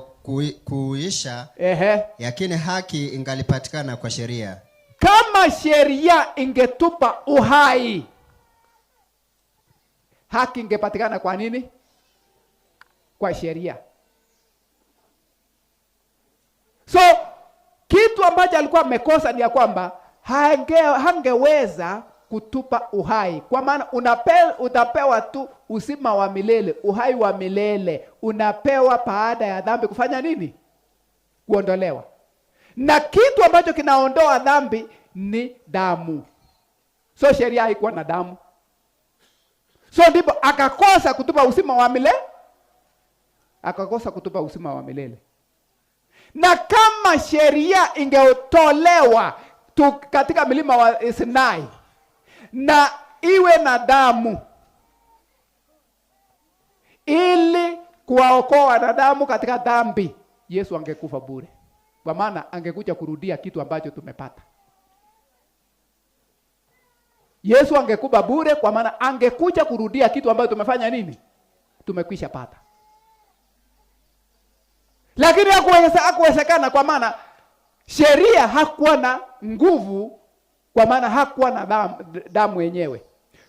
kuisha, ehe, yakini haki ingalipatikana kwa sheria. Kama sheria ingetupa uhai, Haki ingepatikana kwa nini? Kwa sheria. So kitu ambacho alikuwa amekosa ni ya kwamba hangeweza kutupa uhai, kwa maana utapewa tu uzima wa milele, uhai wa milele unapewa baada ya dhambi kufanya nini? Kuondolewa. Na kitu ambacho kinaondoa dhambi ni damu. So sheria haikuwa na damu. So ndipo akakosa kutupa uzima wa milele. Akakosa kutupa uzima wa milele. Na kama sheria ingetolewa katika milima wa Sinai na iwe na damu ili kuwaokoa wanadamu katika dhambi, Yesu angekufa bure. Kwa maana angekuja kurudia kitu ambacho tumepata. Yesu angekufa bure kwa maana angekuja kurudia kitu ambacho tumefanya nini? Tumekwisha pata. Lakini hakuwezekana kwa maana sheria hakuwa na nguvu, kwa maana hakuwa na damu yenyewe.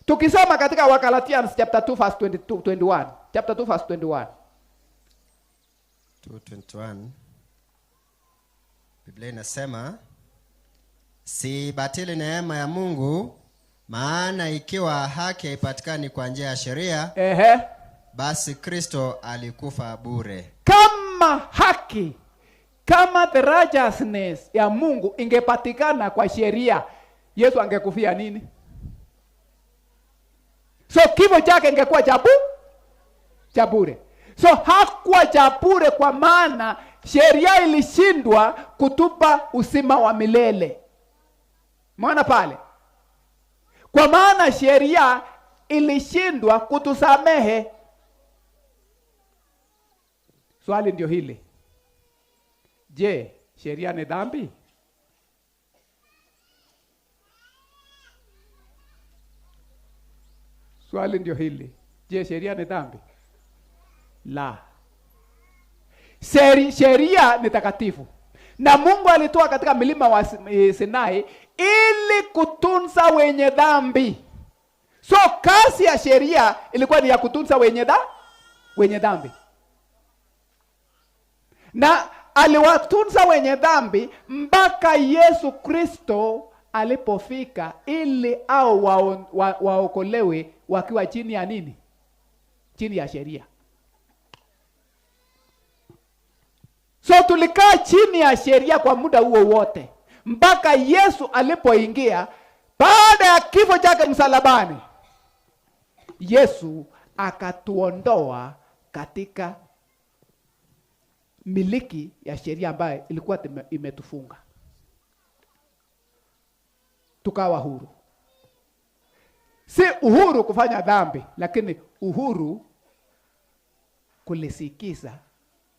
Tukisoma katika Wagalatians chapter 2 verse 22, 21. Chapter 2 verse 21. 2:21. Biblia inasema, si batili neema ya Mungu, maana ikiwa haki haipatikani kwa njia ya sheria, basi Kristo alikufa bure. Kama haki, kama the righteousness ya Mungu ingepatikana kwa sheria, Yesu angekufia nini? So kifo chake ingekuwa cha bure. So hakuwa cha bure kwa maana sheria ilishindwa kutupa uzima wa milele. Maana pale, kwa maana sheria ilishindwa kutusamehe. Swali ndio hili. Je, sheria ni dhambi? Swali ndio hili. Je, sheria ni dhambi? La. Sheria ni takatifu. Na Mungu alitoa katika milima wa Sinai ili kutunza wenye dhambi. So kazi ya sheria ilikuwa ni ya kutunza wenye dhambi. Na aliwatunza wenye dhambi mpaka Yesu Kristo alipofika, ili au waokolewe wakiwa chini ya nini? Chini ya sheria. So tulikaa chini ya sheria kwa muda huo wote mpaka Yesu alipoingia. Baada ya kifo chake msalabani, Yesu akatuondoa katika miliki ya sheria ambayo ilikuwa imetufunga. Tukawa huru. Si uhuru kufanya dhambi, lakini uhuru kulisikiza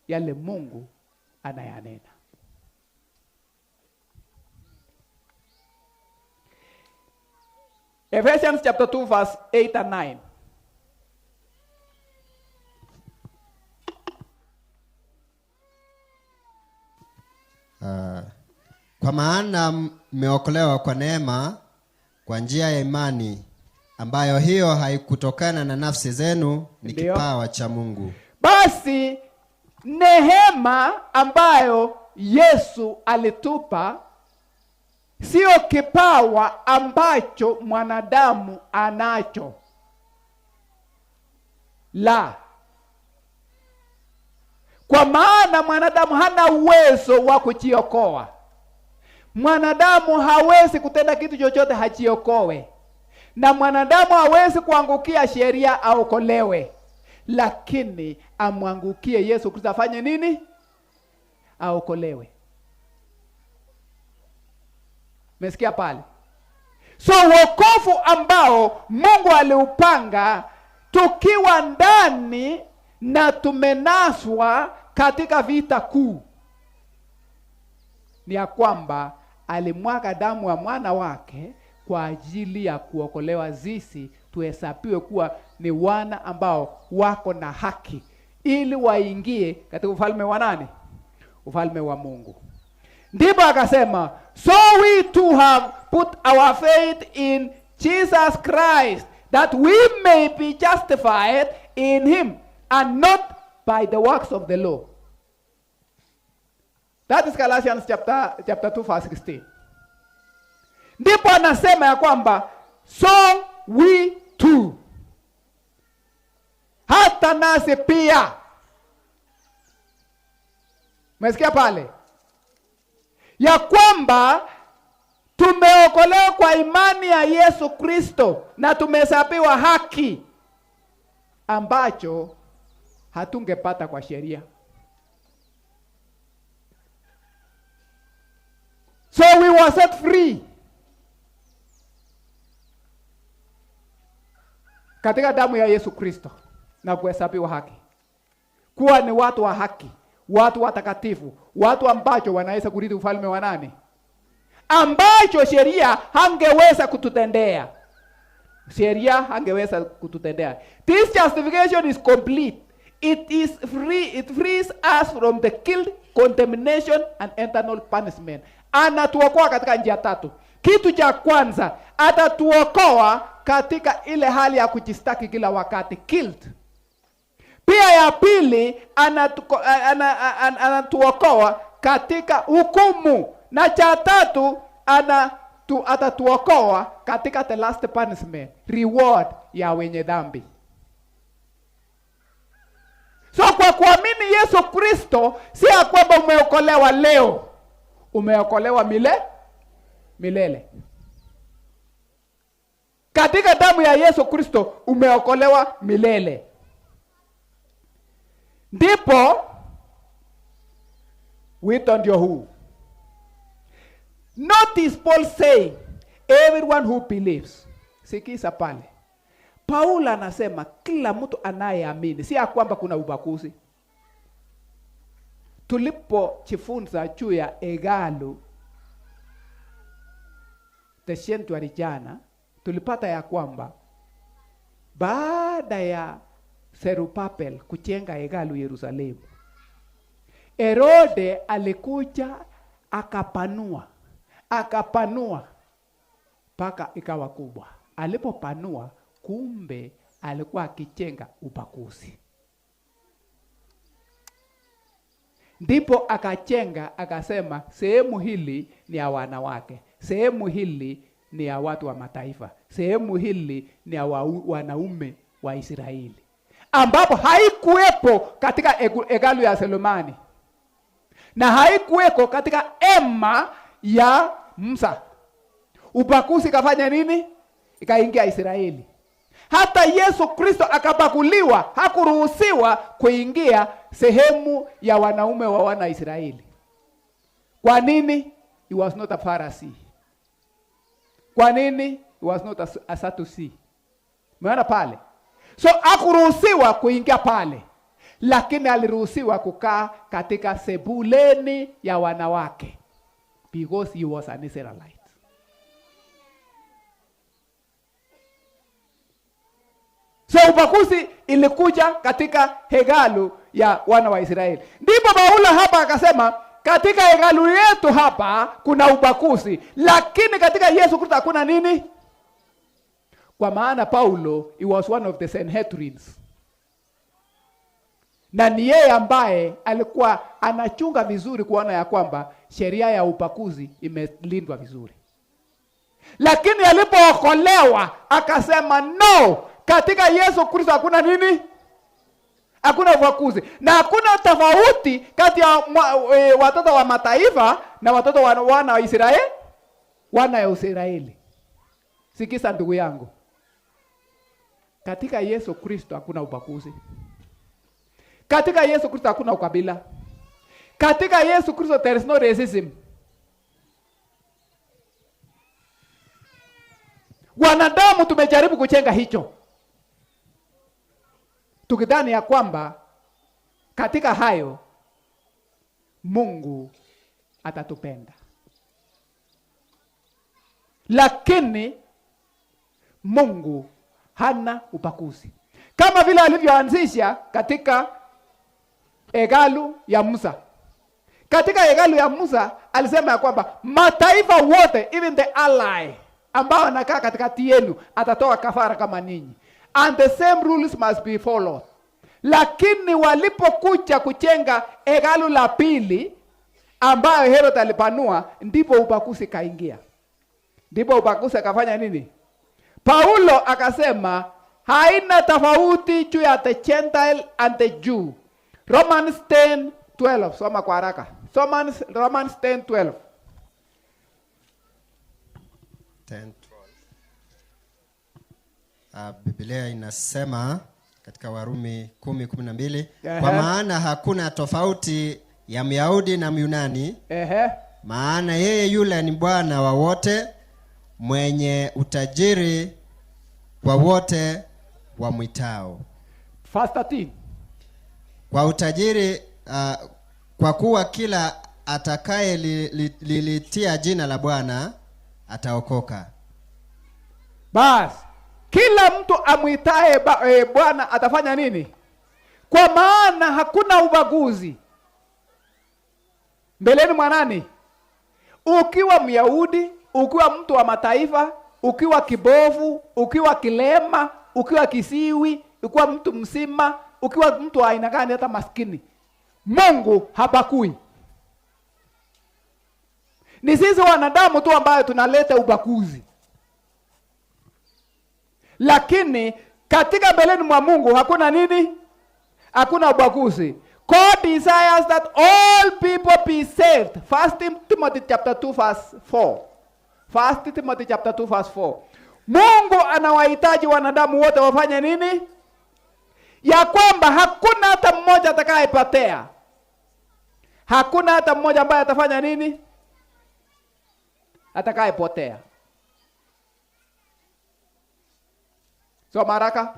yale Mungu anayanena. Ephesians chapter 2 verse 8 and 9. Kwa maana mmeokolewa kwa neema kwa njia ya imani, ambayo hiyo haikutokana na nafsi zenu, ni kipawa cha Mungu. Basi neema ambayo Yesu alitupa sio kipawa ambacho mwanadamu anacho. La. Kwa maana mwanadamu hana uwezo wa kujiokoa. Mwanadamu hawezi kutenda kitu chochote hajiokoe. Na mwanadamu hawezi kuangukia sheria aokolewe. Lakini amwangukie Yesu Kristo afanye nini? Aokolewe. Umesikia pale? So wokovu ambao Mungu aliupanga tukiwa ndani na tumenaswa katika vita kuu, ni ya kwamba alimwaga damu ya mwana wake kwa ajili ya kuokolewa sisi, tuhesabiwe kuwa ni wana ambao wako na haki, ili waingie katika ufalme wa nani? Ufalme wa Mungu. Ndipo akasema, so we too have put our faith in Jesus Christ, that we may be justified in him and not by the works of the law. That is Galatians chapter 2 verse 16. Ndipo anasema ya kwamba so we too, hata nasi pia. Umesikia pale? Ya kwamba tumeokolewa kwa imani ya Yesu Kristo na tumehesabiwa haki, ambacho hatungepata kwa sheria. So we were set free katika damu ya Yesu Kristo na kuhesabiwa haki, kuwa ni watu wa haki, watu watakatifu, watu ambacho wanaweza kurithi ufalme wa nani? Ambacho sheria hangeweza kututendea. Sheria hangeweza kututendea. This justification is complete. It is free, it frees us from the guilt, condemnation and eternal punishment. Anatuokoa katika njia tatu. Kitu cha kwanza, atatuokoa katika ile hali ya kujistaki kila wakati, guilt. Pia ya pili, anatuokoa katika hukumu. Na cha tatu, atatuokoa katika the last punishment, reward ya wenye dhambi. So kwa kuamini Yesu Kristo, si ya kwamba umeokolewa leo, umeokolewa milele. Katika damu ya Yesu Kristo umeokolewa milele. Ndipo wito ndio huu. Notice Paul saying, everyone who believes. Sikiza pale. Paulo anasema kila mtu anayeamini, si ya kwamba kuna ubaguzi. Tulipojifunza juu ya hekalu the sanctuary jana, tulipata ya kwamba baada ya Zerubabel kujenga hekalu Yerusalemu, Herode alikuja akapanua mpaka ikawa kubwa. Alipopanua, kumbe alikuwa akijenga ubaguzi. Ndipo akajenga akasema, sehemu hili ni ya wanawake, sehemu hili ni ya watu wa mataifa, sehemu hili ni ya wanaume wa Israeli, ambapo haikuwepo katika hekalu ya Solomoni na haikuweko katika ema ya Musa. Ubaguzi kafanya nini? Ikaingia Israeli. Hata Yesu Kristo akabaguliwa, hakuruhusiwa kuingia sehemu ya wanaume wa wana Israeli. Kwa nini? He was not a Pharisee. Kwa nini? He was not a Sadducee. Umeona pale? So hakuruhusiwa kuingia pale, lakini aliruhusiwa kukaa katika sebuleni ya wanawake because he was an Israelite. So ubaguzi ilikuja katika hekalu ya wana wa Israeli. Ndipo Paulo hapa akasema katika hekalu yetu hapa kuna ubaguzi, lakini katika Yesu Kristo hakuna nini? Kwa maana Paulo, he was one of the Sanhedrins. Na ni yeye ambaye alikuwa anachunga vizuri kuona ya kwamba sheria ya ubaguzi imelindwa vizuri. Lakini alipookolewa akasema no, katika Yesu Kristo hakuna nini? Hakuna ubaguzi. Na hakuna tofauti kati ya watoto wa mataifa na watoto wa wana wa Israeli, wana wa Israeli. Sikiza ndugu yangu. Katika Yesu Kristo hakuna ubaguzi. Katika Yesu Kristo hakuna ukabila. Katika Yesu Kristo there is no racism. Wanadamu tumejaribu kujenga hicho, tukidhani ya kwamba katika hayo Mungu atatupenda. Lakini Mungu hana ubaguzi. Kama vile alivyoanzisha katika hekalu ya Musa. Katika hekalu ya Musa alisema ya kwamba mataifa wote, even the ally ambao anakaa katikati yenu atatoa kafara kama ninyi, and the same rules must be followed. Lakini walipokuja kujenga hekalu la pili ambayo Herod alipanua, ndipo ubaguzi kaingia. Ndipo ubaguzi akafanya nini? Paulo akasema haina tofauti juu ya the Gentile and the Jew. Romans 10:12, soma kwa haraka. Romans 10:12. 10:12. Biblia inasema katika Warumi 10:12, kwa maana hakuna tofauti ya Myahudi na Myunani, maana yeye yule ni Bwana wa wote, mwenye utajiri kwa wote wamwitao. Verse 13. Kwa utajiri, kwa kuwa kila atakaye lilitia jina la Bwana ataokoka. Bas, kila mtu amwitaye Bwana atafanya nini? Kwa maana hakuna ubaguzi mbeleni mwa nani? Ukiwa Myahudi, ukiwa mtu wa mataifa, ukiwa kibofu, ukiwa kilema, ukiwa kisiwi, ukiwa mtu mzima, ukiwa mtu wa aina gani, hata maskini, Mungu habakui. Ni sisi wanadamu tu ambayo tunaleta ubaguzi. Lakini katika mbeleni mwa Mungu hakuna nini? Hakuna ubaguzi. God desires that all people be saved. 1 Timothy chapter 2 verse 4. 1 Timothy chapter 2 verse 4. Mungu anawahitaji wanadamu wote wafanye nini? Ya kwamba hakuna hata mmoja atakayepotea. Hakuna hata mmoja ambaye atafanya nini? Atakayepotea. So maraka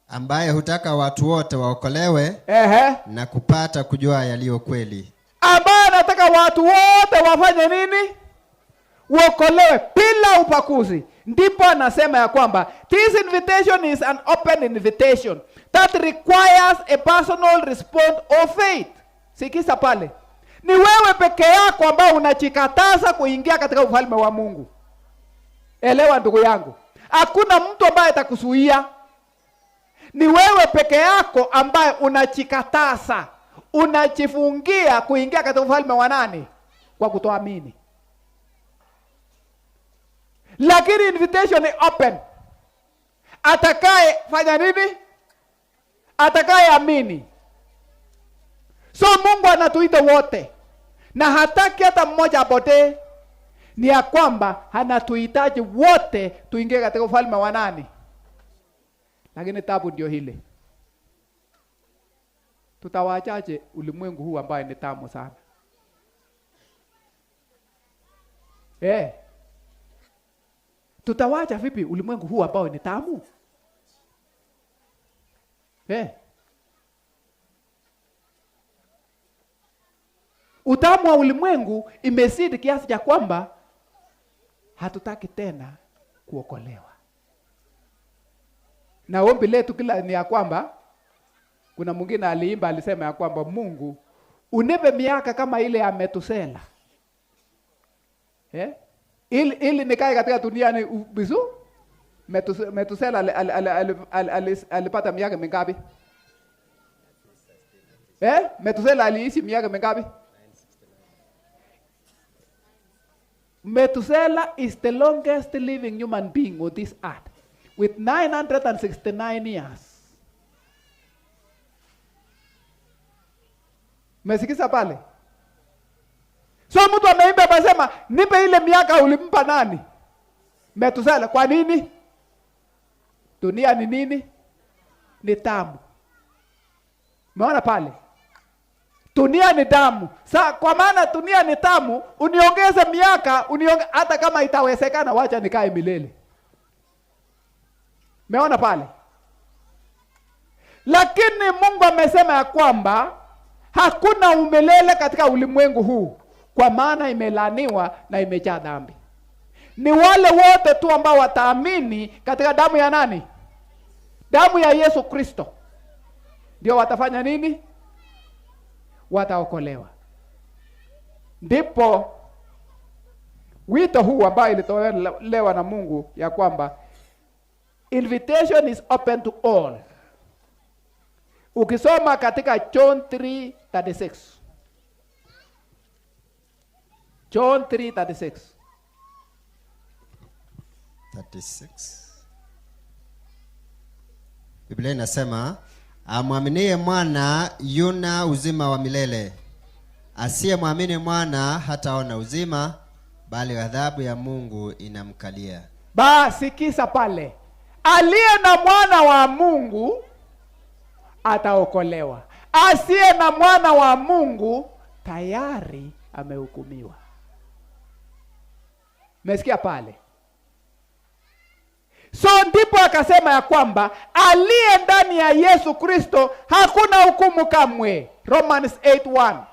ambaye hutaka watu wote waokolewe na kupata kujua yaliyo kweli. Ambaye anataka watu wote wafanye nini? Waokolewe bila ubaguzi. Ndipo anasema ya kwamba this invitation is an open invitation that requires a personal response of faith. Sikiza pale. Ni wewe peke yako ambao unajikataza kuingia katika ufalme wa Mungu. Elewa ndugu yangu. Hakuna mtu ambaye atakuzuia. Ni wewe peke yako ambaye unajikataza, unajifungia kuingia katika ufalme wa nani? Kwa kutoamini. Lakini invitation ni open. Atakaye fanya nini? Atakaye amini. So Mungu anatuita wote, na hataki hata mmoja apotee. Ni ya kwamba anatuhitaji wote tuingie katika ufalme wa nani? Lakini tabu ndio hile. Tutawachaje ulimwengu huu ambaye ni tamu sana? Tutawacha vipi ulimwengu huu ambao ni tamu? Utamu wa ulimwengu imezidi kiasi cha kwamba hatutaki tena kuokolewa. Na ombi letu kila ni ya kwamba, kuna mwingine aliimba alisema ya kwamba Mungu unipe miaka kama ile ya Metusela. Ili nikae katika duniani bizu. Metusela alipata miaka mingapi? Metusela aliishi miaka mingapi? Methuselah is the longest living human being on this earth with 969 years. Mesikiza pale? So mtu ameimba akasema nipe ile miaka ulimpa nani? Methuselah. Kwa nini? Dunia ni nini? Ni tamu. Umeona pale? Dunia ni tamu. Sa kwa maana dunia ni tamu, uniongeze miaka, hata kama itawezekana wacha nikae milele. Umeona pale? Lakini Mungu amesema ya kwamba hakuna umilele katika ulimwengu huu, kwa maana imelaniwa na imejaa dhambi. Ni wale wote tu ambao wataamini katika damu ya nani? Damu ya Yesu Kristo. Ndio watafanya nini? Wataokolewa. Ndipo Wito huu ambayo ilitolewa na Mungu ya kwamba invitation is open to all. Ukisoma katika John 3:36. John 3:36. 36. Biblia inasema, amwaminie mwana yuna uzima wa milele, asiyemwamini mwana hataona uzima, bali ghadhabu ya Mungu inamkalia. Basi kisa pale, aliye na mwana wa Mungu ataokolewa, asiye na mwana wa Mungu tayari amehukumiwa. Umesikia pale? So ndipo akasema ya kwamba aliye ndani ya Yesu Kristo hakuna hukumu kamwe. Romans 8:1.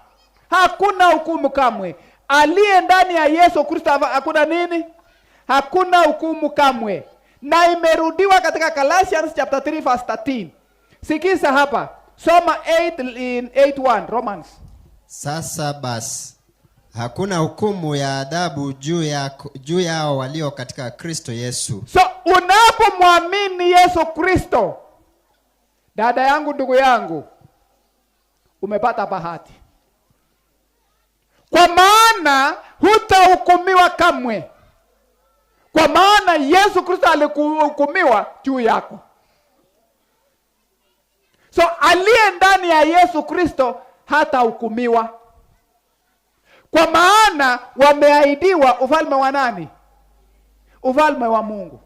Hakuna hukumu kamwe. Aliye ndani ya Yesu Kristo hakuna nini? Hakuna hukumu kamwe. Na imerudiwa katika Galatians chapter 3 verse 13. Sikiza hapa. Soma 8:1 Romans. Sasa basi hakuna hukumu ya adhabu juu yao walio katika Kristo Yesu. So unapomwamini Yesu Kristo, dada yangu, ndugu yangu, umepata bahati. Kwa maana hutahukumiwa kamwe. Kwa maana Yesu Kristo alikuhukumiwa juu yako. So aliye ndani ya Yesu Kristo hatahukumiwa. Kwa maana wameahidiwa ufalme wa nani? Ufalme wa Mungu.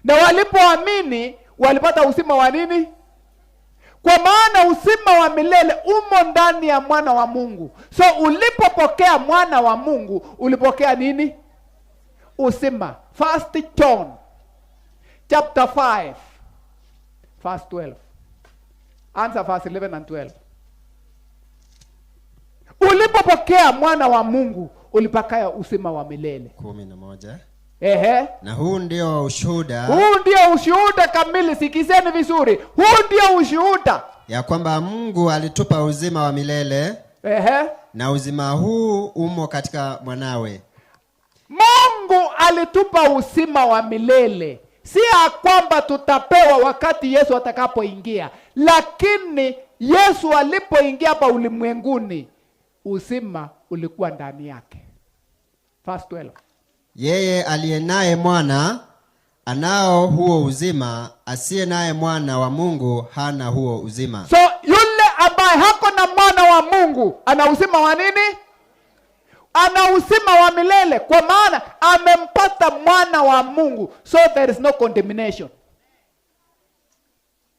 Na walipoamini walipata uzima wa nini? Kwa maana uzima wa milele umo ndani ya mwana wa Mungu. So ulipopokea mwana wa Mungu, ulipokea nini? Uzima. 1 John chapter 5 verse 12. Answer verse 11 and 12. Ulipopokea mwana wa Mungu, ulipokea uzima wa milele. 11. Ehe. Na huu ndio ushuhuda. Huu ndio ushuhuda kamili, sikizeni vizuri. Huu ndio ushuhuda ya kwamba Mungu alitupa uzima wa milele. Ehe. Na uzima huu umo katika mwanawe. Mungu alitupa uzima wa milele. Si ya kwamba tutapewa wakati Yesu atakapoingia, lakini Yesu alipoingia hapa ulimwenguni, uzima ulikuwa ndani yake. Verse 12. Yeye aliye naye mwana anao huo uzima, asiye naye mwana wa Mungu hana huo uzima. So yule ambaye hako na mwana wa Mungu ana uzima wa nini? Ana uzima wa milele, kwa maana amempata mwana wa Mungu. So there is no condemnation.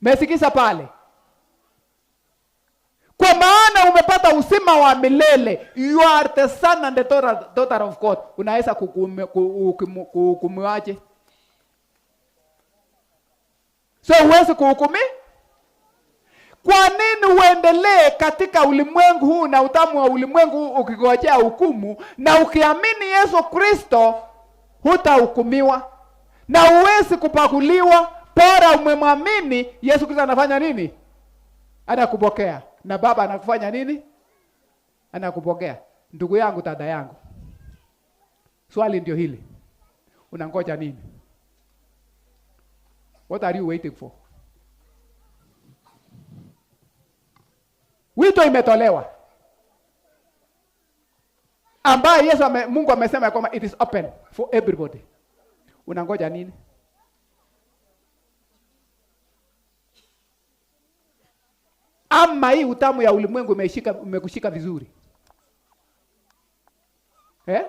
Mesikiza pale? Kwa maana umepata uzima wa milele. You are the son and the daughter of God. Unaweza kuhukumiwaje? So huwezi kuhukumi? Kwa nini uendelee katika ulimwengu huu na utamu wa ulimwengu huu ukigojea hukumu, na ukiamini Yesu Kristo hutahukumiwa na huwezi kupakuliwa? Bora umemwamini Yesu Kristo, anafanya nini? Anakupokea. Na Baba anakufanya nini? Anakupokea. Ndugu yangu, dada yangu, swali ndio hili. Unangoja nini? What are you waiting for? Wito imetolewa, ambaye Yesu Mungu amesema kwamba it is open for everybody. Unangoja nini? Ama hii utamu ya ulimwengu imekushika vizuri? Eh?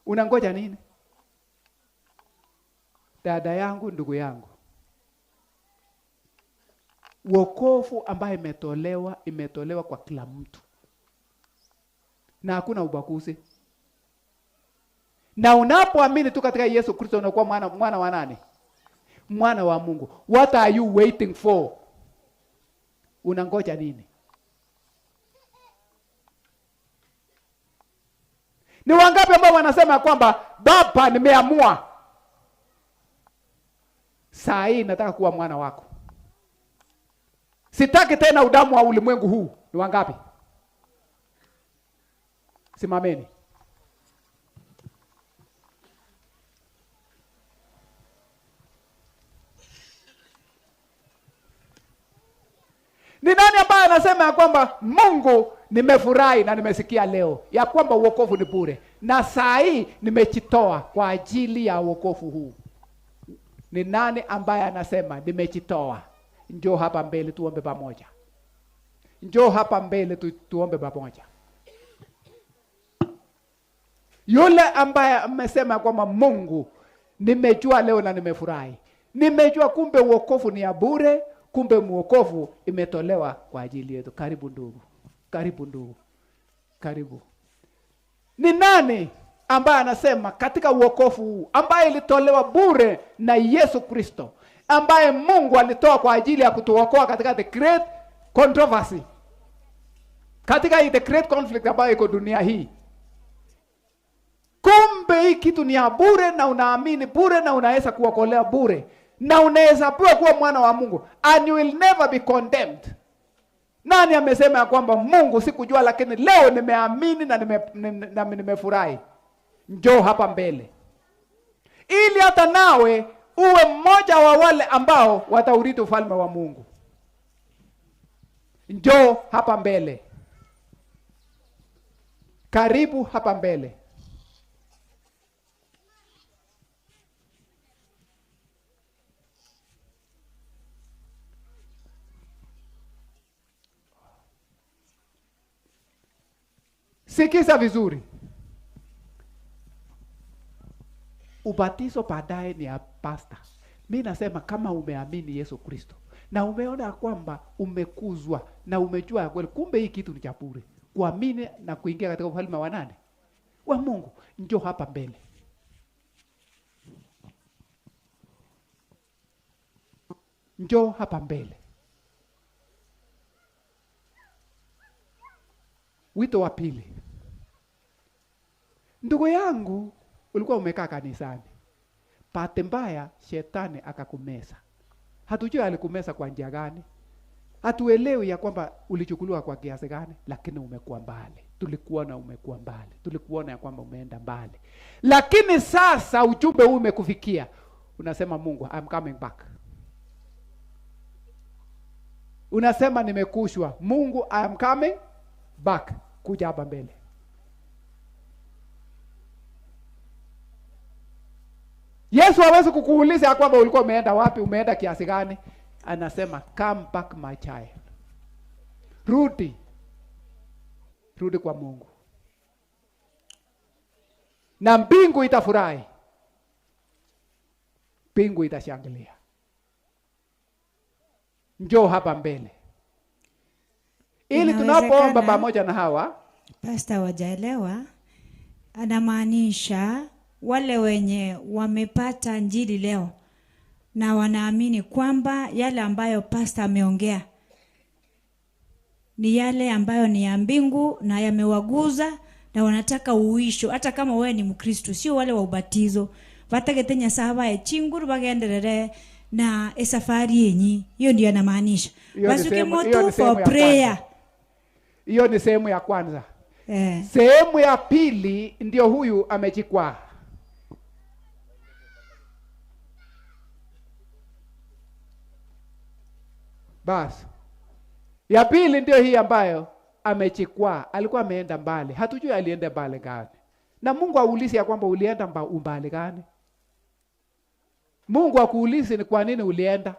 Unangoja nini? Dada yangu, ndugu yangu, wokovu ambaye imetolewa kwa kila mtu. Na hakuna ubaguzi. Na unapoamini tu katika Yesu Kristo unakuwa mwana wa nani? Mwana wa Mungu. What are you waiting for? Unangoja nini? Ni wangapi ambao wanasema kwamba Baba, nimeamua saa hii nataka kuwa mwana wako, sitaki tena udamu wa ulimwengu huu? Ni wangapi? Simameni. Ni nani ambaye anasema ya kwamba Mungu, nimefurahi na nimesikia leo ya kwamba wokovu ni bure, na saa hii nimejitoa kwa ajili ya wokovu huu? Ni nani ambaye anasema nimejitoa? Njoo hapa mbele tuombe pamoja. Njoo hapa mbele tuombe pamoja. Yule ambaye amesema kwamba Mungu, nimejua leo na nimefurahi, nimejua kumbe wokovu ni ya bure, kumbe mwokovu imetolewa kwa ajili yetu. Karibu ndugu, karibu ndugu, karibu. Ni nani ambaye anasema katika wokovu huu ambaye ilitolewa bure na Yesu Kristo, ambaye Mungu alitoa kwa ajili ya kutuokoa katika the great controversy, katika the great conflict ambayo iko dunia hii? Kumbe hii kitu ni ya bure, na unaamini bure, na unaweza kuokolewa bure, na unaweza pewa kuwa mwana wa Mungu, and you will never be condemned. Nani amesema ya kwamba Mungu sikujua, lakini leo nimeamini na nimefurahi? Njoo hapa mbele ili hata nawe uwe mmoja wa wale ambao wataurithi ufalme wa Mungu. Njoo hapa mbele, karibu hapa mbele. Sikiza vizuri. Ubatizo baadaye ni ya pastor. Mimi nasema kama umeamini Yesu Kristo na umeona kwamba umekuzwa na umejua kweli kumbe hii kitu ni cha bure, kuamini na kuingia katika ufalme wa nani? Wa Mungu. Njoo hapa mbele. Njoo hapa mbele. Wito wa pili. Ndugu yangu, ulikuwa umekaa kanisani. Bahati mbaya shetani akakumeza. Hatujui alikumeza kwa njia gani. Hatuelewi ya kwamba ulichukuliwa kwa kiasi gani, lakini umekuwa mbali. Tulikuona umekuwa mbali. Tulikuona ya kwamba umeenda mbali. Lakini sasa ujumbe huu umekufikia. Unasema Mungu, I'm coming back. Unasema nimekushwa. Mungu, I am coming back. Kuja hapa mbele. Yesu hawezi kukuuliza ya kwamba ulikuwa umeenda wapi, umeenda kiasi gani. Anasema come back my child. Rudi. Rudi kwa Mungu. Na mbingu itafurahi. Mbingu itashangilia. Njoo hapa mbele. Ili tunapoomba pamoja na hawa Pastor wajaelewa, anamaanisha wale wenye wamepata injili leo na wanaamini kwamba yale ambayo pastor ameongea ni yale ambayo ni ya mbingu na yamewaguza na wanataka uisho, hata kama wewe ni Mkristo, sio wale wa ubatizo batagete Nyasaye bae chinguru bagenderere na esafari yenyi. Hiyo ndio anamaanisha. Basuke moto for prayer. Hiyo ni sehemu ya kwanza. Sehemu ya pili ndio huyu amejikwaa. Bas. Ya pili ndio hii ambayo amejikwaa. Alikuwa ameenda mbali. Hatujui alienda mbali gani. Na Mungu aulizi ya kwamba ulienda umbali gani. Mungu akuulizi ni kwa nini ulienda.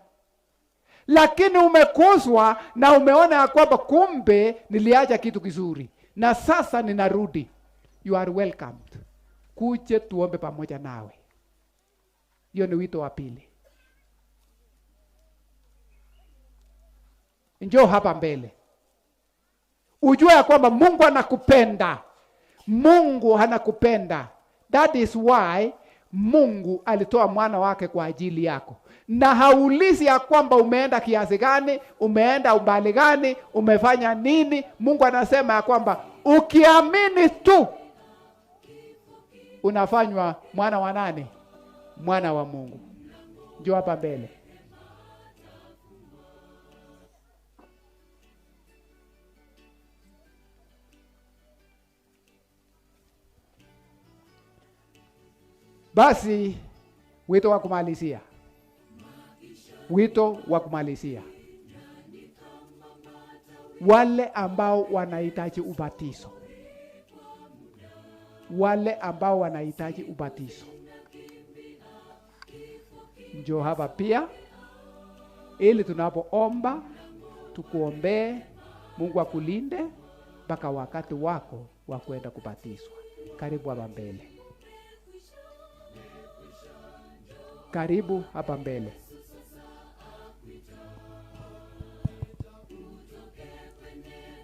Lakini umekoswa na umeona ya kwamba kumbe niliacha kitu kizuri na sasa ninarudi. You are welcomed. Kuje tuombe pamoja nawe. Hiyo ni wito wa pili. Njoo hapa mbele. Ujue ya kwamba Mungu anakupenda. Mungu anakupenda. That is why Mungu alitoa mwana wake kwa ajili yako. Na haulizi ya kwamba umeenda kiasi gani, umeenda umbali gani, umefanya nini. Mungu anasema ya kwamba ukiamini tu unafanywa mwana wa nani? Mwana wa Mungu. Njoo hapa mbele. Basi wito wa kumalizia. Wito wa kumalizia. Wale ambao wanahitaji ubatizo. Wale ambao wanahitaji ubatizo, njoo hapa pia, ili tunapoomba tukuombee, Mungu akulinde mpaka wakati wako wa kwenda kubatizwa. Karibu hapa mbele. Karibu hapa mbele.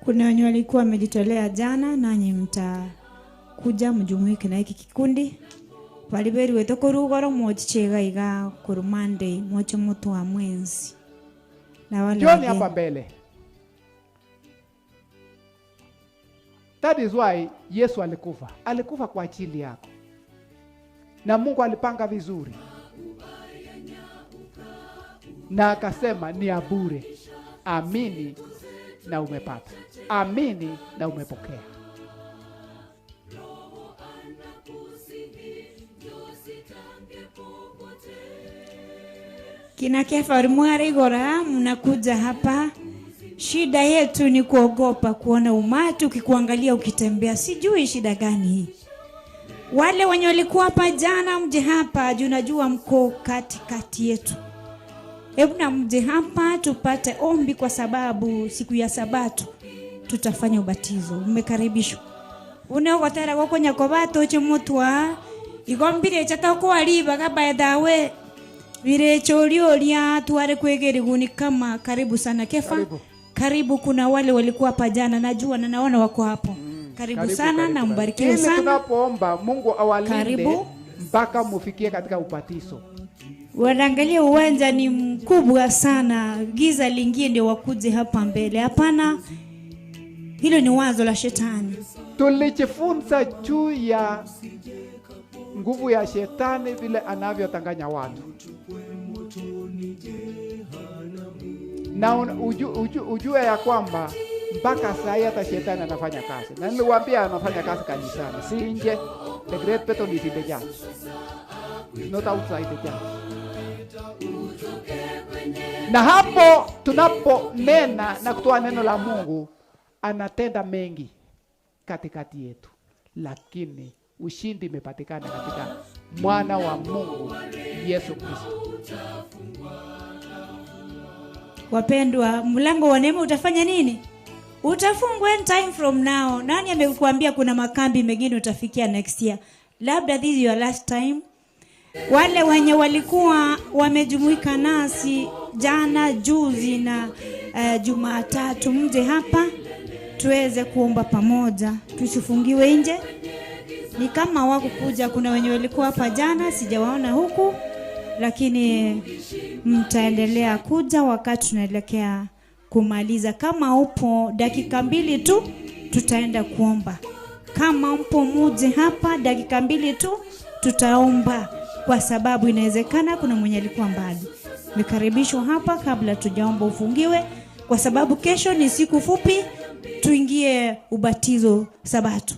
Kuna wenye walikuwa wamejitolea jana, nanyi mtakuja mjumuike na hiki kikundi. Waliberi wetu rugoro mochichega iga kuru Monday mocho mtu wa mwenzi. Na wale Njoni hapa mbele. That is why Yesu alikufa. Alikufa kwa ajili yako. Na Mungu alipanga vizuri. Na akasema ni ya bure. Amini na umepata. Amini na umepokea. Kina Kefa Mwari-Gora, mnakuja hapa. Shida yetu ni kuogopa kuona umati ukikuangalia ukitembea. Sijui shida gani hii. Wale wenye walikuwa hapa jana mje hapa, juu najua mko katikati yetu. Hebu na mje hapa tupate ombi, kwa sababu siku ya Sabato tutafanya ubatizo. Mmekaribishwa. Unaogotera goko nyakobato chimutwa igombire chatako aliba kaba dawe virecholia tuare kwegeri kama. Karibu sana Kefa. Karibu. Karibu, kuna wale walikuwa hapa jana, najua na naona wako hapo. Karibu, karibu sana, karibu, na mbarikiwe sana. Ili tunapoomba Mungu awalinde mpaka mufikie katika ubatizo. Wanaangalia uwanja ni mkubwa sana, giza lingie ndio wakuje hapa mbele. Hapana, hilo ni wazo la shetani. Tulijifunza juu ya nguvu ya shetani vile anavyotanganya watu. Na ujue ya kwamba mpaka saa hata shetani anafanya kazi. Na niliwaambia anafanya kazi kanisani, si nje. The great battle is in the church. It's not outside the church. Na hapo tunaponena na kutoa neno la Mungu, anatenda mengi katikati yetu. Lakini ushindi umepatikana katika Mwana wa Mungu Yesu Kristo. Wapendwa, mlango wa neema utafanya nini? Utafungwa any time from now. Nani amekuambia kuna makambi mengine utafikia next year? Labda this is your last time. Wale wenye walikuwa wamejumuika nasi jana, juzi na Jumatatu, mje hapa tuweze kuomba pamoja, tusifungiwe nje. Ni kama wakukuja, kuna wenye walikuwa hapa jana sijawaona huku, lakini mtaendelea kuja wakati tunaelekea kumaliza. Kama upo dakika 2 tu tutaenda kuomba. Kama mpo muje hapa dakika 2 tu tutaomba, kwa sababu inawezekana kuna mwenye alikuwa mbali. Mkaribishwa hapa kabla tujaomba ufungiwe, kwa sababu kesho ni siku fupi, tuingie ubatizo Sabato.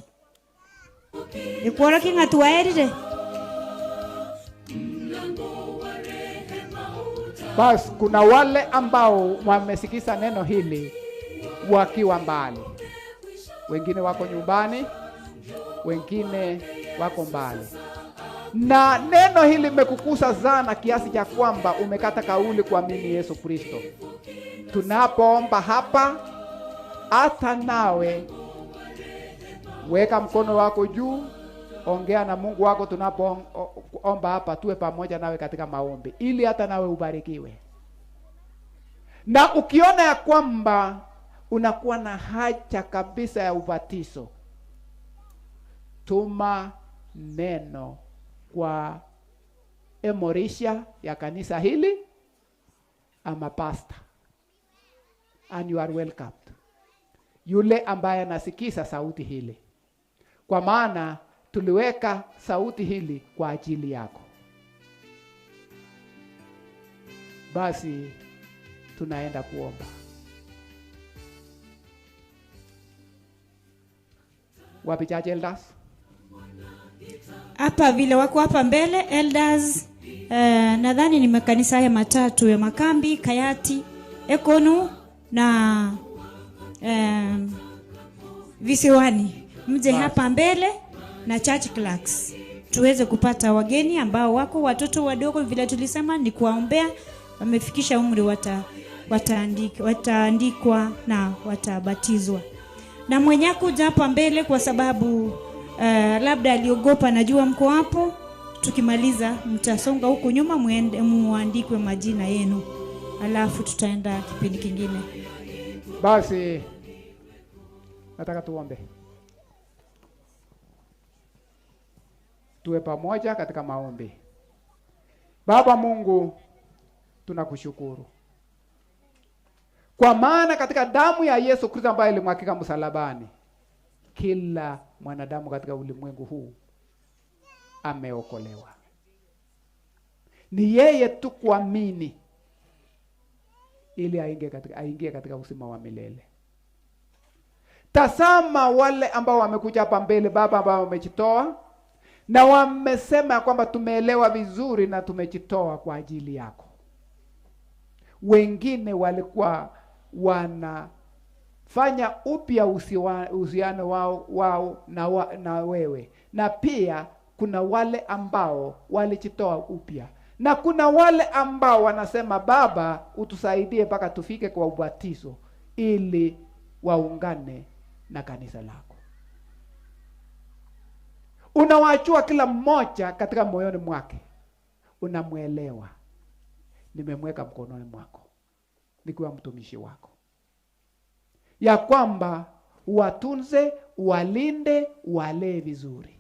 Ikuora kinga tuwaerire. Bas, kuna wale ambao wamesikiza neno hili wakiwa mbali. Wengine wako nyumbani, wengine wako mbali. Na neno hili limekukusa sana kiasi cha kwamba umekata kauli kuamini Yesu Kristo. Tunapoomba hapa, hata nawe weka mkono wako juu, ongea na Mungu wako. Tunapoomba hapa, tuwe pamoja nawe katika maombi, ili hata nawe ubarikiwe. Na ukiona ya kwamba unakuwa na haja kabisa ya ubatizo, tuma neno kwa emorisha ya kanisa hili ama pastor, and you are welcomed. Yule ambaye anasikiza sauti hili, kwa maana tuliweka sauti hili kwa ajili yako. Basi tunaenda kuomba. Wapi church elders? Hapa vile wako hapa mbele elders, nadhani ni makanisa haya matatu ya Makambi, Kayati, Ekonu na Visiwani. Mje hapa mbele na church clerks tuweze kupata wageni ambao wako watoto wadogo, vile tulisema ni kuwaombea, wamefikisha umri wataandikwa na watabatizwa. Na mwenye kuja hapa mbele kwa sababu labda aliogopa, najua mko hapo, tukimaliza mtasonga huku nyuma muende muandikwe majina yenu, alafu tutaenda kipindi kingine. Basi nataka tuombe, tuwe pamoja katika maombi. Baba Mungu, tunakushukuru kwa maana katika damu ya Yesu Kristo ambaye ilimwagika msalabani, kila mwanadamu katika ulimwengu huu ameokolewa. Ni yeye tu kuamini ili aingie katika uzima wa milele. Tazama wale ambao wamekuja hapa mbele Baba, ambao wamejitoa na wamesema kwamba tumeelewa vizuri na tumejitoa kwa ajili yako. Wengine walikuwa wanafanya upya uhusiano wao na wewe, na pia kuna wale ambao walijitoa upya, na kuna wale ambao wanasema Baba utusaidie mpaka tufike kwa ubatizo ili waungane na kanisa lako. Unawachua kila mmoja katika moyoni mwake, unamuelewa. Nimemweka mkononi mwako nikiwa mtumishi wako, ya kwamba watunze, walinde, walee vizuri,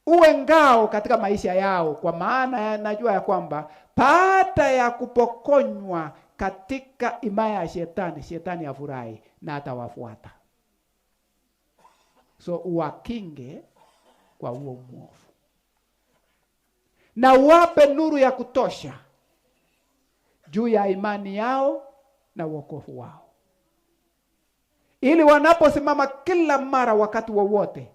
uwe ngao katika maisha yao, kwa maana najua ya kwamba baada ya kupokonywa katika imaya ya shetani, shetani afurahi na atawafuata. So uwakinge kwa huo mwovu na uwape nuru ya kutosha juu ya imani yao na wokovu wao, ili wanaposimama kila mara wakati wowote,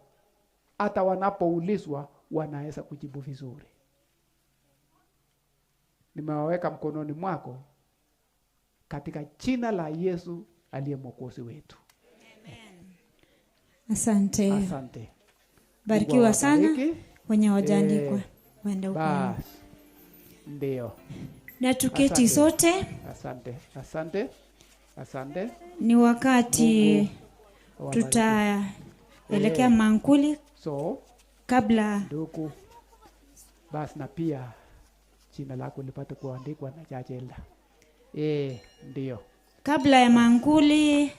hata wanapoulizwa wanaweza kujibu vizuri. Nimewaweka mkononi mwako katika jina la Yesu aliye Mwokozi wetu. Amen. Asante. Asante. Barikiwa sana wenye wajaandikwa. Wenda huko. Ndio. Na tuketi sote. Asante. Asante. Asante. Ni wakati tutaelekea mankuli. So kabla ndugu, basi na pia jina lako lipate kuandikwa na jajela. Ndio. Kabla ya mankuli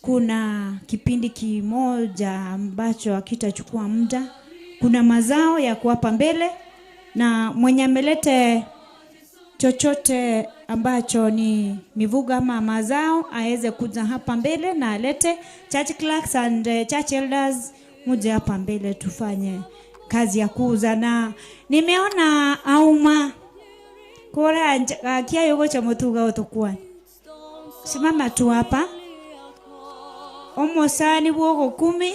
kuna kipindi kimoja ambacho hakitachukua muda. Kuna mazao ya kuwapa mbele, na mwenye amelete chochote ambacho ni mivuga ama mazao aweze kuja hapa mbele na alete. Church clerks and church elders, muje hapa mbele tufanye kazi ya kuuza. Na nimeona auma kora kia yogo cha mutuga otokuwa simama tu hapa omosani bwogo 10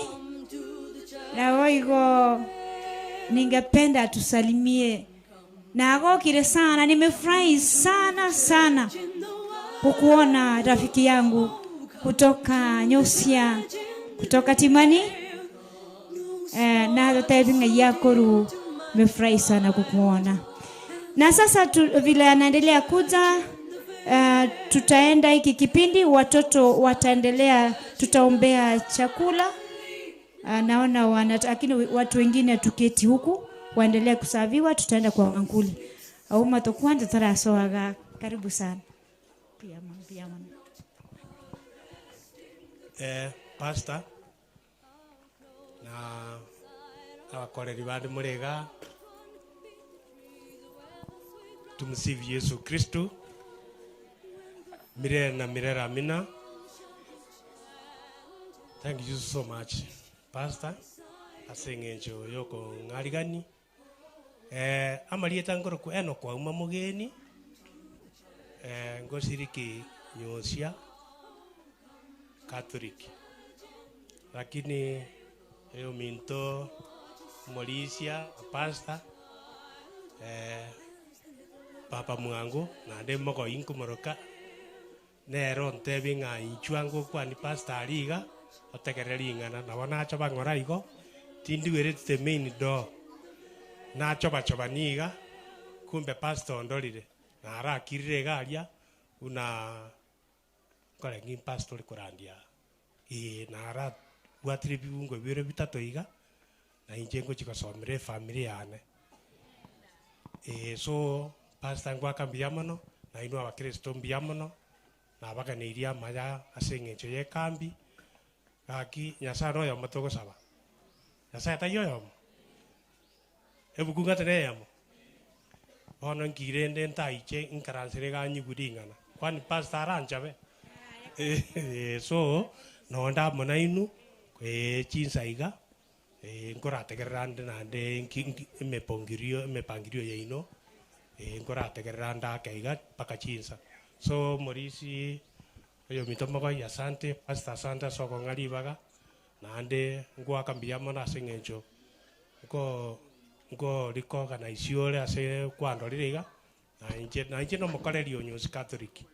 na oigo ningependa tusalimie na agokire sana. Nimefurahi sana sana kukuona rafiki yangu kutoka Nyosia, kutoka Timani, na tataibinga yakoru. Nimefurahi sana kukuona. Na sasa vile anaendelea kuja, tutaenda hiki kipindi, watoto wataendelea, tutaombea chakula. Naona lakini watu wengine tuketi huku waendelea kusaviwa, tutaenda kwa mankuli. Au matokwanda tarasoaga. Karibu sana. Pia. Pastor na abakoreri bandi murega, tumsifu Yesu Kristo milele na milele, amina. Thank you so much Pastor asengenjo yoko ngarigani amarieta ngoro ku eno kwa uma mugeni ngosiriki Nyosia Catholic, lakini eyo minto Morisia pastor papa mwangu nande moko inkumoroka nero ntebi ng'a inchwango kwani pastor ariga otegereri ing'ana nabo nachoba ng'ora igo tindiwerete main door nachoba choba niga kumbe pastor ondorire narakirire garia una kore ng'in pastor korandia nara bwatire bibungo bibere bitato iga na inche ngochikosomere family yane so pastor ngwaka mbuya mono na inwe abakristo mbuya mono nabaganeirie amaya ase eng'encho ya ekambi gaki Nyasaye noyomo togosaba Nyasaye taiyo oyomo ebuku ng'ate neyemo bono nkirende ntaiche nkaransere ganyigure ing'ana kwani pastor aranchabe so nonda amo nainu chinsa iga nkorategerera nde nande emepangilio yaino nkorategerera ndake iga mpaka chinsa so Morisi oyo mitomogo asante pastor asante soko ng'aribaga nande ngwaka mbuya mono ase eng'encho nko rikoorganize ore ase kwandorire iga na inche nomokoreri o Nyusi Catholic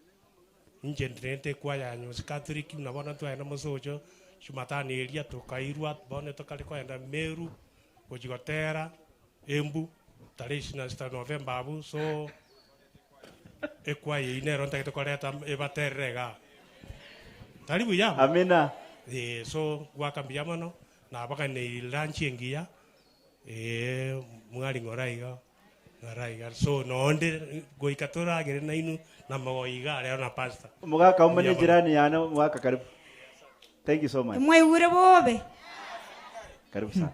inche ndirente kwaya Nyusi Catholic na bono twaenda mosocho Jumatano eria tukairwa bono tokari kwenda Meru gochigotera Embu tarehe 26 Novemba abu so ekwaya inero ntagete koreta ebaterere tari buya amina so gwaka mbuya mono nabaganeirie lunch engiya mwari ng'ora iga so nonde goika toragere nainu na magoiga rero na pastor mugaka umene jirani yana mugaka karibu. Thank you so much. Mwaigure bobe. Karibu sana.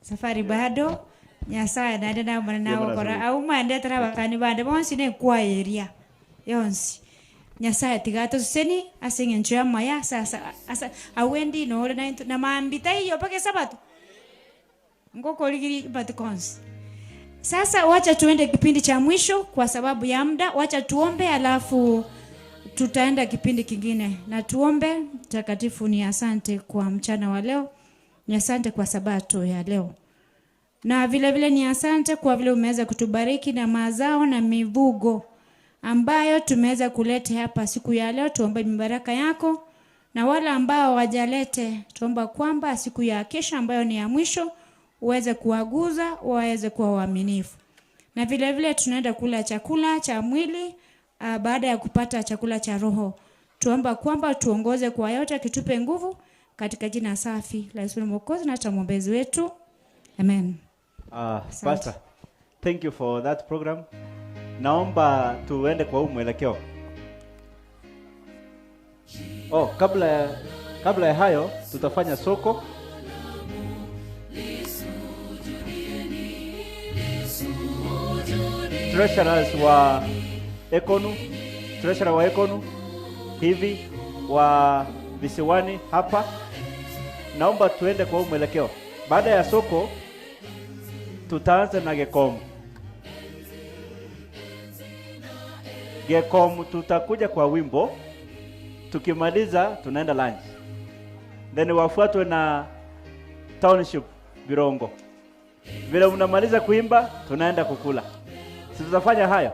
Safari bado Nyasaye nande namona nagokora au mande tarabakani bande bonsi ne kwaeria yonsi Nyasaye tigato suseni ase eng'encho ya maya sasa asa awendi nore na mambita iyo pake sabato ngokoligiri but konsi. Sasa wacha tuende kipindi cha mwisho kwa sababu ya muda. Wacha tuombe alafu tutaenda kipindi kingine. Na tuombe. Mtakatifu, ni asante kwa mchana wa leo. Ni asante kwa sabato ya leo. Na vile vile ni asante kwa vile umeweza kutubariki na mazao na mivugo ambayo tumeweza kuleta hapa siku ya leo. Tuombe mibaraka yako. Na wale ambao wajalete, tuomba kwamba siku ya kesho ambayo ni ya mwisho uweze kuwaguza, waweze kuwa waaminifu. Na vile vile tunaenda kula chakula cha mwili baada ya kupata chakula cha roho. Tuomba kwamba tuongoze kwa yote, kitupe nguvu katika jina safi la Yesu Mwokozi na hata mwombezi wetu. Amen. Pastor, thank you for that program. Naomba tuende kwa huu mwelekeo. Oh, kabla ya hayo tutafanya soko. Treasurers wa Ekonu, treasurer wa Ekonu hivi wa visiwani hapa. Naomba tuende kwa mwelekeo. Baada ya soko tutaanza na Gekom. Gekom tutakuja kwa wimbo. Tukimaliza tunaenda lunch. Then wafuatwe na Township Birongo. Vile mnamaliza kuimba tunaenda kukula. Si tutafanya hayo.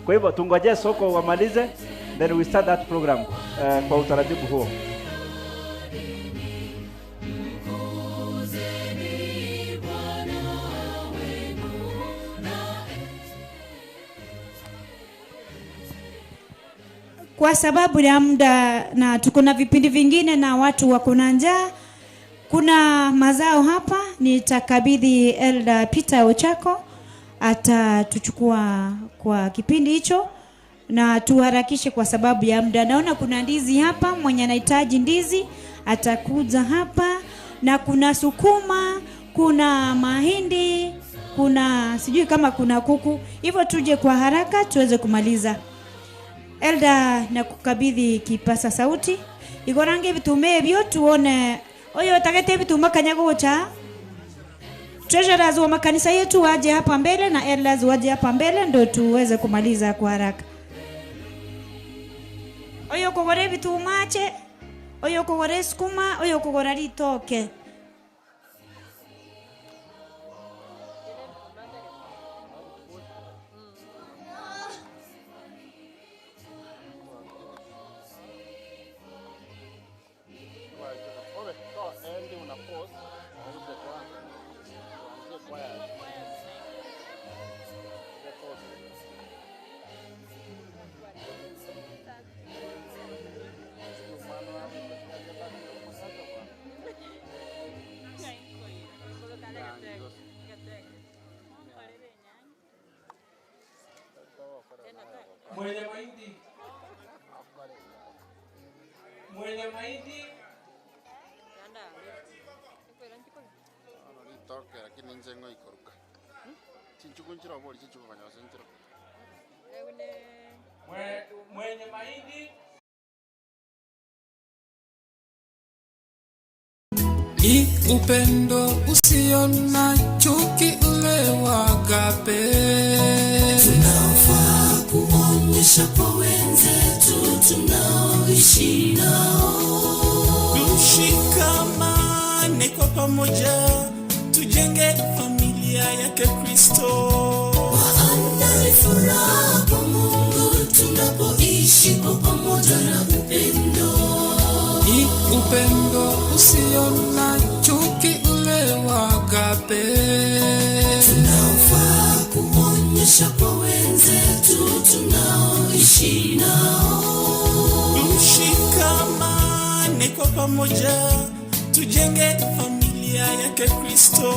Kwa hivyo tungojee soko wamalize, then we start that program kwa utaratibu huo. Kwa sababu ya muda na tuko na vipindi vingine na watu wako na njaa, kuna mazao hapa. Nitakabidhi Elder Peter Ochako, atatuchukua kwa kipindi hicho na tuharakishe kwa sababu ya muda. Naona kuna ndizi hapa, mwenye anahitaji ndizi atakuja hapa, na kuna sukuma, kuna mahindi, kuna sijui kama kuna kuku. Hivyo tuje kwa haraka tuweze kumaliza. Elder, na kukabidhi kipasa sauti. Igorange bitume ebyo tuone. Oyo tagete bituma kanyagocha. Treasurers wa makanisa yetu waje hapa mbele na elders waje hapa mbele ndio tuweze kumaliza kwa haraka. Oyo kogore bitumache, oyo kogore sukuma, oyo kogora ritoke. Matoke lakini nje ngo ikoruka. Chinchuku nchiro boli chinchuku kanyosa nchiro. Mwenye mahindi ni upendo usio na chuki ule wa agape. Tunaofaa kuonyesha kwa wenzetu tunaoishi nao. Tushikamane kwa pamoja, tujenge familia yake Kristo. Maana ni furaha kwa Mungu tunapoishi kwa pamoja na upendo. Ni upendo usio na chuki ule wa agape. Tunaofaa kuonyesha kwa wenzetu tunaoishi nao. Tushikamane kwa pamoja, tujenge familia yake Kristo.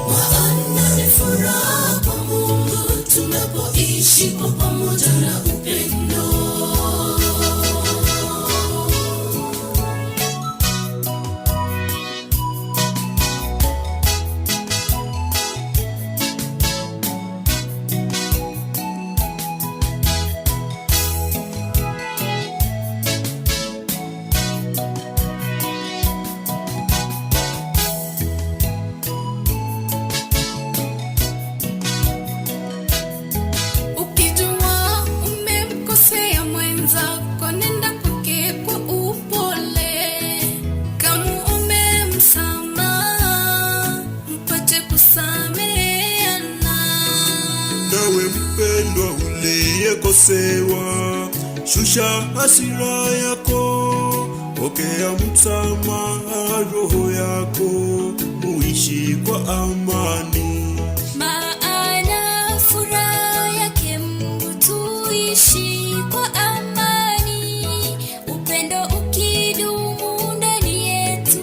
Maana ni furaha kwa Mungu tunapoishi kwa pamoja na upendo. Ukijua umemkosea mwenzako, nenda kwake kwa upole. Kama umemsamaha, mpate kusameheana. Nawe mpendwa uliyekosewa, shusha hasira yako, pokea msamaha roho yako, muishi kwa amani. Maana furaha yake Mungu tuishi kwa amani, upendo ukidumu ndani yetu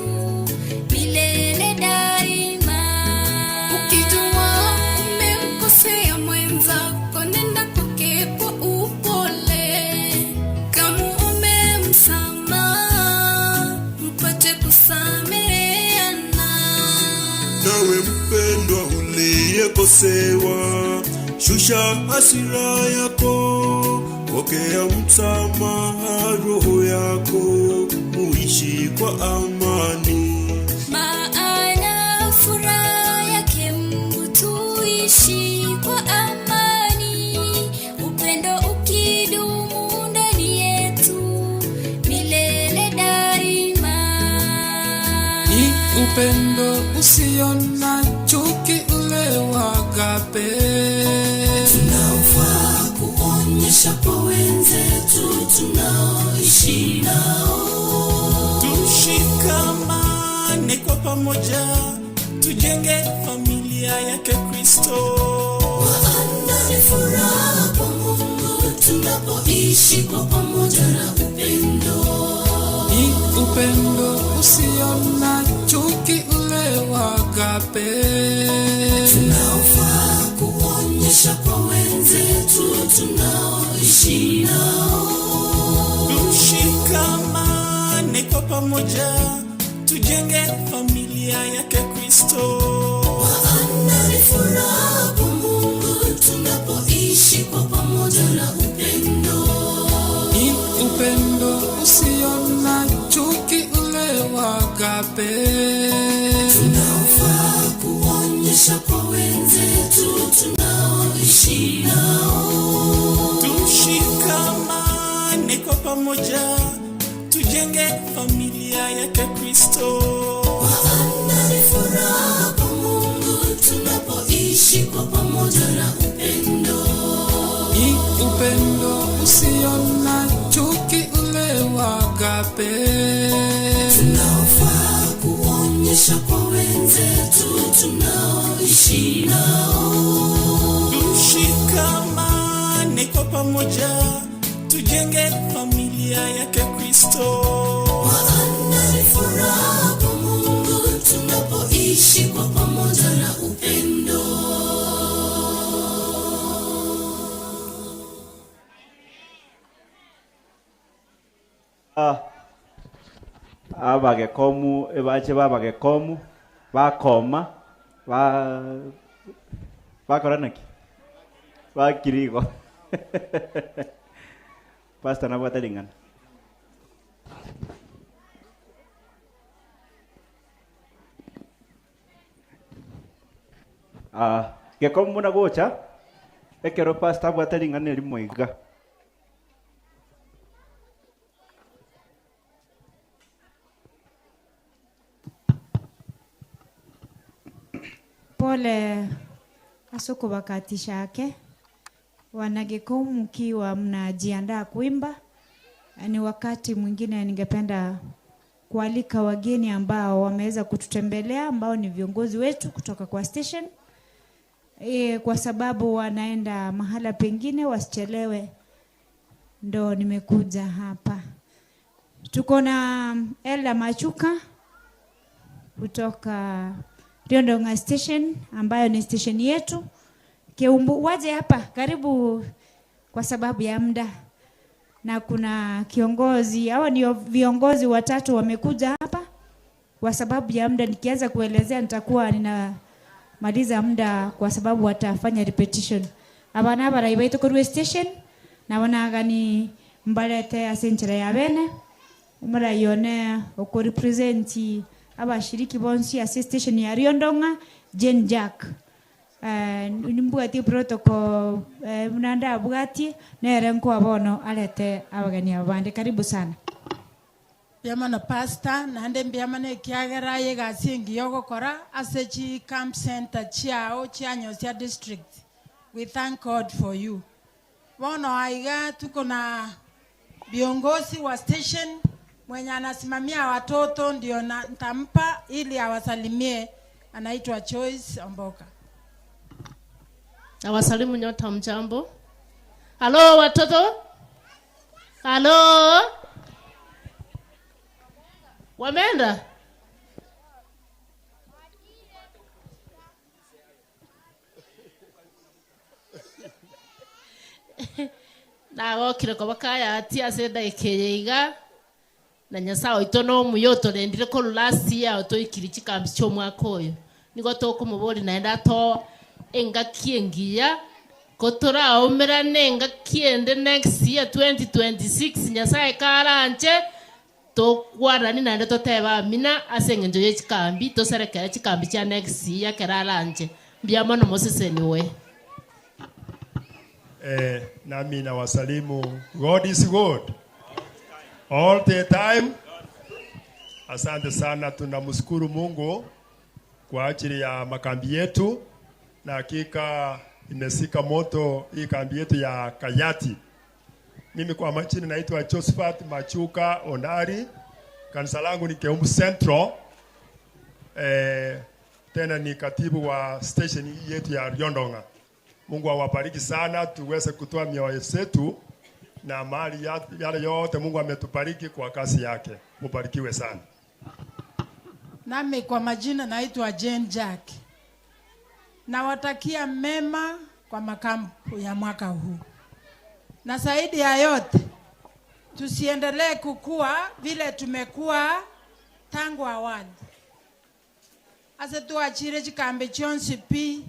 milele daima. Ukijua umemkosea mwenzako, nenda kwake kwa upole. Kama umemsamaha, mpate kusameheana. Nawe mpendwa uliyekosewa, shusha hasira yako, pokea msamaha roho yako, muishi kwa amani. Maana furaha yake Mungu tuishi kwa amani, upendo ukidumu ndani yetu milele daima. Ni upendo usio na chuki ule wa agape. Tunaofaa kuonyesha kwa wenzetu tunaoishi nao. Tushikamane kwa pamoja, tujenge familia yake Kristo. Maana ni furaha kwa Mungu tunapoishi kwa pamoja na upendo. Ni upendo usio na chuki ule wa agape. Tunaofaa kuonyesha kwa wenzetu tunaoishi nao. Tushikamane kwa pamoja, tujenge familia yake Kristo. Maana ni furaha kwa Mungu tunapoishi kwa pamoja na upendo. Ni upendo usio na chuki ule wa agape. Tunaofaa kuonyesha kwa wenzetu tunaoishi nao. Tushikamane kwa pamoja, tujenge familia yake Kristo. Maana ni furaha kwa Mungu tunapoishi kwa pamoja na upendo. Ni upendo usio na chuki ule wa agape. Tunaofaa kuonyesha kwa wenzetu tunaoishi nao. Tushikamane kwa pamoja, tujenge familia yake Kristo. Maana ni furaha kwa Mungu tunapoishi kwa pamoja na upendo. Abagekomu ebache babagekomu bakoma Ba bakora naki? Bakirigo. Pastor nabwate ring'ana. Gekomu muna gocha ekero pastor abwate ring'ana erimo iga. Pole asuku wakatisha yake. Wanagekomu mkiwa mnajiandaa kuimba, ni wakati mwingine ningependa kualika wageni ambao wameweza kututembelea, ambao ni viongozi wetu kutoka kwa station. Kwa sababu wanaenda mahala pengine wasichelewe, ndo nimekuja hapa. Tuko na Ella Machuka kutoka Riondong'a Station ambayo ni station yetu. Keumbu, waje hapa karibu kwa sababu ya muda. Na kuna kiongozi, hawa ni viongozi watatu wamekuja hapa kwa sababu ya muda. Nikianza kuelezea nitakuwa ninamaliza muda kwa sababu watafanya repetition. Abana baraibaito korwe station na wanagani mbalete asenchera ya bene umurayone uko represent abashiriki bonsi ya station ya Riondong'a Jane Jack. Nimbwati protocol mnanda bwati nere nko abono alete abageni abande. Karibu sana. Byamana pastor nande mbyamana ekiagera yegasingi yogokora ase chi camp center chiao chia Nyosia district. We thank God for you. Bono aiga tuko na viongozi wa station mwenye anasimamia watoto ndio nitampa ili awasalimie, anaitwa Joyce Omboka. Nawasalimu nyote, mjambo. Halo watoto. Halo. Wameenda? Nagokire koba kaya ati ase ndaikeye iga na Nyasaye oito no omuya otorendire korwa last year otoikiri chikambi chia omwaka oyo. Nigo tokomobori naende atoa engaki engiya kotoraomerane engaki ende next year 2026 Nyasaye karanche tokwarani naende toteba amina ase eng'encho ya chikambi toserekere chikambi chia next year kera aranche. Mbuya mono moseseniwe. Nami nawasalimu. God is good all the time. Asante sana, tunamshukuru Mungu kwa ajili ya makambi yetu, na hakika imesika moto hii kambi yetu ya Kayati. Mimi kwa majina naitwa Josephat Machuka Ondari. Kanisa langu ni Keumbu Central. Tena ni katibu wa station yetu ya Riondong'a. Mungu awabariki sana, tuweze kutoa mioyo yetu na mali yale yote Mungu ametubariki kwa kazi yake. Mubarikiwe sana. Nami kwa majina naitwa Jane Jack. Nawatakia mema kwa makampu ya mwaka huu. Na zaidi ya yote, tusiendelee kukua vile tumekuwa tangu awali. Ase tuachire chikambi chionsi pi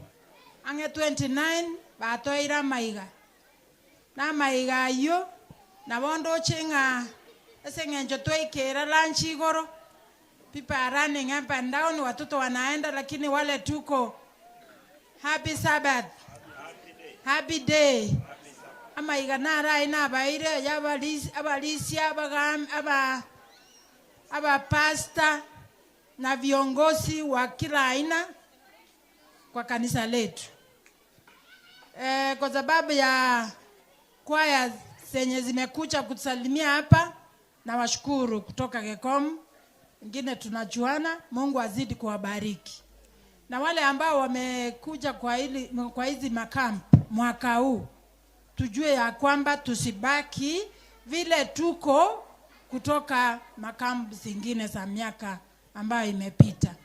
ange 29 batoira maiga. Na maiga ayo na bondo chinga ese ngenjo twikira lunch igoro. People are running up and down, watoto wanaenda, lakini wale tuko happy Sabbath. Happy day. Ama iganara ina baire ya abalisia aba pastor na viongozi wa kila aina kwa kanisa letu. Kwa sababu ya kwaya zenye zimekuja kutusalimia hapa, na washukuru kutoka Gekom. Wengine tunajuana, Mungu azidi kuwabariki. Na wale ambao wamekuja kwa hizi makampu mwaka huu, tujue ya kwamba tusibaki vile tuko kutoka makampu zingine za miaka ambayo imepita.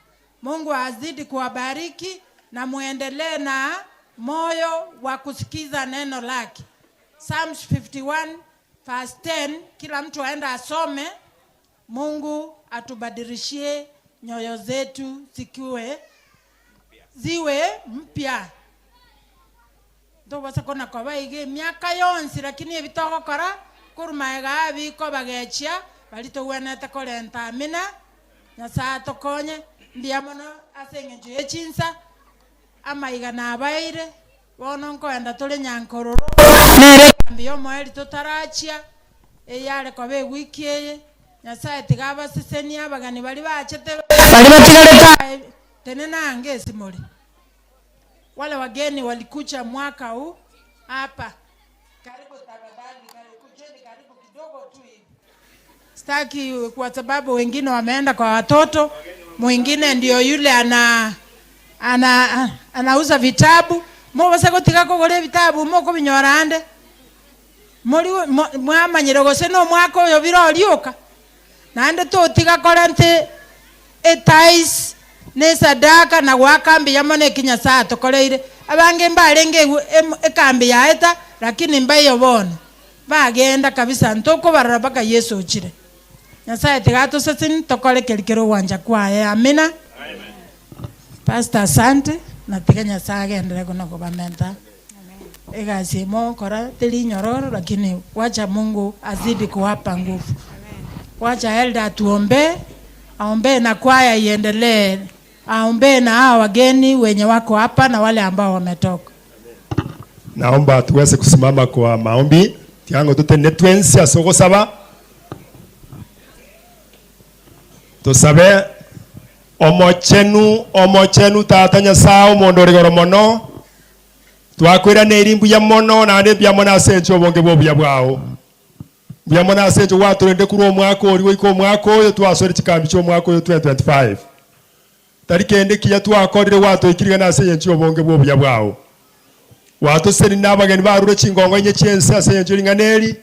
Mungu azidi kuwabariki na muendelee na moyo wa kusikiza neno lake. Psalms 51 verse 10, kila mtu aenda asome. Mungu atubadilishie nyoyo zetu zikiwe ziwe mpya. Ntobasa kona koba iga emiaka yonsi, lakini ebitogokora korumaega biko bagechia bari togwenete korenta amina. Nyasaye atokonye mbuya mono ase eng'encho ya chinsa amaiga nabaire bono nkoenda tore nyankororo nere kambi yomoeri totarachia eyare koba ewiki eye. Nyasaye tiga abasesenia abagani bari bachete bari batigarete tene nange esimori. Wale wageni walikuja mwaka huu hapa, karibu tafadhali, kujeni karibu kidogo tu hivi. Sitaki kwa sababu wengine wameenda kwa watoto, mwingine ndio yule ana ana anauza vitabu. Mobasa gotiga kogora vitabu moko binyora ande. Muri mwamanyire gose no mwaka oyo birorioka. Naende totiga korente etais ne sadaka na gwakambi yamone kinyasaye tokoreire. Abange mbarenge ekambi yaeta lakini mbayo bono bagenda kabisa ntoko barara paka Yesu ochire. Nyasaye tigatoseseni tokore kerikero wanja kwaye. Amina. Amen. Pastor asante na tiga Nyasaye agendere kuno kubamenta. Egasi mo kora teli nyororo, lakini wacha Mungu azidi kuwapa nguvu. Wacha elder atuombe, aombe na kwaya iendelee, aombe na hao wageni wenye wako hapa na wale ambao wametoka. Naomba tuweze kusimama kwa maombi. Tiango tutende twensi asoko saba. Tusabe omochenu omochenu tata Nyasaye omondo rigoro mono. Twakwira nerimbu ya mono na ndebya mono asencho obonge bobya bwao. Bya mono asencho waturende kuri omwaka ori goika omwaka oyo twasore chikambi chio omwaka oyo 2025. Tarikende kiya twakorire watoikirigana ase encho obonge bobya bwao. Watoseni n'abageni barure chingongo enye chiense ase encho ring'aneri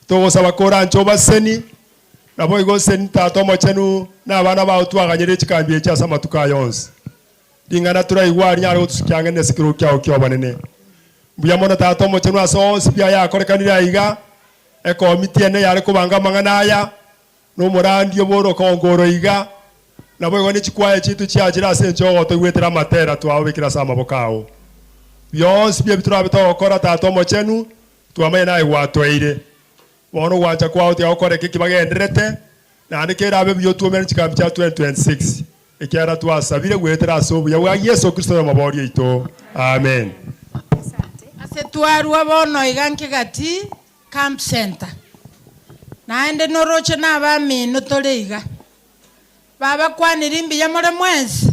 togosaba korancho baseni nabo igoseni tata omochenu n'abana bao twaganyire chikambi echi ase amatuko yonsi. Ring'ana turaigwa rinyare gotusikiange nesikiro kiao kiobanene. Mbuya mono tata omochenu ase onsi bia yakorekanire aiga ekomiti ene yare kobanga amang'ana aya n'omorandi oboro okongoro iga nabo igo nechikwaya chitu chiachire ase encho ogotoigwetera amatera twababekera ase amaboko ao. Byonsi bie biturabitogokora tata omochenu twamanye naye gwatweire. Bono gwancha kwao tiagokora eke kibagenderete naende kerabe buya otwomere chikambi chia 2026 ekiara twasabire gwetera ase obuya bwa Yesu Kristo omobori oito. Amen. Ase twarwa bono iga nkegati camp center. Naende noroche n'abamino tore iga. Babakwanire mbuya more mwensi.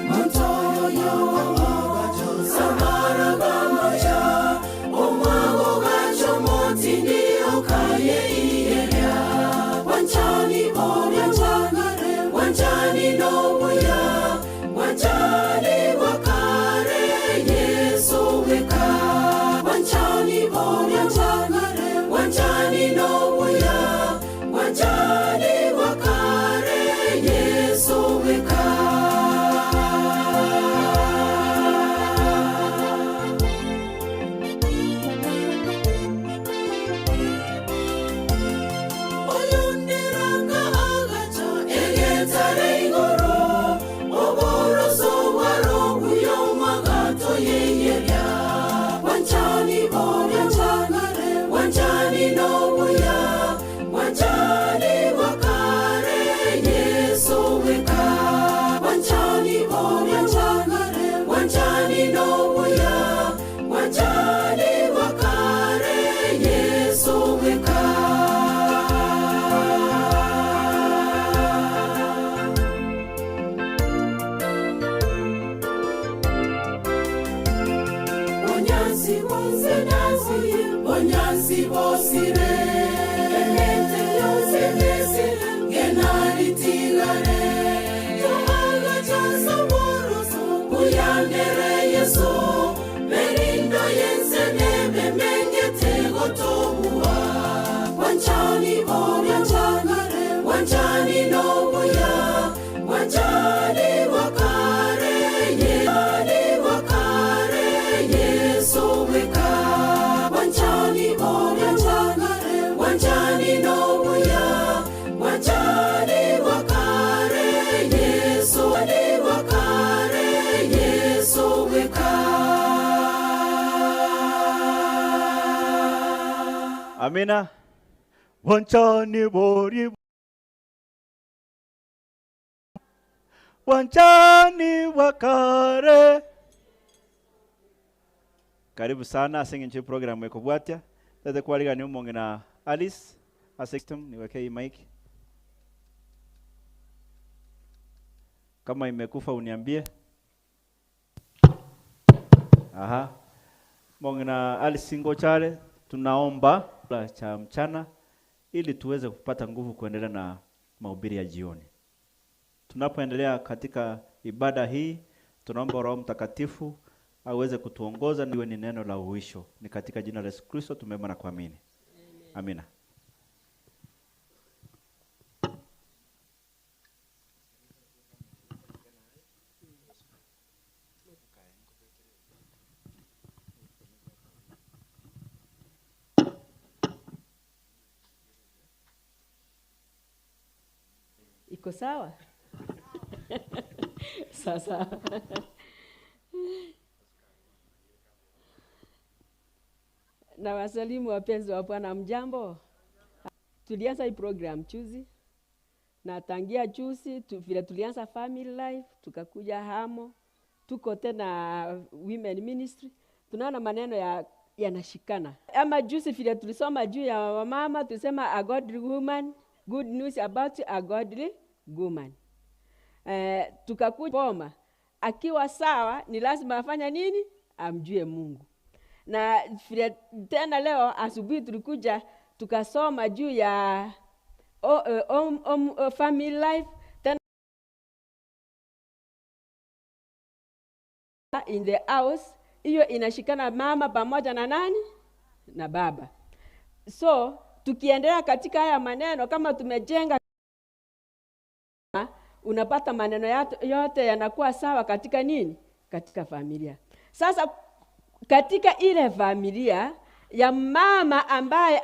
Montoyo, Bonyansi bosire Emete yose mesire Genari tigare Tohaga chansa moroso Uyandere Yesu Merindo yense nebe menyete gotobuwa Wanchani obyanchani Wanchani nobuya Wanchani wakare Yani wakare Yesu weka Wanchani obyanchani Wanchani nobuya Wanchani wakare Yesu wakare Yesu weka. Amina. Wanchani bori Wanchani wakare. Karibu sana singing program ekobwatia. Tete kwaliga ni umonge na Alice Asextum, niwekee hii mic. Kama imekufa uniambie. Aha. Monge na Alice Singochale, tunaomba cha mchana ili tuweze kupata nguvu kuendelea na mahubiri ya jioni. Tunapoendelea katika ibada hii, tunaomba Roho Mtakatifu aweze kutuongoza na iwe ni neno la uisho. Ni katika jina la Yesu Kristo tumeomba na kuamini. Amina. Iko sawa? Sasa. Na wasalimu wapenzi wa Bwana, mjambo. Tulianza hii program juzi. Na tangia juzi vile tulianza family life, tukakuja hamo, tuko tena women ministry. Tunaona maneno yanashikana. Ama juzi vile tulisoma juu ya wamama, tulisema a godly woman, good news about a godly woman. Tukakuja boma, akiwa sawa ni lazima afanya nini? Amjue Mungu. Na vile tena leo asubuhi tulikuja tukasoma juu ya family life, tena in the house. Hiyo inashikana mama pamoja na nani? Na baba. So tukiendelea katika haya maneno, kama tumejenga, unapata maneno yote yanakuwa sawa katika nini? Katika familia. Sasa katika ile familia ya mama ambaye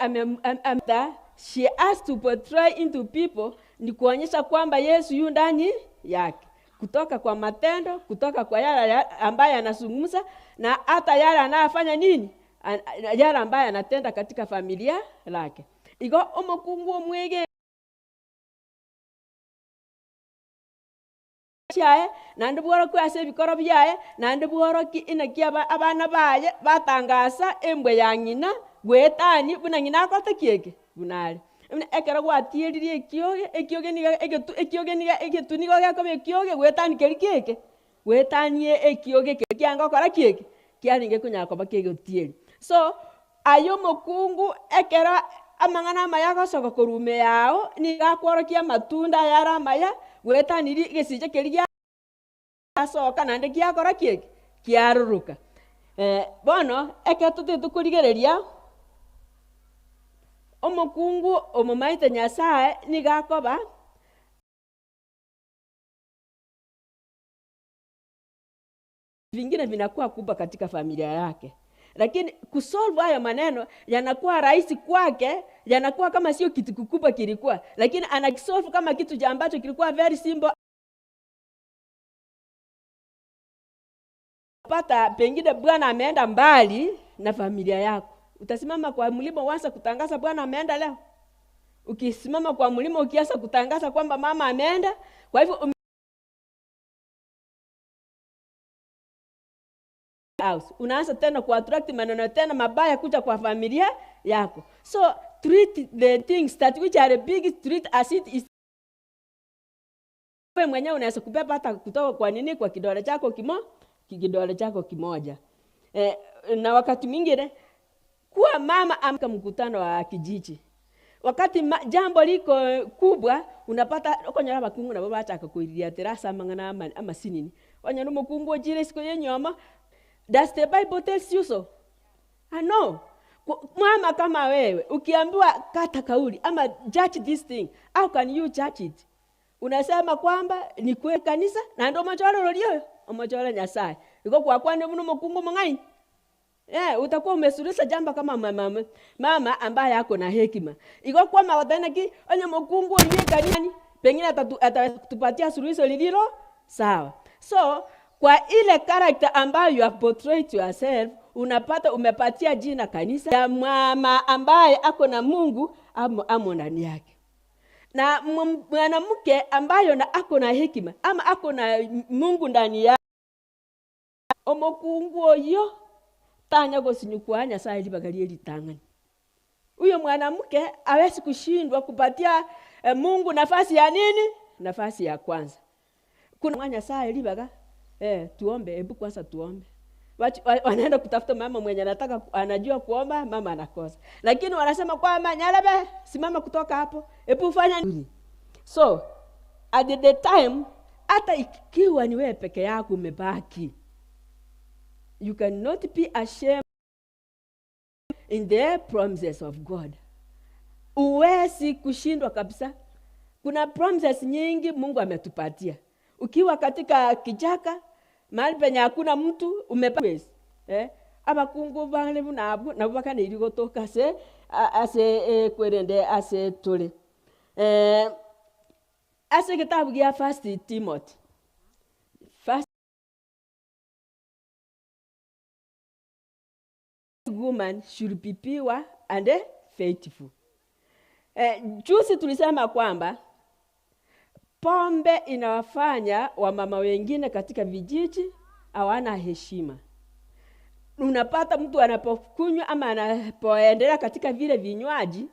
she has to portray into people, ni kuonyesha kwamba Yesu yu ndani yake. Kutoka kwa matendo, kutoka kwa yale ambaye anazungumza, na hata yale anayofanya nini? Yale ambaye anatenda katika familia lake. Igo omukungu mwege chae na ndibworo kwase bikoro byaye na ndibworo ki inakia abana baye batangasa embwe ya ngina gwetani buna ngina akote kieke bunale ekero gwatierire ekioge ekioge niga egetu ekioge niga egetu nigo gyakobe ekioge gwetani keri kieke gwetanie ekioge kianga okora kieke kiaringe kunyakoba kegotieri. So ayo mukungu ekero amang'ana amaya gosoka korume yao niga akworokia matunda yara amaya gwetaniri gesiche keri giasoka naende giakora kieke kiaruruka. Bono ekero totete tukorigereria omukungu omumaite Nyasaye niga akoba vingine vinakuwa kubwa katika familia yake. Lakini kusolve hayo maneno yanakuwa rahisi kwake, yanakuwa kama sio kitu kikubwa kilikuwa, lakini anakisolve kama kitu ambacho kilikuwa very simple. Pata pengine Bwana ameenda mbali na familia yako. Utasimama kwa mlima uanze kutangaza Bwana ameenda leo. Ukisimama kwa mlima ukianza kutangaza kwamba mama ameenda, kwa hivyo house unaanza tena kuattract maneno tena mabaya kuja kwa familia yako. So treat the things that which are big, treat as it is. Wewe mwenyewe unaweza kubeba hata kutoka kwa nini, kwa kidole chako kidole chako kimoja. Na wakati mwingine Kuwa mama amka mkutano wa kijiji. Wakati jambo liko kubwa unapata okonyora bakungu nabo bachaka kuiria terasa mangana ama sinini. Wanyana mukungu ojire siku yenyoma. Does the Bible tells you so? I know. Mama kama wewe ukiambiwa kata kauli ama judge this thing, how can you judge it? Unasema kwamba ni kwe kanisa na ndo machoro rolio omachoro Nyasaye. Iko kwa kwani muno mukungu mungai. Utakuwa umesurisha jambo kama mama mama ambaye ako na hekima. Iko kwa mawadana ki onye mukungu ndiye kanisa pengine atatupatia suluhisho lililo sawa. So kwa ile character ambayo you have portrayed yourself, unapata umepatia jina kanisa ya mama ambaye ako na Mungu amo ndani yake. Na mwanamke ambayo na ako na hekima ama ako na Mungu ndani yake, omokungu oyo tanya gosinyukwa Nyasaye libagalie litangani. Huyo mwanamke hawezi kushindwa kupatia Mungu nafasi ya nini? Nafasi ya kwanza. Kuna Nyasaye libaga tuombe, hebu kwanza tuombe. Wanaenda kutafuta mama mwenye anataka anajua kuomba, mama anakosa. Lakini wanasema kwamba Nyalebe, simama kutoka hapo, hebu fanya nini? So at the time hata ikiwa ni wewe peke yako umebaki, you cannot be ashamed in the promises of God. Uwezi kushindwa kabisa. Kuna promises nyingi Mungu ametupatia. Ukiwa katika kichaka mahali penye hakuna mtu umepawezi. Abakungu bale nabo nabo bakane irigotoka se ase kwerende ase tole. Ase kitabu kia First Timothy. First woman should be pure and faithful. Juzi tulisema kwamba pombe inawafanya wamama wengine katika vijiji hawana heshima. Unapata mtu anapokunywa ama anapoendelea katika vile vinywaji,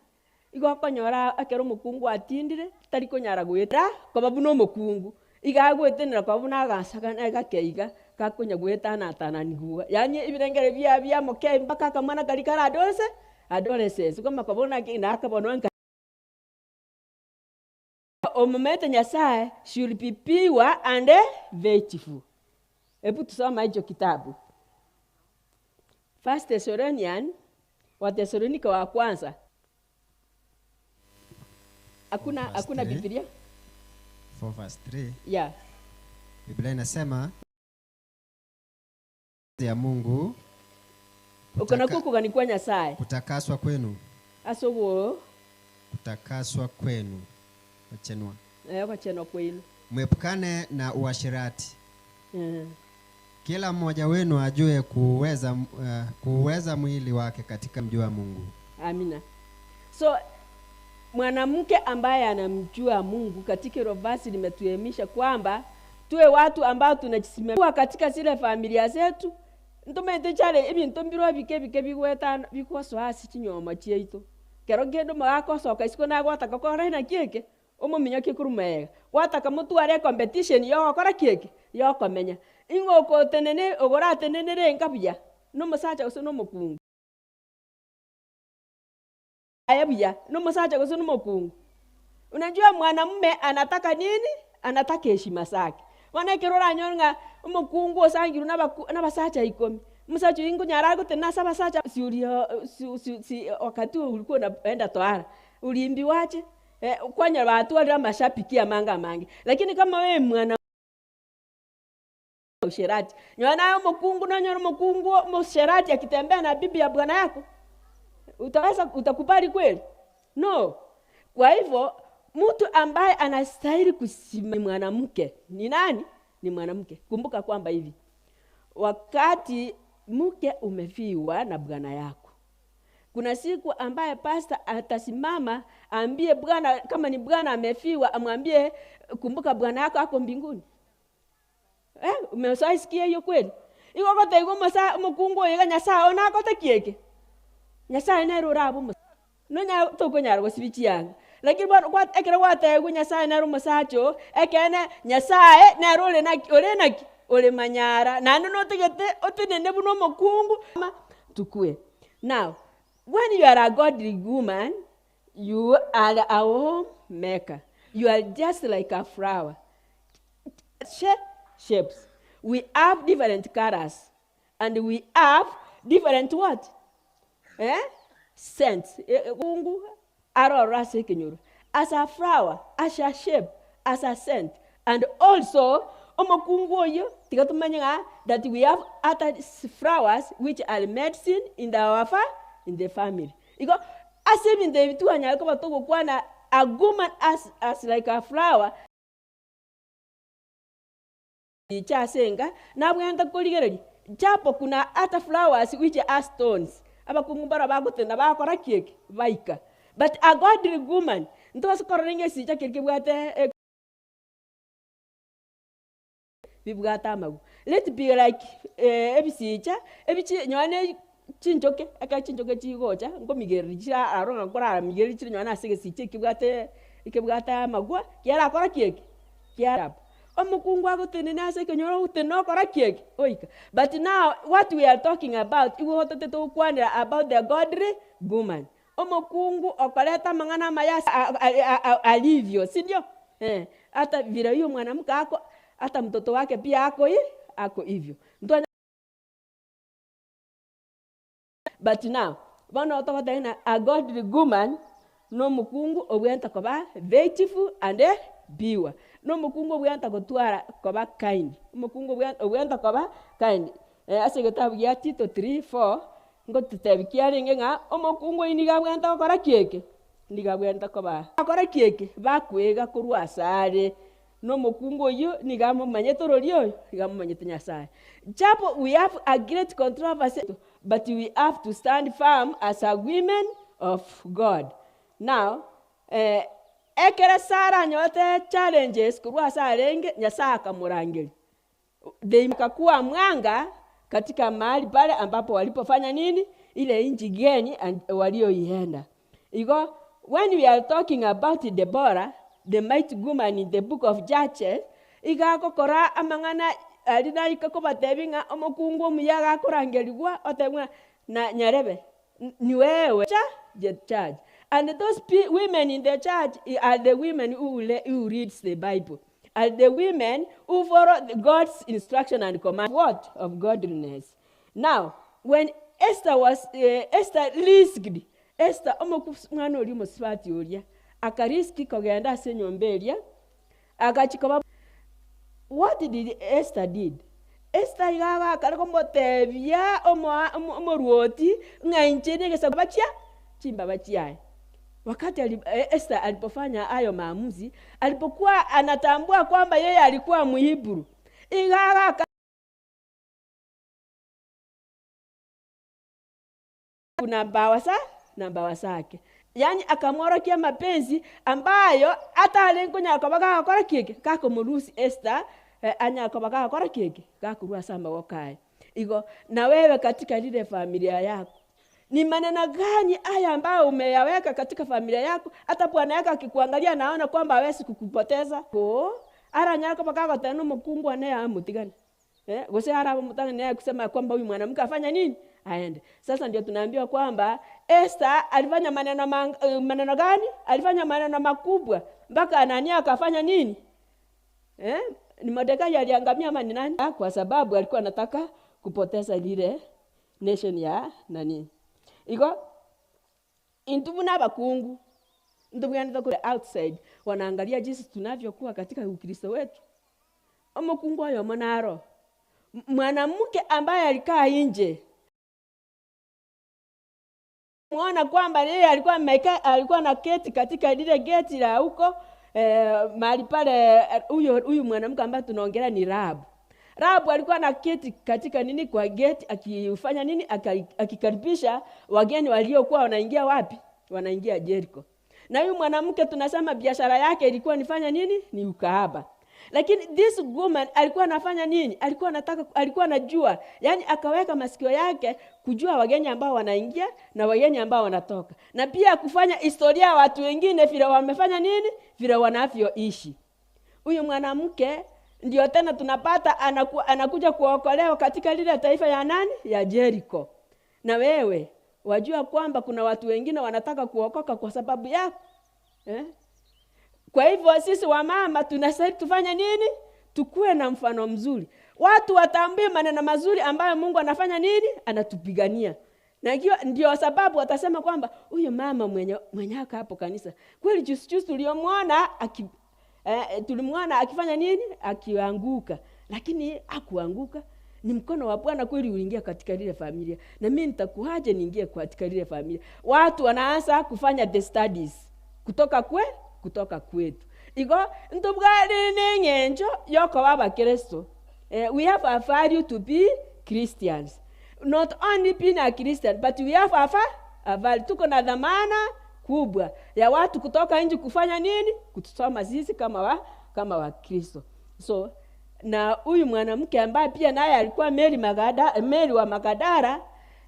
iko akonyora akero mukungu atindire tari konyara gweta kwa babu no mukungu igagwetenera kwa babu nagasaka nagakeiga kakonya gwetana atananiguwa. Yani ibirengere bya bya moke mpaka kamwana kali kara adolescence kama kabona kinakabona omumete Nyasaye should be pure and faithful. Hebu tusome hicho kitabu. First Thessalonian, wa Thessalonika wa kwanza. Hakuna Biblia? 4 verse 3. Yeah. Biblia inasema ya Mungu ukona kukuganikwa Nyasaye. Kutakaswa kwenu. Asogo. Kutakaswa kwenu. Wachenwa. Wachenwa kwenu. Mwepukane na uasherati. Kila mmoja wenu ajue kuweza mwili wake katika mjua Mungu. Amina. So mwanamke ambaye anamjua Mungu katika hilo verse limetuemisha kwamba tuwe watu ambao tunajisimamia katika zile familia zetu. Ntumente chale ibi ntombirwa bike bike bigweta bikoso hasi chinyoma chieito. Kero gendo magakosoka isiko nagwataka kora na kieke omuminyo kikurumega gwataka mutware competition yogokora kieke yokomenya ingoko tenene ogora tenenere nkabuya no musacha gose no mukungu ayabuya no musacha gose no mukungu. Unajua mwanamume anataka nini? Anataka heshima zake. Wanekirora nyonga omukungu osangiru nabasacha 10 musacha ingu nyarago tena sabasacha si wakati ulikuwa unaenda toara uliimbiwaje? Kwanya watu wale mashabiki manga mangi. Lakini kama wewe mwana usherati, nyona mukungu na nyona mukungu musherati akitembea na bibi ya bwana yako, utaweza utakubali kweli? No. Kwa hivyo mtu ambaye anastahili kusimama mwanamke ni nani? Ni mwanamke. Kumbuka kwamba hivi, wakati mke umefiwa na bwana yako, kuna siku ambaye pastor atasimama ambie bwana, kama ni bwana amefiwa, amwambie kumbuka bwana yako ako mbinguni. Umeshaisikia hiyo kweli? Iko kote iko masa mukungu yega Nyasaye ona kote kieke. Nyasaye nero rabo no nya toko nyaro gosibichianga. Lakini bwana kwa ekero gwategu Nyasaye nero musacho ekene Nyasaye nero ole naki ole naki ole manyara na no tegete otenene buno mukungu tukue. Now When you are a godly woman, you are a homemaker. You are just like a flower. Shapes. We have different colors, and we have different what? Scents. As a flower, as a shape, as a scent. And also, that we have other flowers which are medicine in the in the family. A woman as like a flower. Japo kuna other flowers which are stones. But a godly woman, let it be like ebisicha ebichi nyane chinjoke akachinjoke chigocha ngomigericha aronga kora migericha nyana asege kibwate ikebwata magwa kiara kora kieke kiara omukungu agotenena ase kenyoro uteno kora kieke oika. But now what we are talking about iwo to kwanira about the godly woman. Omukungu okaleta mangana maya alivyo, si ndio? Hata vile hiyo mwanamke ako hata mtoto wake pia ako hivyo. But now, bana otokotena a godly woman no mukungu obwenta koba faithful and biwa. No mukungu obwenta kotwara koba kind. Mukungu obwenta koba kind. Ase getabu ya Tito 3:4 ngotutebikia ringe nga omukungu iniga bwenta kokora kieke. Niga bwenta koba. Akora kieke bakwega korwa asare. No mukungu yu niga mumanyete rorio, niga mumanyete Nyasaye. Japo we have a great controversy, but we have to stand firm as a women of God. Now, ekere Sara nyote challenges kurwa sarenge Nyasaye akamurangeli. They mkakuwa mwanga katika mahali pale ambapo walipofanya nini? Ile inchi geni walioienda. Igo, when we are talking about Deborah, the mighty woman in the book of Judges, igakokora amang'ana alina ikakobatebinga omukungu omuyaga akorangerigwa otemwa na nyarebe ni wewe the church. And those women in the church are the women who reads the Bible, are the women who follow God's instruction and command what of godliness. Now when Esther was Esther risked Esther omwana oli muswati olia akariski kogenda ase nyomberia akachikoba. What did Esther did? Esther igaga akarikomotebia omoruoti ng'ainche negesa bachia chimba bachia. Wakati Esther alipofanya hayo maamuzi, alipokuwa anatambua kwamba yeye alikuwa Mhibru, igaga kuna bawasa na bawasake. Yani akamworokia mapenzi ambayo hata alenkunya kabaka akora kike kako murusi Esther anya kabaka akora kike kakurua samba wakae. Igo na wewe katika lile familia yako ni maneno gani haya ambayo umeyaweka katika familia yako? Hata bwana yako akikuangalia naona kwamba hawezi kukupoteza. Ko ara nyako kabaka tano mkungu anaye amutigana. Gose ara mutanga naye kusema kwamba huyu mwanamke afanya nini? Aende. Sasa ndio tunaambiwa kwamba Esther alifanya maneno maneno gani? Alifanya maneno makubwa mpaka Anania akafanya nini? Ni Mordekai aliangamia ama ni nani? Kwa sababu alikuwa anataka kupoteza lile nation ya nani. Iko intubuna bakungu ntubuna kule outside wanaangalia jinsi tunavyokuwa katika Ukristo wetu. Omukungu ayo monaro. Mwanamke ambaye alikaa nje muona kwamba yeye alikuwa na keti katika lile geti la huko mahali pale. Huyu mwanamke ambaye tunaongelea ni Rahabu. Rahabu alikuwa na keti katika nini kwa geti akifanya nini? Akikaribisha wageni waliokuwa wanaingia wapi? Wanaingia Jericho. Na huyu mwanamke tunasema biashara yake ilikuwa nifanya nini? Ni ukahaba. Lakini this woman alikuwa anafanya nini? Alikuwa anajua. Yani akaweka masikio yake kujua wageni ambao wanaingia na wageni ambao wanatoka. Na pia kufanya historia watu wengine vile wamefanya nini? Vile wanavyoishi. Huyu mwanamke ndio tena tunapata anakuja kuokolewa katika lile taifa ya nani? Ya Jericho. Na wewe Wajua kwamba kuna watu wengine wanataka kuokoka kwa sababu yako. Kwa hivyo sisi wamama tunastahili tufanye nini? Tukue na mfano mzuri. Watu watambue maneno mazuri ambayo Mungu anafanya nini? Anatupigania. Na ikiwa ndio sababu watasema kwamba huyo mama mwenye hapo kanisa kweli juzi tuliomwona tulimwona akifanya nini? Akianguka. Lakini hakuanguka. Ni mkono wa Bwana kweli uliingia katika lile familia. Na mimi nitakuaje niingie katika lile familia? Watu wanaanza kufanya the studies kutoka kwetu. Igo ntubwali n'engenjo yoko baba Kristo. We have a value to be Christians. Not only being a Christian, but we have a value. Tuko na dhamana kubwa ya watu kutoka nje kufanya nini? Kutusoma sisi kama wa Kristo. So na huyu mwanamke ambaye pia naye alikuwa Mary wa Magadara,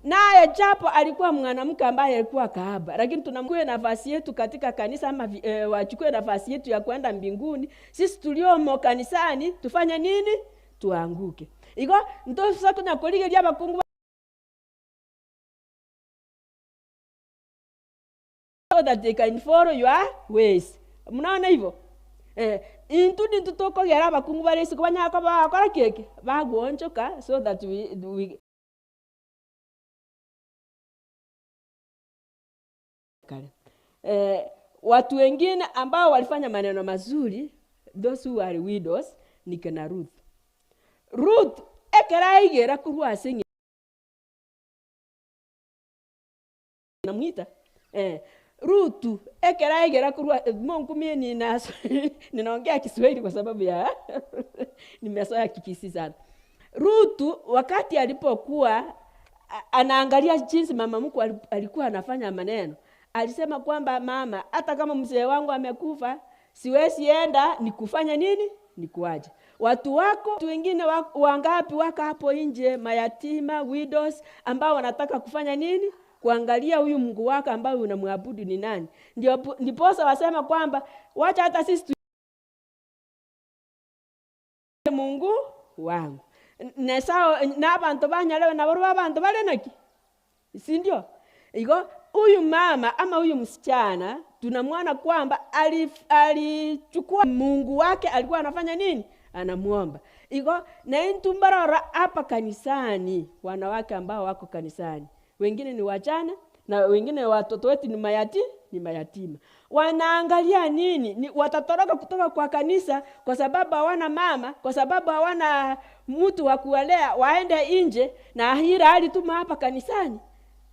naye japo alikuwa mwanamke ambaye alikuwa kahaba, lakini tunamkue nafasi yetu katika kanisa ama wachukue nafasi yetu ya kwenda mbinguni. Sisi tuliomo kanisani tufanye nini? Tuanguke. Iko ndo sasa tunakolige abakungu so that they can follow your ways. Mnaona hivyo? Intu dintu tokogera abakungu baresi kubanyaka bakora keke bagonchoka so that we watu wengine ambao walifanya maneno mazuri, those who are widows, ni kina Ruth. Ruth ekeraigera kurwa asingi namuita Ruth ekeraigera kurwa. Mungu mimi ninaongea Kiswahili kwa sababu ya nimezoea Kikisi sana. Ruth wakati alipokuwa anaangalia jinsi mama mkwe alikuwa anafanya maneno, alisema kwamba mama, hata kama mzee wangu amekufa, siwezi enda nikufanya nini? Nikuaje. Watu wako, watu wengine wangapi waka hapo nje, mayatima, widows, ambao wanataka kufanya nini? Kuangalia huyu Mungu wako ambao unamwabudu ni nani. Ndio ndiposa wasema kwamba wacha hata sisi Mungu wangu. Na sawa na abantu banyalewe na baru abantu bale naki. Si ndio? Iko huyu mama ama huyu msichana tunamwona kwamba alichukua Mungu wake, alikuwa anafanya nini? Anamuomba. Iko na intumbarora hapa kanisani, wanawake ambao wako kanisani, wengine ni wajana na wengine watoto wetu ni mayatima. Wanaangalia nini? Ni watatoroka kutoka kwa kanisa kwa sababu hawana mama, kwa sababu hawana mtu wa kuwalea, waende nje na hira hali tuma hapa kanisani.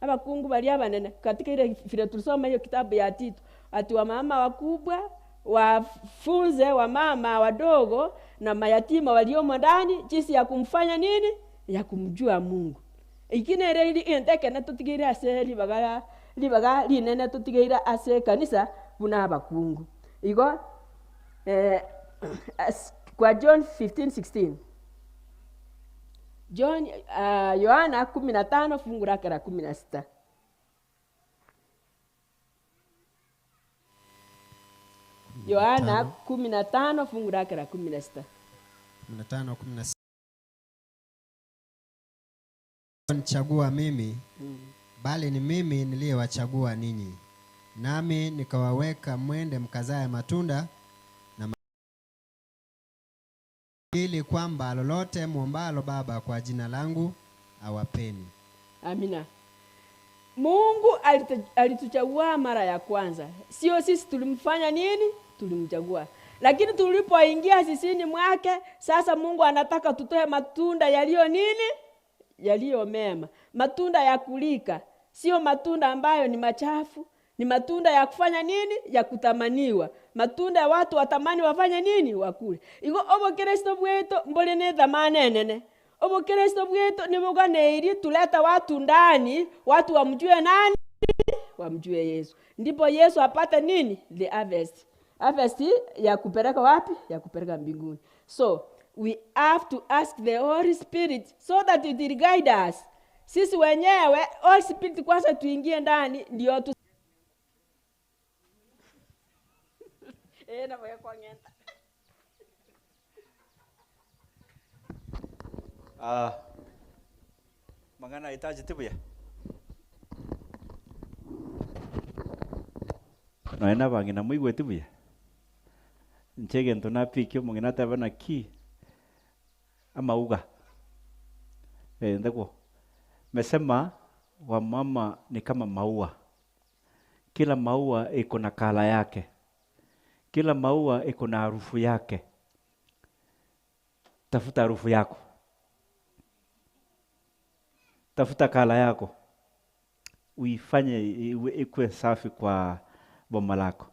Abakungu bali abanene katika ile vile tulisoma hiyo kitabu ya Tito, ati wa mama wakubwa wafunze wa mama wadogo na mayatima waliomo ndani jinsi ya kumfanya nini? Ya kumjua Mungu. Ikine reli enteke na tutigira ase libaga linene tutigira ase kanisa buna abakungu. Iko kwa John 15:16. John Yohana 15 fungu lake la 16. Yohana 15 fungu lake la 16. 15:16. Nichagua mimi, bali ni mimi niliyewachagua ninyi, nami nikawaweka mwende mkazae matunda, na ili kwamba lolote muombalo Baba kwa jina langu awapeni. Amina. Mungu alituchagua mara ya kwanza. Sio sisi tulimfanya nini? Tulimchagua. Lakini tulipoingia sisini mwake, sasa Mungu anataka tutoe matunda yaliyo nini? Yaliyo mema. Matunda ya kulika. Sio matunda ambayo ni machafu. Ni matunda ya kufanya nini? Ya kutamaniwa. Matunda ya watu watamani wafanye nini? Wakule. Igo obo Kristo bwetu mbole ne dhamana nene. Obo Kristo bwetu ni muganeiri tuleta watu ndani, watu wamjue nani? Wamjue Yesu. Ndipo Yesu apate nini? The harvest. Harvest ya kupeleka wapi? Ya kupeleka mbinguni. So we have to ask the Holy Spirit so that it will guide us. Sisi wenyewe Holy Spirit kwanza tuingie ndani ndio tu na voy kwa ngenta. Mangana itaji tibuya. Noe na bang'ina moigweti buya. Inche egento napikia omong'ina ateba naki amauga. Ndego. Mesema wamama ni kama maua. Kila maua iko na kala yake. Kila maua iko na harufu yake. Tafuta harufu yako. Tafuta kala yako. Uifanye ikuwe safi kwa boma lako.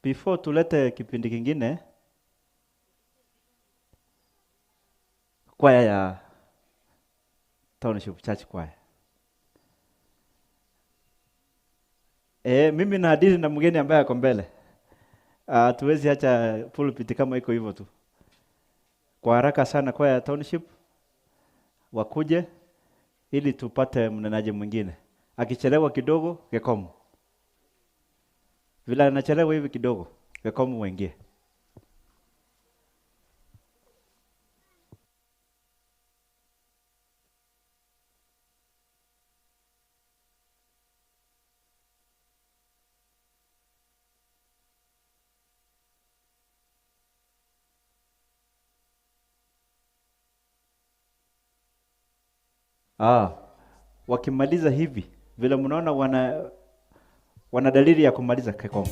Before tulete kipindi kingine, kwaya ya Township Church Choir. Mimi na hadiri na mgeni ambaye ako mbele. Tuwezi acha pulpit kama iko hivyo tu. Kwa haraka sana kwaya ya Township wakuje ili tupate mnenaji mwingine. Akichelewa kidogo Gekomu. Vile anachelewa hivi kidogo Gekomu waingie. Wakimaliza hivi vile mnaona wana dalili ya kumaliza Gekomu.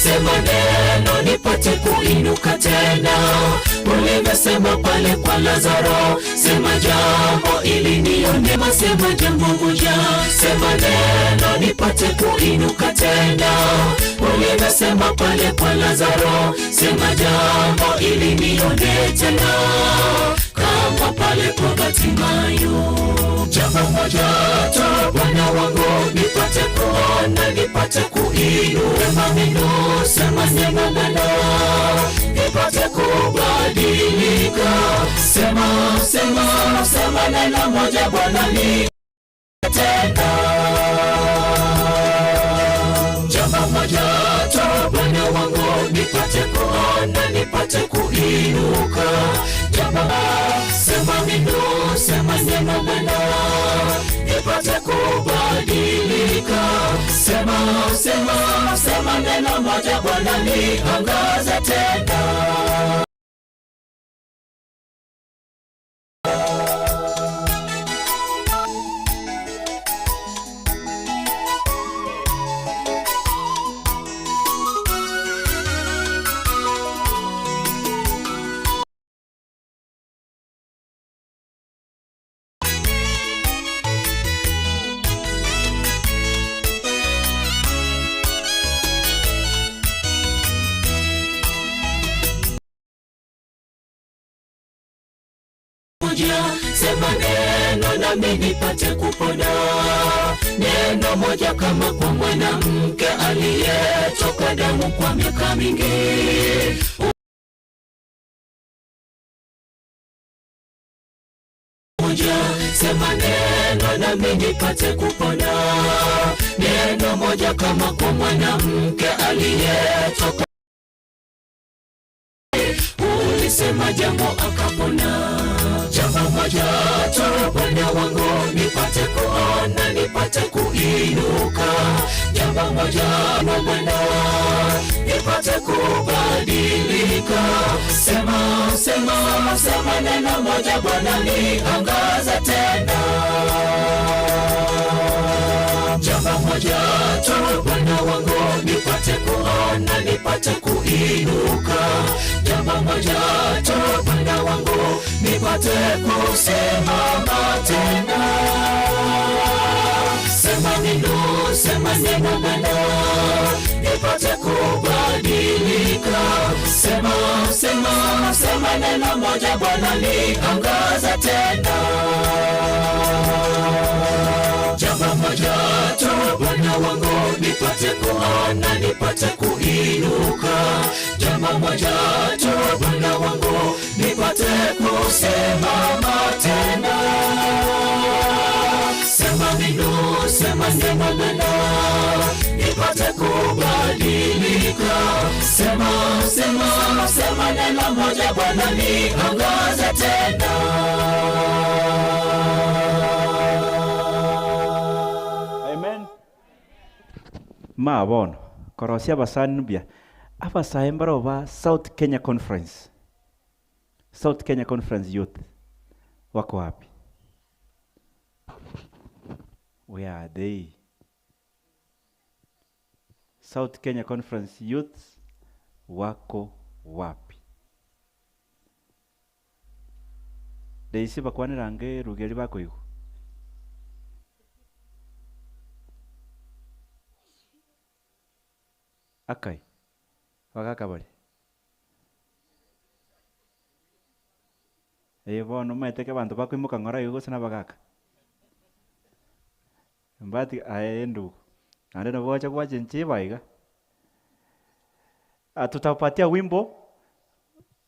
Sema neno nipate kuinuka tena, ulivyosema pale kwa Lazaro. Sema jambo ili nione, sema jambo moja. Sema neno nipate kuinuka tena, ulivyosema pale kwa Lazaro. Sema jambo ili nione tena, kama pale kwa Bartimayo. Jambo moja tu Bwana wangu, nipate kuona, nipate kuinuka. Maneno, sema neno neno, nipate kubadilika. Sema, sema, sema neno moja Bwana ni tena. Jambo moja tu Bwana wangu, nipate kuona, nipate kuinuka. Jambo, sema neno, sema neno neno, nipate kubadilika. Sema, sema, sema neno moja Bwana niangaze tena. Sema neno nami nipate kupona. Neno moja kama kwa mwanamke aliyetoka damu kwa miaka mingi. Sema neno nami nipate kupona. Neno moja kama kwa mwanamke aliyetoka Alisema jambo akapona. Jambo moja tu Bwana wangu, nipate kuona, nipate kuinuka. Jambo moja Bwana, nipate kubadilika. Sema, sema, sema neno moja Bwana, niangaze tena. Jambo moja tu Bwana wangu, nipate kuona, nipate kuinuka. Jambo moja tu Bwana wangu, nipate kusimama tena. Sema neno, sema neno Bwana, nipate kubadilika. Sema, sema, sema neno moja Bwana, niangaze tena. Jambo moja tu Bwana wangu, nipate kuona, nipate kuinuka. Jambo moja tu Bwana wangu, nipate kusimama tena. Sema neno, sema neno Bwana, nipate kubadilika. Sema, sema, sema neno moja Bwana, niangaze tena. Amen. Ma bono korosia abasani bia abasae mbaro ba South Kenya Conference. South Kenya Conference Youth wako wapi? Where are they? South Kenya Conference Youth wako wapi? Deisi bakwanirange rugeri bakoigo. Akai bagakabari bono maeteke abanto bakoimoka ng'ora igo gose na bagaka mbati aye ndugu naende nabo gocha gwachenchi baiga. Tutapatia wimbo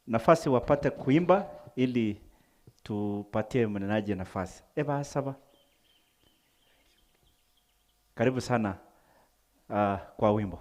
nafasi wapate kuimba ili tupatie mnenaji nafasi. Eba saba, karibu sana kwa wimbo.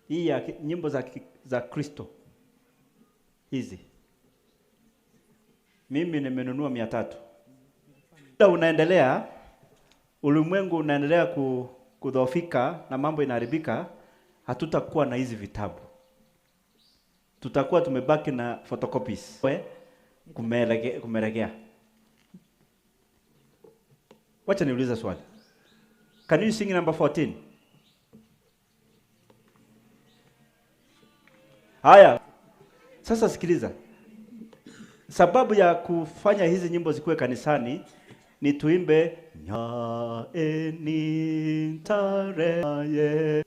Hii ya nyimbo za Kristo hizi mimi nimenunua 300. Muda unaendelea, ulimwengu unaendelea kudhoofika na mambo inaharibika, hatutakuwa na hizi vitabu. Tutakuwa tumebaki na photocopies. Kumelegea. Wacha niulize swali. Can you sing number 14? Haya. Sasa sikiliza. Sababu ya kufanya hizi nyimbo zikuwe kanisani ni tuimbe nya eni tare ye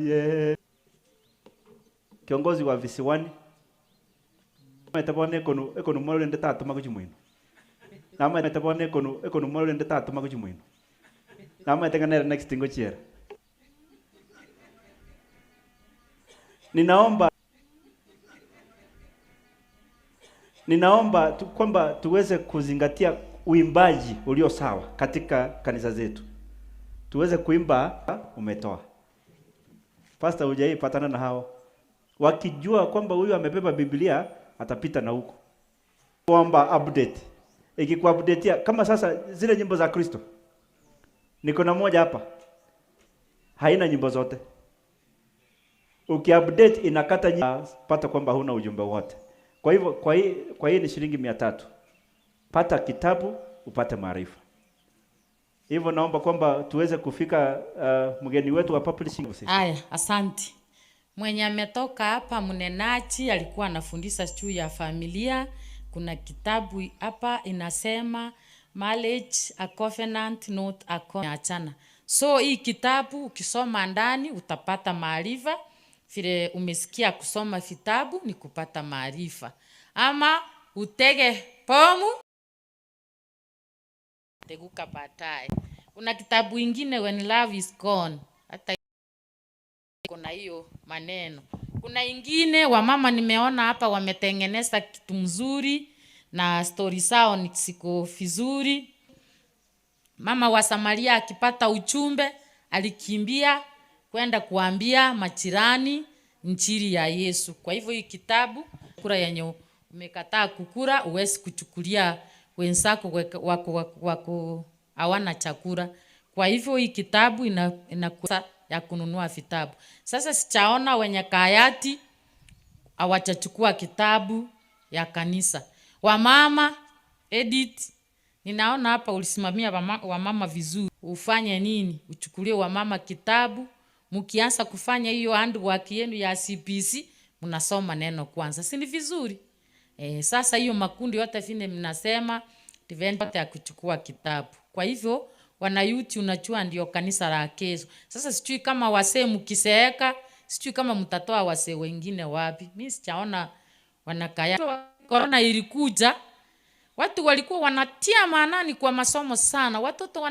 ye. Kiongozi wa visiwani metabone kono ekono mwalo ndeta atuma kuchimwino. Na metabone kono ekono mwalo ndeta atuma kuchimwino. Na metenganera next tingo chiera. Ninaomba kwamba tuweze kuzingatia uimbaji ulio sawa katika kanisa zetu. Tuweze kuimba umetoa. Pastor, hujai patana na hao. Wakijua kwamba huyu amebeba Biblia atapita na huko. Kuomba update. Ikikuupdatea kama sasa zile nyimbo za Kristo. Niko na moja hapa. Haina nyimbo zote. Ukiupdate inakata nyimbo, pata kwamba huna ujumbe wote. Kwa hivyo kwa hii ni shilingi 300. Pata kitabu upate maarifa. Hivyo naomba kwamba tuweze kufika mgeni wetu wa publishing. Aya, asante. Mwenye ametoka hapa mnenaji alikuwa anafundisha juu ya familia. Kuna kitabu hapa inasema marriage a covenant not a covenant. So hii kitabu ukisoma ndani utapata maarifa. Vile umesikia kusoma vitabu ni kupata maarifa. Ama utege pomu teguka baadaye. Kuna kitabu ingine When Love is Gone. Hata kuna hiyo maneno. Kuna ingine wamama nimeona hapa wametengeneza kitu mzuri na story zao ni siko vizuri. Mama wa Samaria akipata uchumbe alikimbia kwenda kuambia majirani injili ya Yesu. Kwa hivyo hii kitabu kura yenye umekataa kukura uwezi kuchukulia wenzako wako hawana chakula. Kwa hivyo hii kitabu ina ya kununua vitabu. Sasa sichaona wenye Kayati hawachachukua kitabu ya kanisa. Wamama Edith, ninaona hapa ulisimamia wamama vizuri. Ufanye nini? Uchukulie wamama kitabu. Mkianza kufanya hiyo handwork yenu ya CPC, mnasoma neno kwanza. Si ni vizuri? Sasa hiyo makundi yote vile mnasema event ya kuchukua kitabu. Kwa hivyo wanayuti unachua ndio kanisa la kesho. Sasa sijui kama wasee mkiseeka, sijui kama mtatoa wasee wengine wapi. Mimi sichaona wanakaya. Corona ilikuja, watu walikuwa wanatia maanani kwa masomo sana. Watoto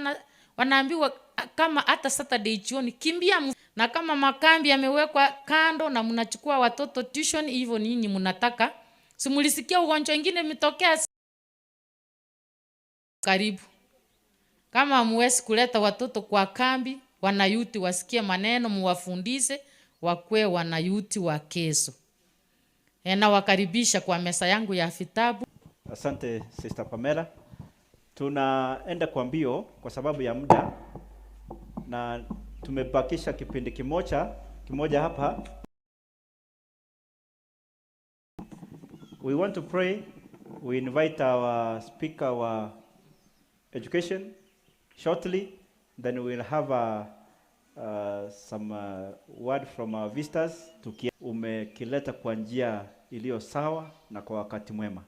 wanaambiwa kama hata Saturday jioni kimbia, na kama makambi yamewekwa kando na mnachukua watoto tuition, hivyo ninyi mnataka. Si mulisikia ugonjwa mwingine umetokea karibu. Kama muwezi kuleta watoto kwa kambi, wanayuti wasikie maneno, muwafundishe wakwe wanayuti wa kesho. Na wakaribisha kwa mesa yangu ya vitabu. Asante Sister Pamela. Tunaenda kwa mbio kwa sababu ya muda na tumebakisha kipindi kimoja hapa. We want to pray. We invite our speaker wa education shortly. Then we'll have some word from our visitors. Umekileta kwa njia iliyo sawa na kwa wakati mwema.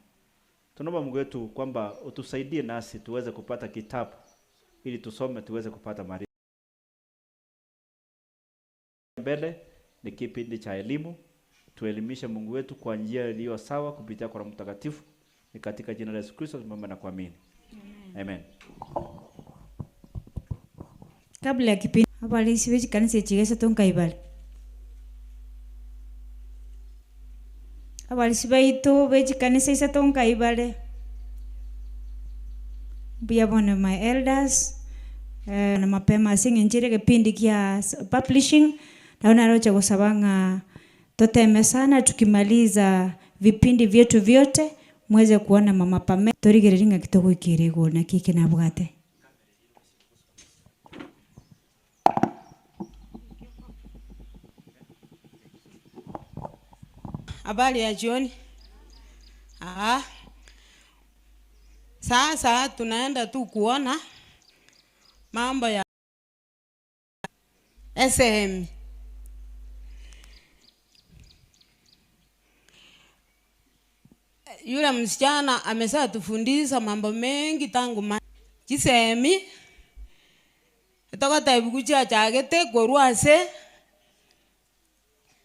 Tunaomba Mungu wetu kwamba utusaidie nasi tuweze kupata kitabu ili tusome tuweze kupata maarifa. Mbele ni kipindi cha elimu, tuelimishe Mungu wetu kwa njia iliyo sawa kupitia kwa Roho Mtakatifu. Ni katika jina la Yesu Kristo tunaomba na kuamini. Amen. Amen. Kabla ya kipindi hapa lisiweji kanisa chigesa tonkaibale. Abalisibaito beji kanisa isa tonkaibale. Mbuya bona my elders na mapema singe njire kipindi kia publishing. Naona rocha gosabanga toteme sana tukimaliza vipindi vyetu vyote mweze kuona mama Pamela torigereringa kitoko ikirego na kike na bwate. Habari ya jioni. Sasa tunaenda tu kuona mambo ya SM. Yule msichana amesha tufundisha mambo mengi tangu chisemi toka taibukucha chagete korwase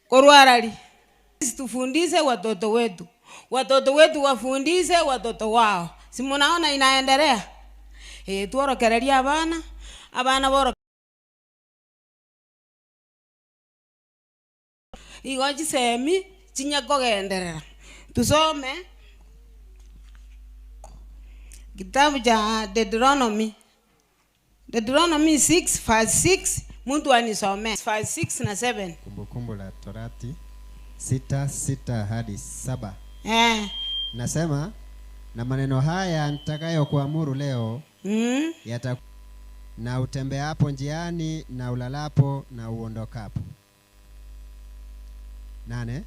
korwarali. Tufundishe watoto wetu, watoto wetu wafundishe watoto wao. Si munaona inaendelea? Tuorokereria abana, abana boro igo chisemi chinyakogenderera. Tusome kitabu cha Deuteronomy. Deuteronomy 6 verse 6, mtu anisome verse 6 na 7. Kumbukumbu la Torati 6:6 hadi 7. Nasema, na maneno haya nitakayokuamuru leo na utembeapo njiani na ulalapo na uondokapo. 8.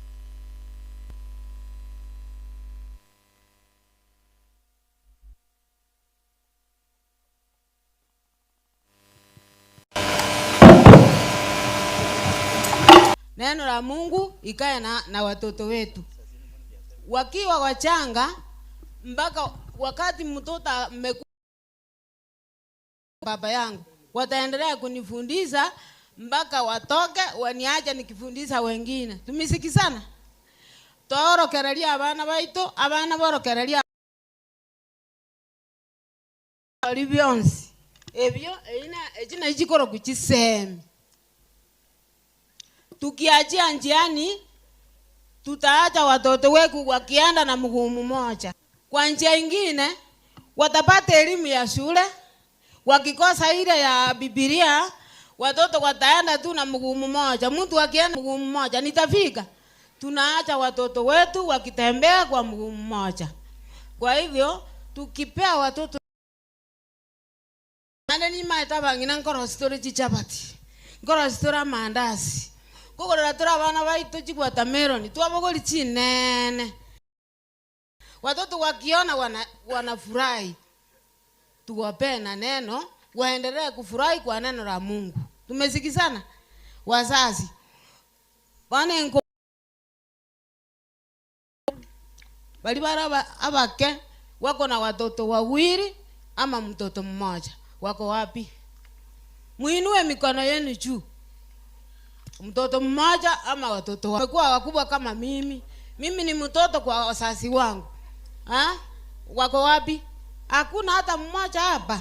Neno la Mungu ikae na watoto wetu wakiwa wachanga mpaka wakati mtoto amekuwa baba yangu, wataendelea kunifundisha mpaka watoke waniache nikifundisha wengine. Tumisikizana? Tworokereria abana baito, abana borokereria bali byonsi ebyo ina echina chikoro kuchisemi. Tukiachia njiani tutaacha watoto wetu wakienda na mguu mmoja. Kwa njia ingine watapata elimu ya shule, wakikosa ile ya Biblia watoto wataenda tu na mguu mmoja. Mtu akienda mguu mmoja nitafika. Tunaacha watoto wetu wakitembea kwa mguu mmoja. Kwa hivyo tukipea watoto nane ni maeta bangina nkoro story chichabati, nkoro story mandazi, kugorera tura abana baitu chigwata meloni twabogori chinene. Watoto wakiona wanafurahi. Tuwapee na neno waendelee kufurahi kwa neno la Mungu. Tumesikizana wazazi? Bana nko bali bara abake wako na watoto wawili ama mtoto mmoja, wako wapi? Muinue mikono yenu juu. Mtoto mmoja ama watoto wamekuwa wakubwa kama mimi. Mimi ni mtoto kwa wazazi wangu. Ha? Wako wapi? Hakuna hata mmoja hapa.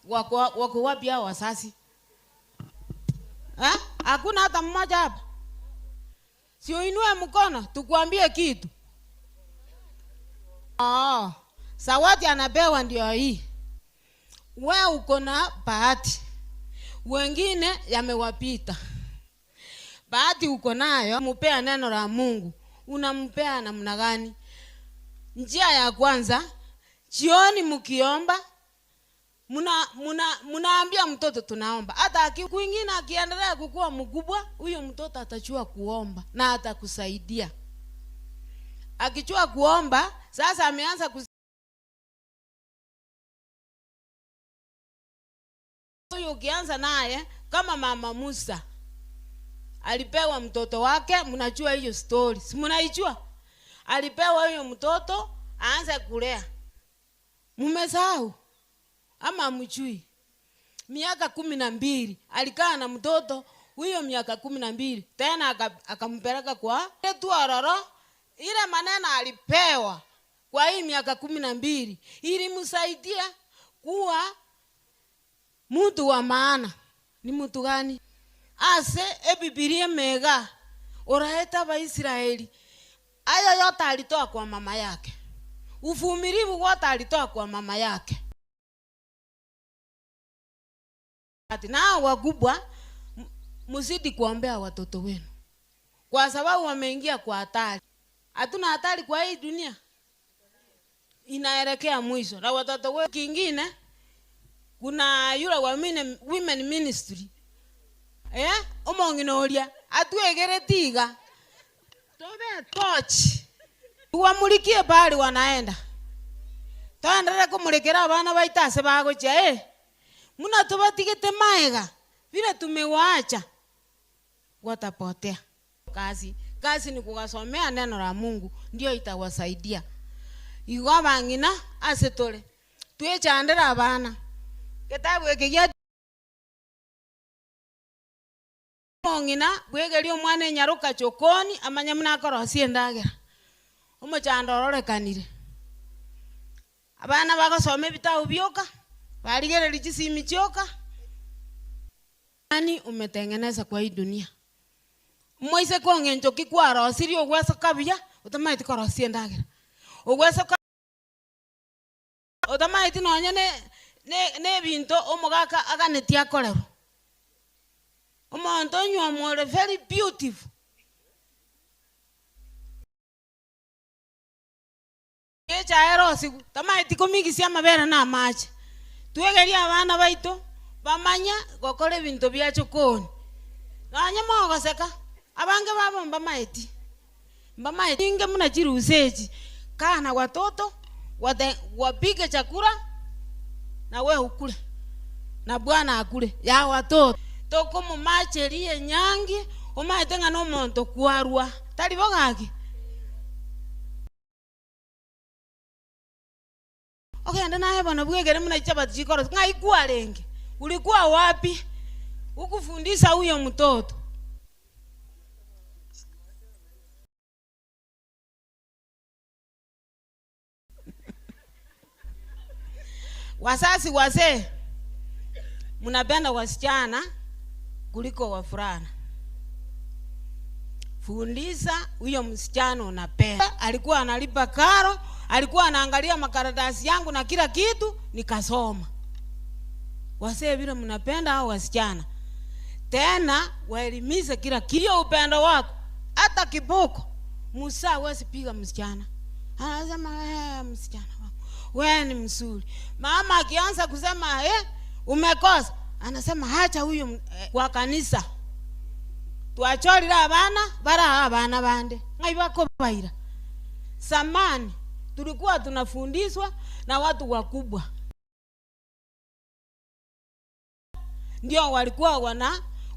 Wako wapi hao wazazi? Ha? Hakuna hata mmoja hapa. Si uinue mkono tukuambie kitu. Sawati anapewa ndio hii. Wewe uko na bahati, wengine yamewapita. Bahati uko nayo, mpea neno la Mungu. Unampea namna gani? Njia ya kwanza, jioni mkiomba, mnaambia mtoto tunaomba. Hata kwingine akiendelea kukua mkubwa, huyo mtoto atachua kuomba na atakusaidia. Akichua kuomba, sasa ameanza huyu ukianza naye kama mama Musa alipewa mtoto wake, mnajua hiyo story, si mnaijua? Alipewa huyo mtoto aanze kulea. Mmesahau ama mjui? Miaka 12 alikaa na mtoto huyo miaka 12, tena akampeleka kwa tu ororo. Ile maneno alipewa kwa hii miaka 12 ilimsaidia kuwa mtu wa maana. Ni mtu gani? Ase ebibilia mega oraeta ba Israeli. Ayo yote alitoa kwa mama yake. Uvumilivu wote alitoa kwa mama yake. Ati na wakubwa muzidi kuombea watoto wenu, kwa sababu wameingia kwa hatari. Hatuna hatari kwa hii dunia, inaelekea mwisho. Na watoto wetu kingine, kuna yule wa women ministry omong'ina oria atwegere tiga tobe torch tuwamulikie pali wanaenda, twaenderere kumulikira abana baita ase bagochia muna tubatigete maega vile tumewaacha watapotea. Kazi ni kuwasomea neno la Mungu, ndio itawasaidia. Igo bang'ina ase tore twechandera abana kitabu eke gia mong'ina bwegeria omwana enyaroka chokoni amanye muna akorosia endagera omochando ororekanire. Abana bagosoma ebitabu bioka barigereria chisimi chioka. Nani umetengeneza kwa hii dunia? Moise kong'encho ki kwarosirie ogwesoka buya otamaeti korosia endagera ogwesoka otamaeti nonye ne ebinto omogaka aganetie akorerwa. Omonto onywomore very beautiful. Echaerosigu tamaeti komigisia amabere na amache. Twegerie abana baito bamanya gokora ebinto bia chokoni. Nonye mogoseka abange babo mbamaeti inge muna chirusechi kana watoto wapike chakula na we ukule na bwana akule ya watoto tokomumacherie nyangi omaete ng'a nomonto kwarwa tari bogaki. Ogenda naye bana bwegere muna chapati chikoro ng'ai kwarenge ulikuwa wapi ukufundisha huyo mtoto? Wasasi wazee mnapenda wasichana kuliko wavulana. Fundisha huyo msichana unapenda. Alikuwa analipa karo, alikuwa anaangalia makaratasi yangu na kila kitu, nikasoma. Wazee vile mnapenda hao wasichana. Tena waelimize kila kitu upendo wako. Hata kiboko Musa hawezi piga msichana. Anasema msichana wangu wewe ni mzuri. Mama akianza kusema umekosa, anasema acha huyu kwa kanisa. Twachorira abana bara abana bande ngai bako baira. Samani tulikuwa tunafundishwa na watu wakubwa, ndio walikuwa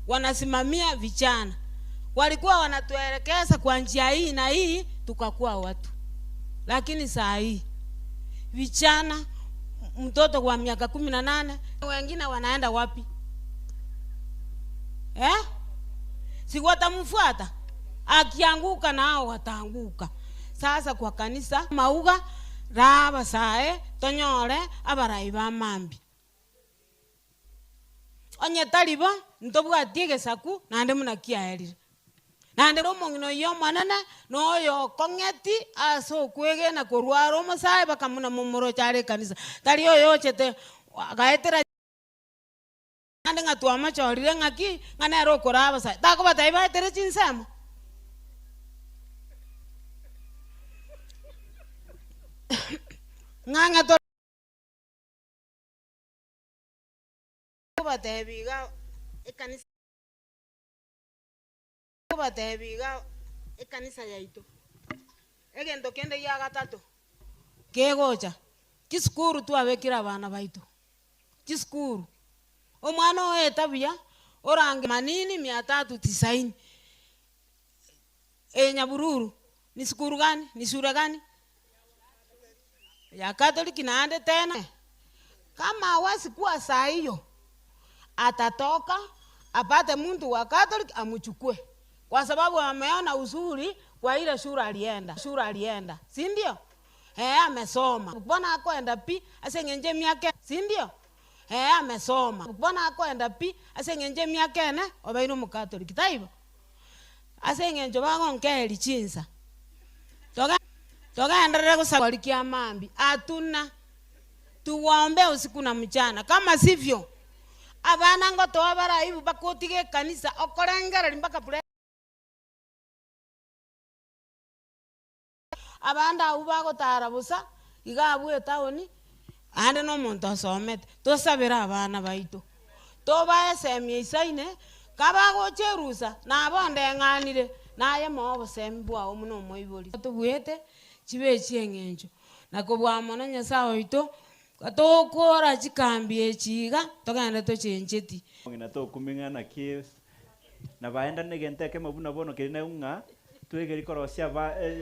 wanasimamia vijana, walikuwa wanatuelekeza kwa njia hii na hii, tukakuwa watu. Lakini saa hii vijana, mtoto wa miaka 18, wengine wanaenda wapi? Si watamfuata, akianguka nao wataanguka. Sasa kwa kanisa mauga raba sae tonyore abarai ba mambi onye taliba ntobwatie gesaku nande munakiaerire nande omong'ina oyo omonene noyo okong'eti ase okwegena korwara omosae bakamuna momoroche are ekanisa tari oyo ochete agaetera nande ng'a twamachorire ng'aki ng'a nere okora abasae takobatai baetere chinsemo. Ng'ang'a to batebiga ekanisa batebiga ekanisa yaito egento kende ya gatatu kegocha chisukuru twabekira abana baito chisukuru omwana oeta buya orange manini 390 Nyabururu ni sukuru gani ni shule gani ya Katoliki? Naande tena kama hawezi kuwa saa hiyo atatoka apate mtu wa Catholic amuchukue, kwa sababu ameona uzuri kwa ile shule alienda, si ndio? Amesoma mbona akwenda pi asengenje miaka, si ndio? Amesoma mbona akwenda pi asengenje miaka ene obaino mu Catholic taibo asengenje bagonkeli chinsa tokaendelea kusalikia mambi atuna tuwaombe usiku na mchana, kama sivyo Abana ngotoa baraibu bakotige kanisa okorengera mpaka pure. Abanda abu bagotara busa iga abu etaoni ande no omonto asomete tosabera abana baito tobaesemia isaine kabagocherusa nabo ndeng'anire naye moo obosemi bwao muno omoibori tobwete chibe chieng'encho nakobwa mono Nyasaye oito tokora chikambi echiga togenda tochencheti ng'ina tokuming'ana ki na baenda negente ekemo buna bono keri na ng'a twegeri korosia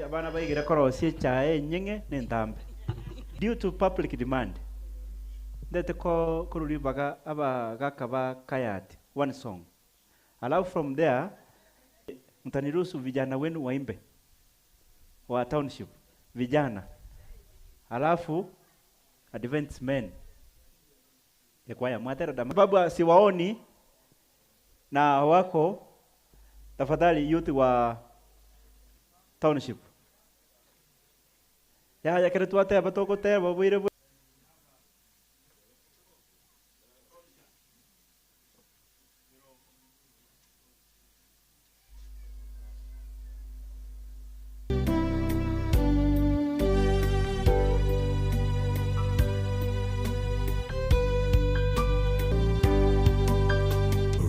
abana baigere korosia echae enying'e na entambe due to public demand ndete ko koruri baga abagaka ba Kayati one song, alafu from there mtaniruhusu vijana wenu waimbe wa township vijana, alafu Advent men ekwaya mwatera dama sababu siwaoni na wako. Tafadhali youth wa township ya ya kere twate batoko te babwire.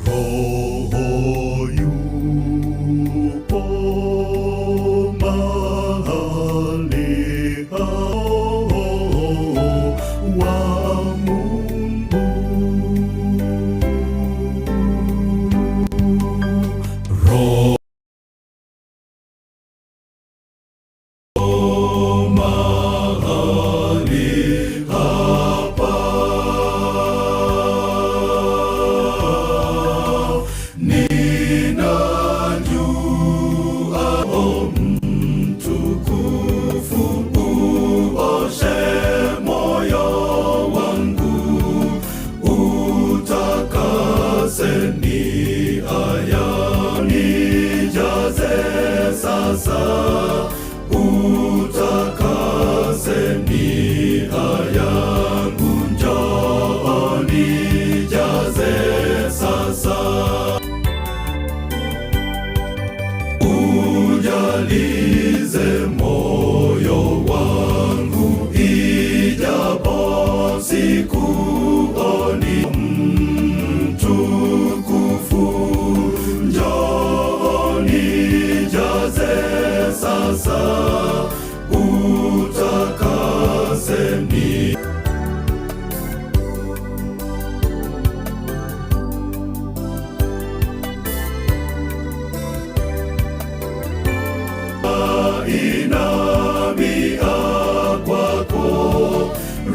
Roho yupo mahali hapa wa Mungu. Roho mahali hapa ninajua mtukufu uoshe moyo wangu utakase nia yangu nijaze sasa utakase nia yangu njoo nijaze sasa ujalize moyo wangu ijapo sikuoni mtukufu njoo nijaze sasa utakase ni inamia kwako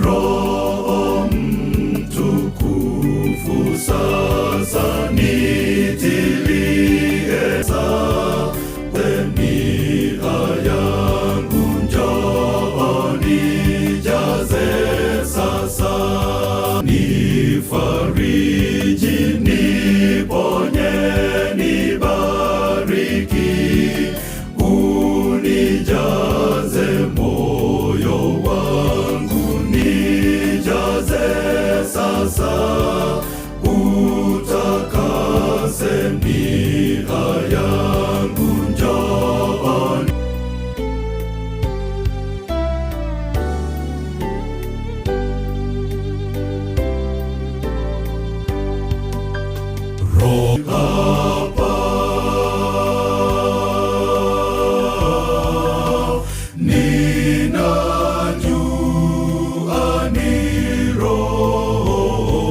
Roho mtukufu sasa nitilie nia yangu njoo nijaze sasa nifariji niponye nibariki unijaze moyo wangu nijaze sasa utakase nia yangu njoo. Roho hapa ninajua ni Roho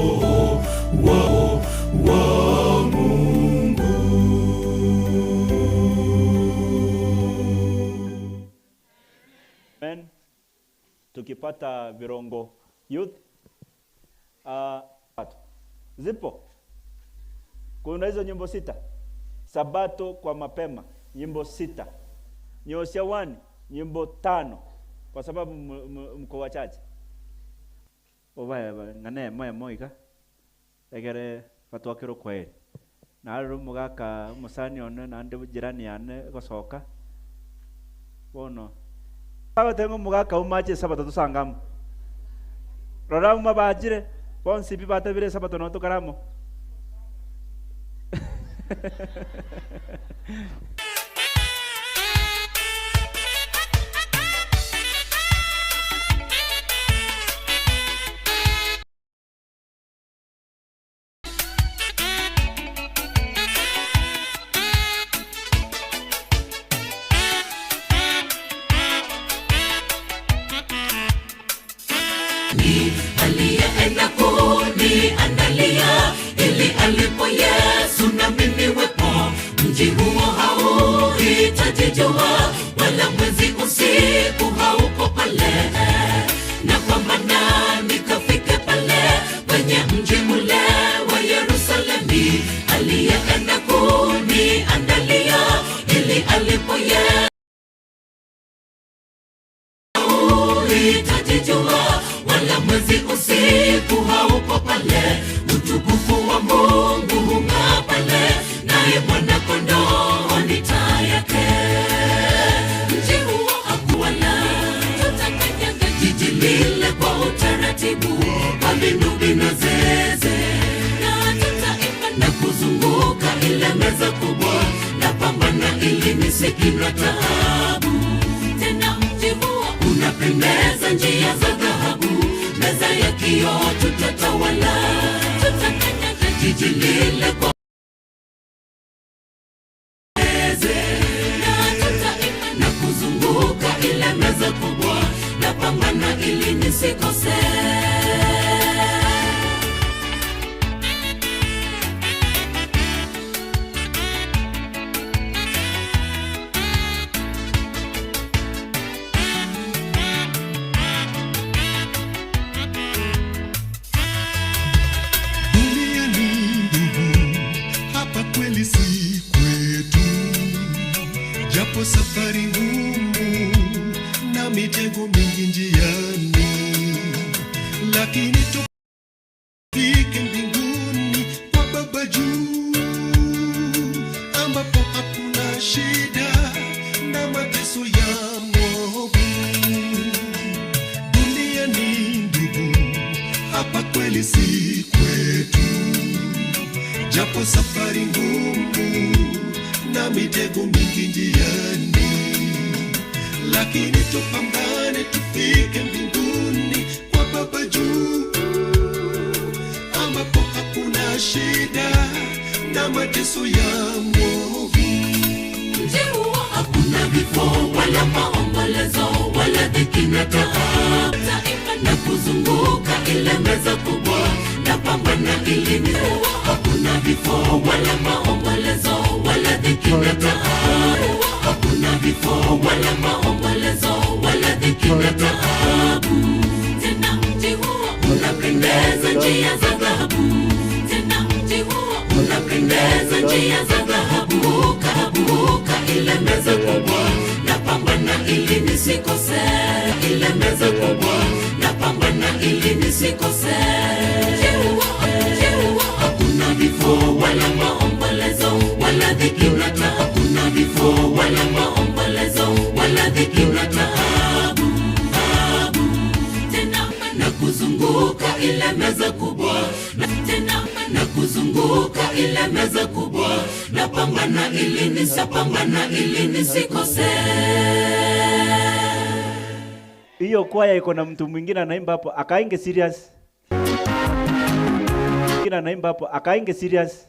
wa Mungu. Amen. Tukipata Virongo youth zipo kuna hizo nyimbo 6 Sabato kwa mapema nyimbo 6 Nyosia 1 nyimbo 5 kwa sababu mko wachache obaya ngane moya moiga egere batwakiro kweri na rero mugaka musani one nande jirani yane gosoka bono abatengo mugaka umache sabato tusangamo rora mabajire bonsi bibatabire sabato no tukaramo. Aliyeenda kuniandalia ili alipo Yesu na mimi wepo. Mji huo hauhitaji jua wala mwezi, usiku hauko pale, na kwamba nikafike pale kwenye mji ule wa Yerusalemu. Aliyeenda kuniandalia ili alipo Yesu hauhitaji jua wala mwezi, usiku hauko pale. Utukufu wa Mungu hung'aa pale, naye mwana kondoo ni taa yake. Mji huo hakuwala, tutakanyaga jiji lile kwa utaratibu, kwa vinubi na zeze, na tutaimba na kuzunguka ile meza kubwa, na pambana ili nisikindwe taabu. Tena mji huo unapendeza, njia za dhahabu, meza ya kioo tutatawala, tutakanyaga jiji lile kwa zeze, na tutaimba na kuzunguka ile meza kubwa, na pambana ili nisikose. Duniani ndugu, hapa kweli si kwetu, japo safari ngumu na mitego mingi njiani, lakini tufike mbinguni kwa Baba juu, ambapo hakuna shida na mateso ya mwovu. Duniani ndugu, hapa kweli si kwetu, japo safari ngumu na mitego mingi njiani, lakini tupambane tufike mbinguni kwa Baba juu, ambapo hakuna shida na mateso ya mwovu. Mji huo hakuna vifo wala maombolezo wala dhiki na taabu. Tutaimba na kuzunguka ile meza kubwa, na pambana ili ni hakuna vifo wala maombolezo wala dhiki na taabu. Hakuna vifo wala maombolezo wala dhiki na taabu. Tena mji huo unapendeza, njia za dhahabu. Tena mji huo unapendeza, njia za dhahabu. Kabuka ile meza kubwa, na pambana ili nisikose. Ile meza kubwa, na pambana ili nisikose. Mji huo hakuna vifo wala maombolezo wala dhiki na taabu. Hakuna vifo wala maombolezo wala dhiki na taabu. Taabu. Tena na kuzunguka ile meza kubwa, na tena na kuzunguka ile meza kubwa, na pambana ili nisapambana ili nisikose. Hiyo kwaya iko na mtu mwingine anaimba hapo, akainge serious. Mwingine anaimba hapo, akainge serious.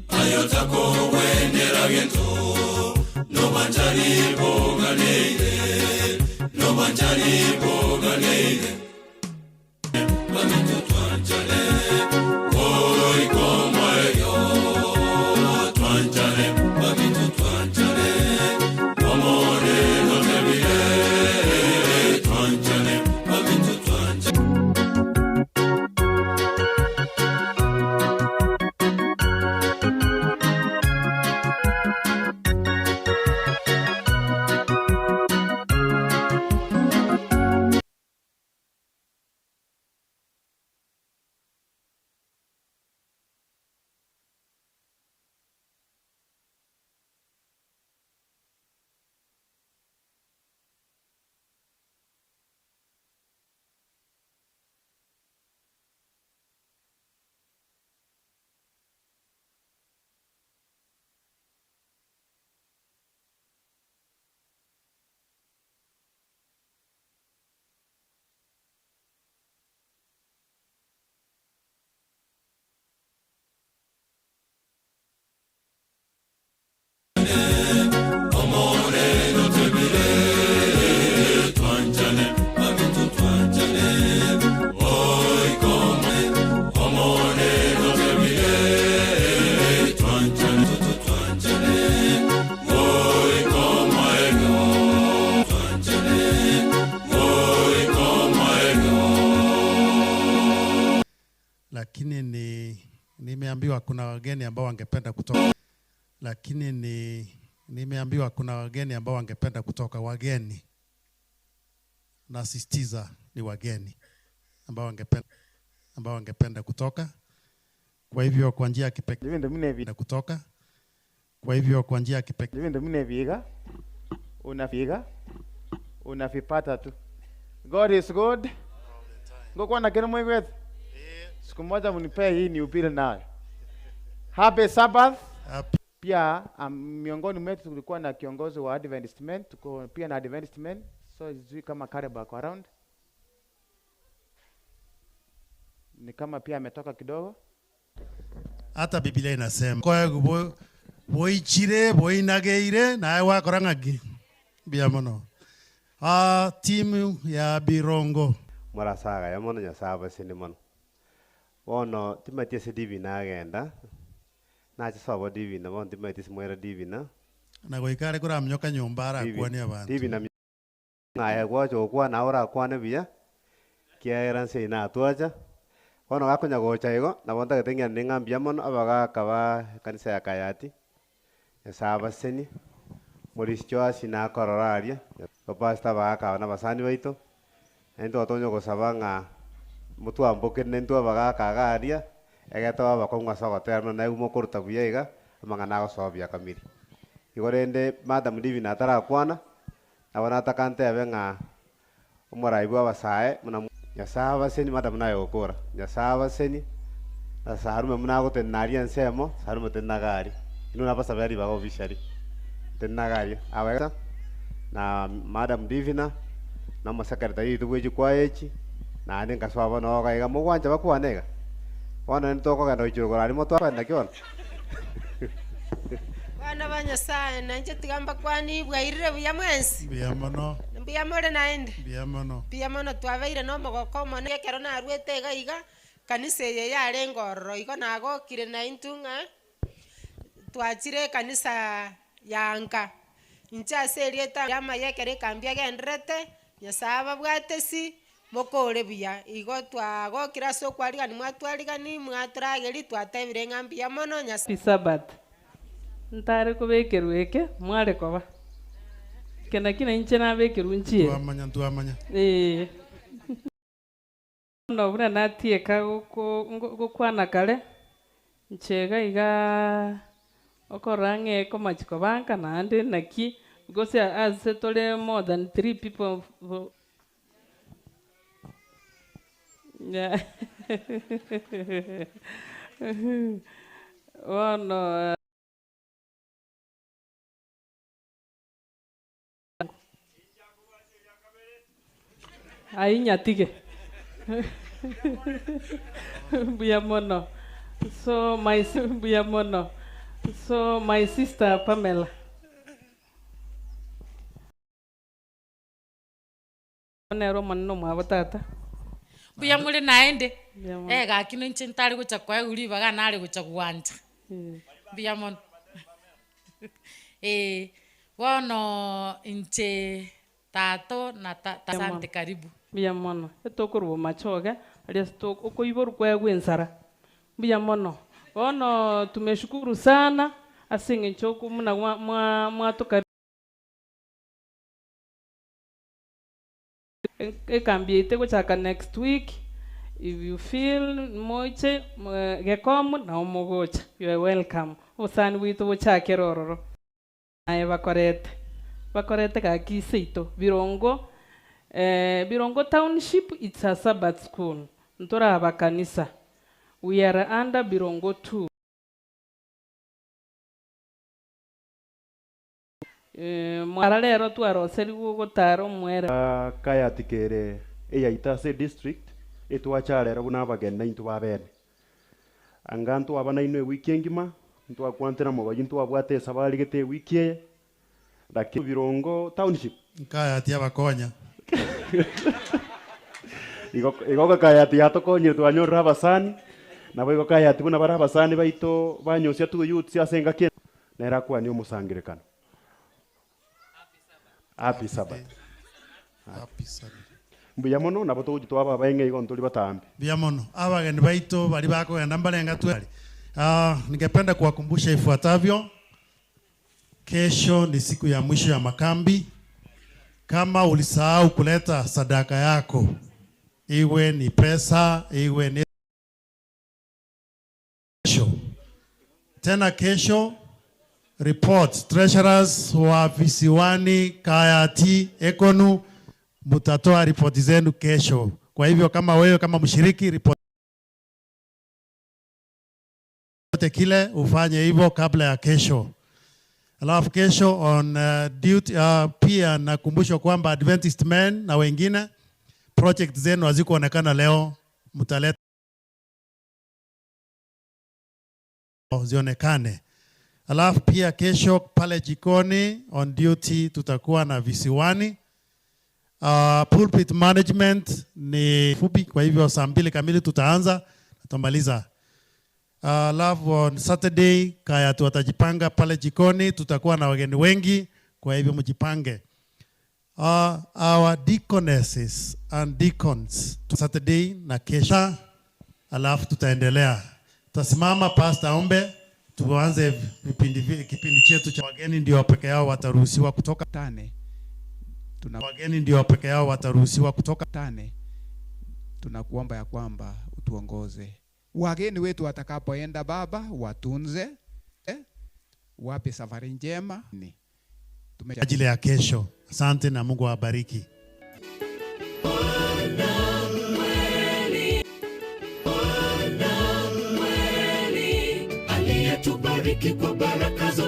Ayotako wenera gento no banjari bogaleide no banjari bogaleide Bamito twanjale oi como yo twanjale bamito twanjale amore no te vire twanjale bamito twanjale. Lakini nimeambiwa kuna wageni ambao wangependa kutoka. Lakini nimeambiwa kuna wageni ambao wangependa kutoka. Wageni, nasisitiza ni wageni ambao wangependa kutoka. Kwa hivyo kwa njia ya kipekee kutoka. Kwa hivyo kwa njia ya kipekee unavipata tu. God is good. Ngokuwa na kile mwingine. Siku moja mnipee hii nihubiri nayo. Happy Sabbath. Happy. Pia miongoni mwetu tulikuwa na kiongozi wa Adventist Men, tuko pia na Adventist Men, so sijui kama Kareba kwa around. Ni kama pia ametoka kidogo. Hata Biblia inasema kwa boichire boinageire na wakora ngagi. Bia mono. Timu ya Birongo. Murasaga ya mono nyasaba sini mono. Bono timatie se divina agenda nachisobo divina bono timatie simwera divina na goikare kuramnyoka nyomba arakwania abantu divina ng'aya gwacha okwana orakwane buya kiaera nse inatwacha bono gakonya gocha igo nabo ntagete ng'ende ng'ambia mono abagaka ba kanisa ya Kayati Nyasaye abaseni Maurice Joasi nakorora aria bapastor bagaka na basani baito naintwe twatonya gosaba ng'a mutwambuke nentwa bagaka aria egetwa bakongwa sogotera na umokoruta buya iga amang'ana agosobia kamiri igo rende Madam Divina atarakwana nabo natakantebe ng'a omorai bwa abasae muna Nyasaye abaseni Madam naye gokora Nyasaye abaseni na sarume munagotenaria ensemo sarume tenagari ino nabasaberi bago officially tenagari abaga na Madam Divina na mosekretari yitu bwe jukwaa echi naende nkaswaba noga iga mugwanja bakwanega bono nitokogenda goichurugora arimo twabenda kiona Bana ba Nyasaye nanje tigamba kwani bwairire buya mwensi buya mono mbuya more naende buya mono buya mono twabeire no mogoko mono ekero narwete iga iga kanisa eye yare ngororo igo nagokire na intu ng'a twachire kanisa yanka inche ase erieta amaye ekero ekambia genderete Nyasaye ababwatesi mokore buya igo twagokire ase okwarigani mwatwarigani mwatorageri twatebire ng'a mbuya mono Nyasaye. Sabbath ntare kubekerwa eke mware koba kena kina inche nabekerwa nchie twamanya twamanya no buna natieka gokwana kare nchega iga okorang'e komachiko banka naende naki because as tore more than 3 people yeah. Ono ainyatike mbuya mono so my mbuya mono So my sister Pamela. Nero manno mwabo tata. Mbuya mure naende. Mbuya mono. Gaki ninche ntari gocha kwaegwa ribaga nare gocha gwancha. Mbuya mono. Bono inche tato na asante karibu. Mbuya mono. Etokorwa machoge aria okoiborwa kwegwa ensara. Mbuya mono. Bono tumeshukuru sana ase eng'encho muna mwatoka ekambi yaito egochaka next week. If you feel moiche gekomu na omogocha, you are welcome. Obosani bwito bochakere ororo. Naye bakorete bakorete gaki seito Birongo, Birongo Township, it's a Sabbath school. Ntora abakanisa. We are under Birongo 2. Mwara rero twaroseriwe gotara omwere. Kayatikere eyaita ase district etwacharera buna abageni naintwe babene anga ntwaba nainwe ewiki engima ntwakwantera mobayi ntwabwate esabari gete ewiki eye lakini Birongo Township Kayati abakonya igo Kayati yatokonyire twanyorera abasani nabo igo Kayati buna bare abasani baito banyosia tu youths ase engaki nera kwani omosangerekano. Happy Sabbath. Happy Sabbath. Mbuya mono nabo togotwa aba baenge igo ntoli batambi. Mbuya mono abageni baito bari bakogenda mbarenga tu. Ningependa kuwakumbusha ifuatavyo. Kesho ni siku ya mwisho ya makambi. Kama ulisahau kuleta sadaka yako, iwe ni pesa, iwe ni kesho. Tena kesho report treasurers wa visiwani Kayati Ekonu mutatoa ripoti zenu kesho. Kwa hivyo kama wewe kama mshiriki ripoti kile ufanye hivyo kabla ya kesho. Alafu kesho on duty, pia nakumbushwa kwamba Adventist men na wengine project zenu hazikuonekana leo, mtaleta zionekane. Alafu pia kesho pale jikoni on duty tutakuwa na visiwani. Pulpit management ni fupi, kwa hivyo saa 2 kamili tutaanza, tutamaliza. Alafu on Saturday kaya watajipanga pale jikoni, tutakuwa na wageni wengi, kwa hivyo mjipange. Our deaconesses and deacons Saturday na kesha, alafu tutaendelea. Tutasimama pastor ombe tuanze kipindi chetu cha wageni ndio peke yao wataruhusiwa kutoka tane. Tuna wageni ndio peke yao wataruhusiwa kutoka tane. Tunakuomba ya kwamba utuongoze. Wageni wetu watakapoenda Baba, watunze, wape safari njema. Ajili ya kesho. Asante na Mungu awabariki. Tubariki kwa baraka zote.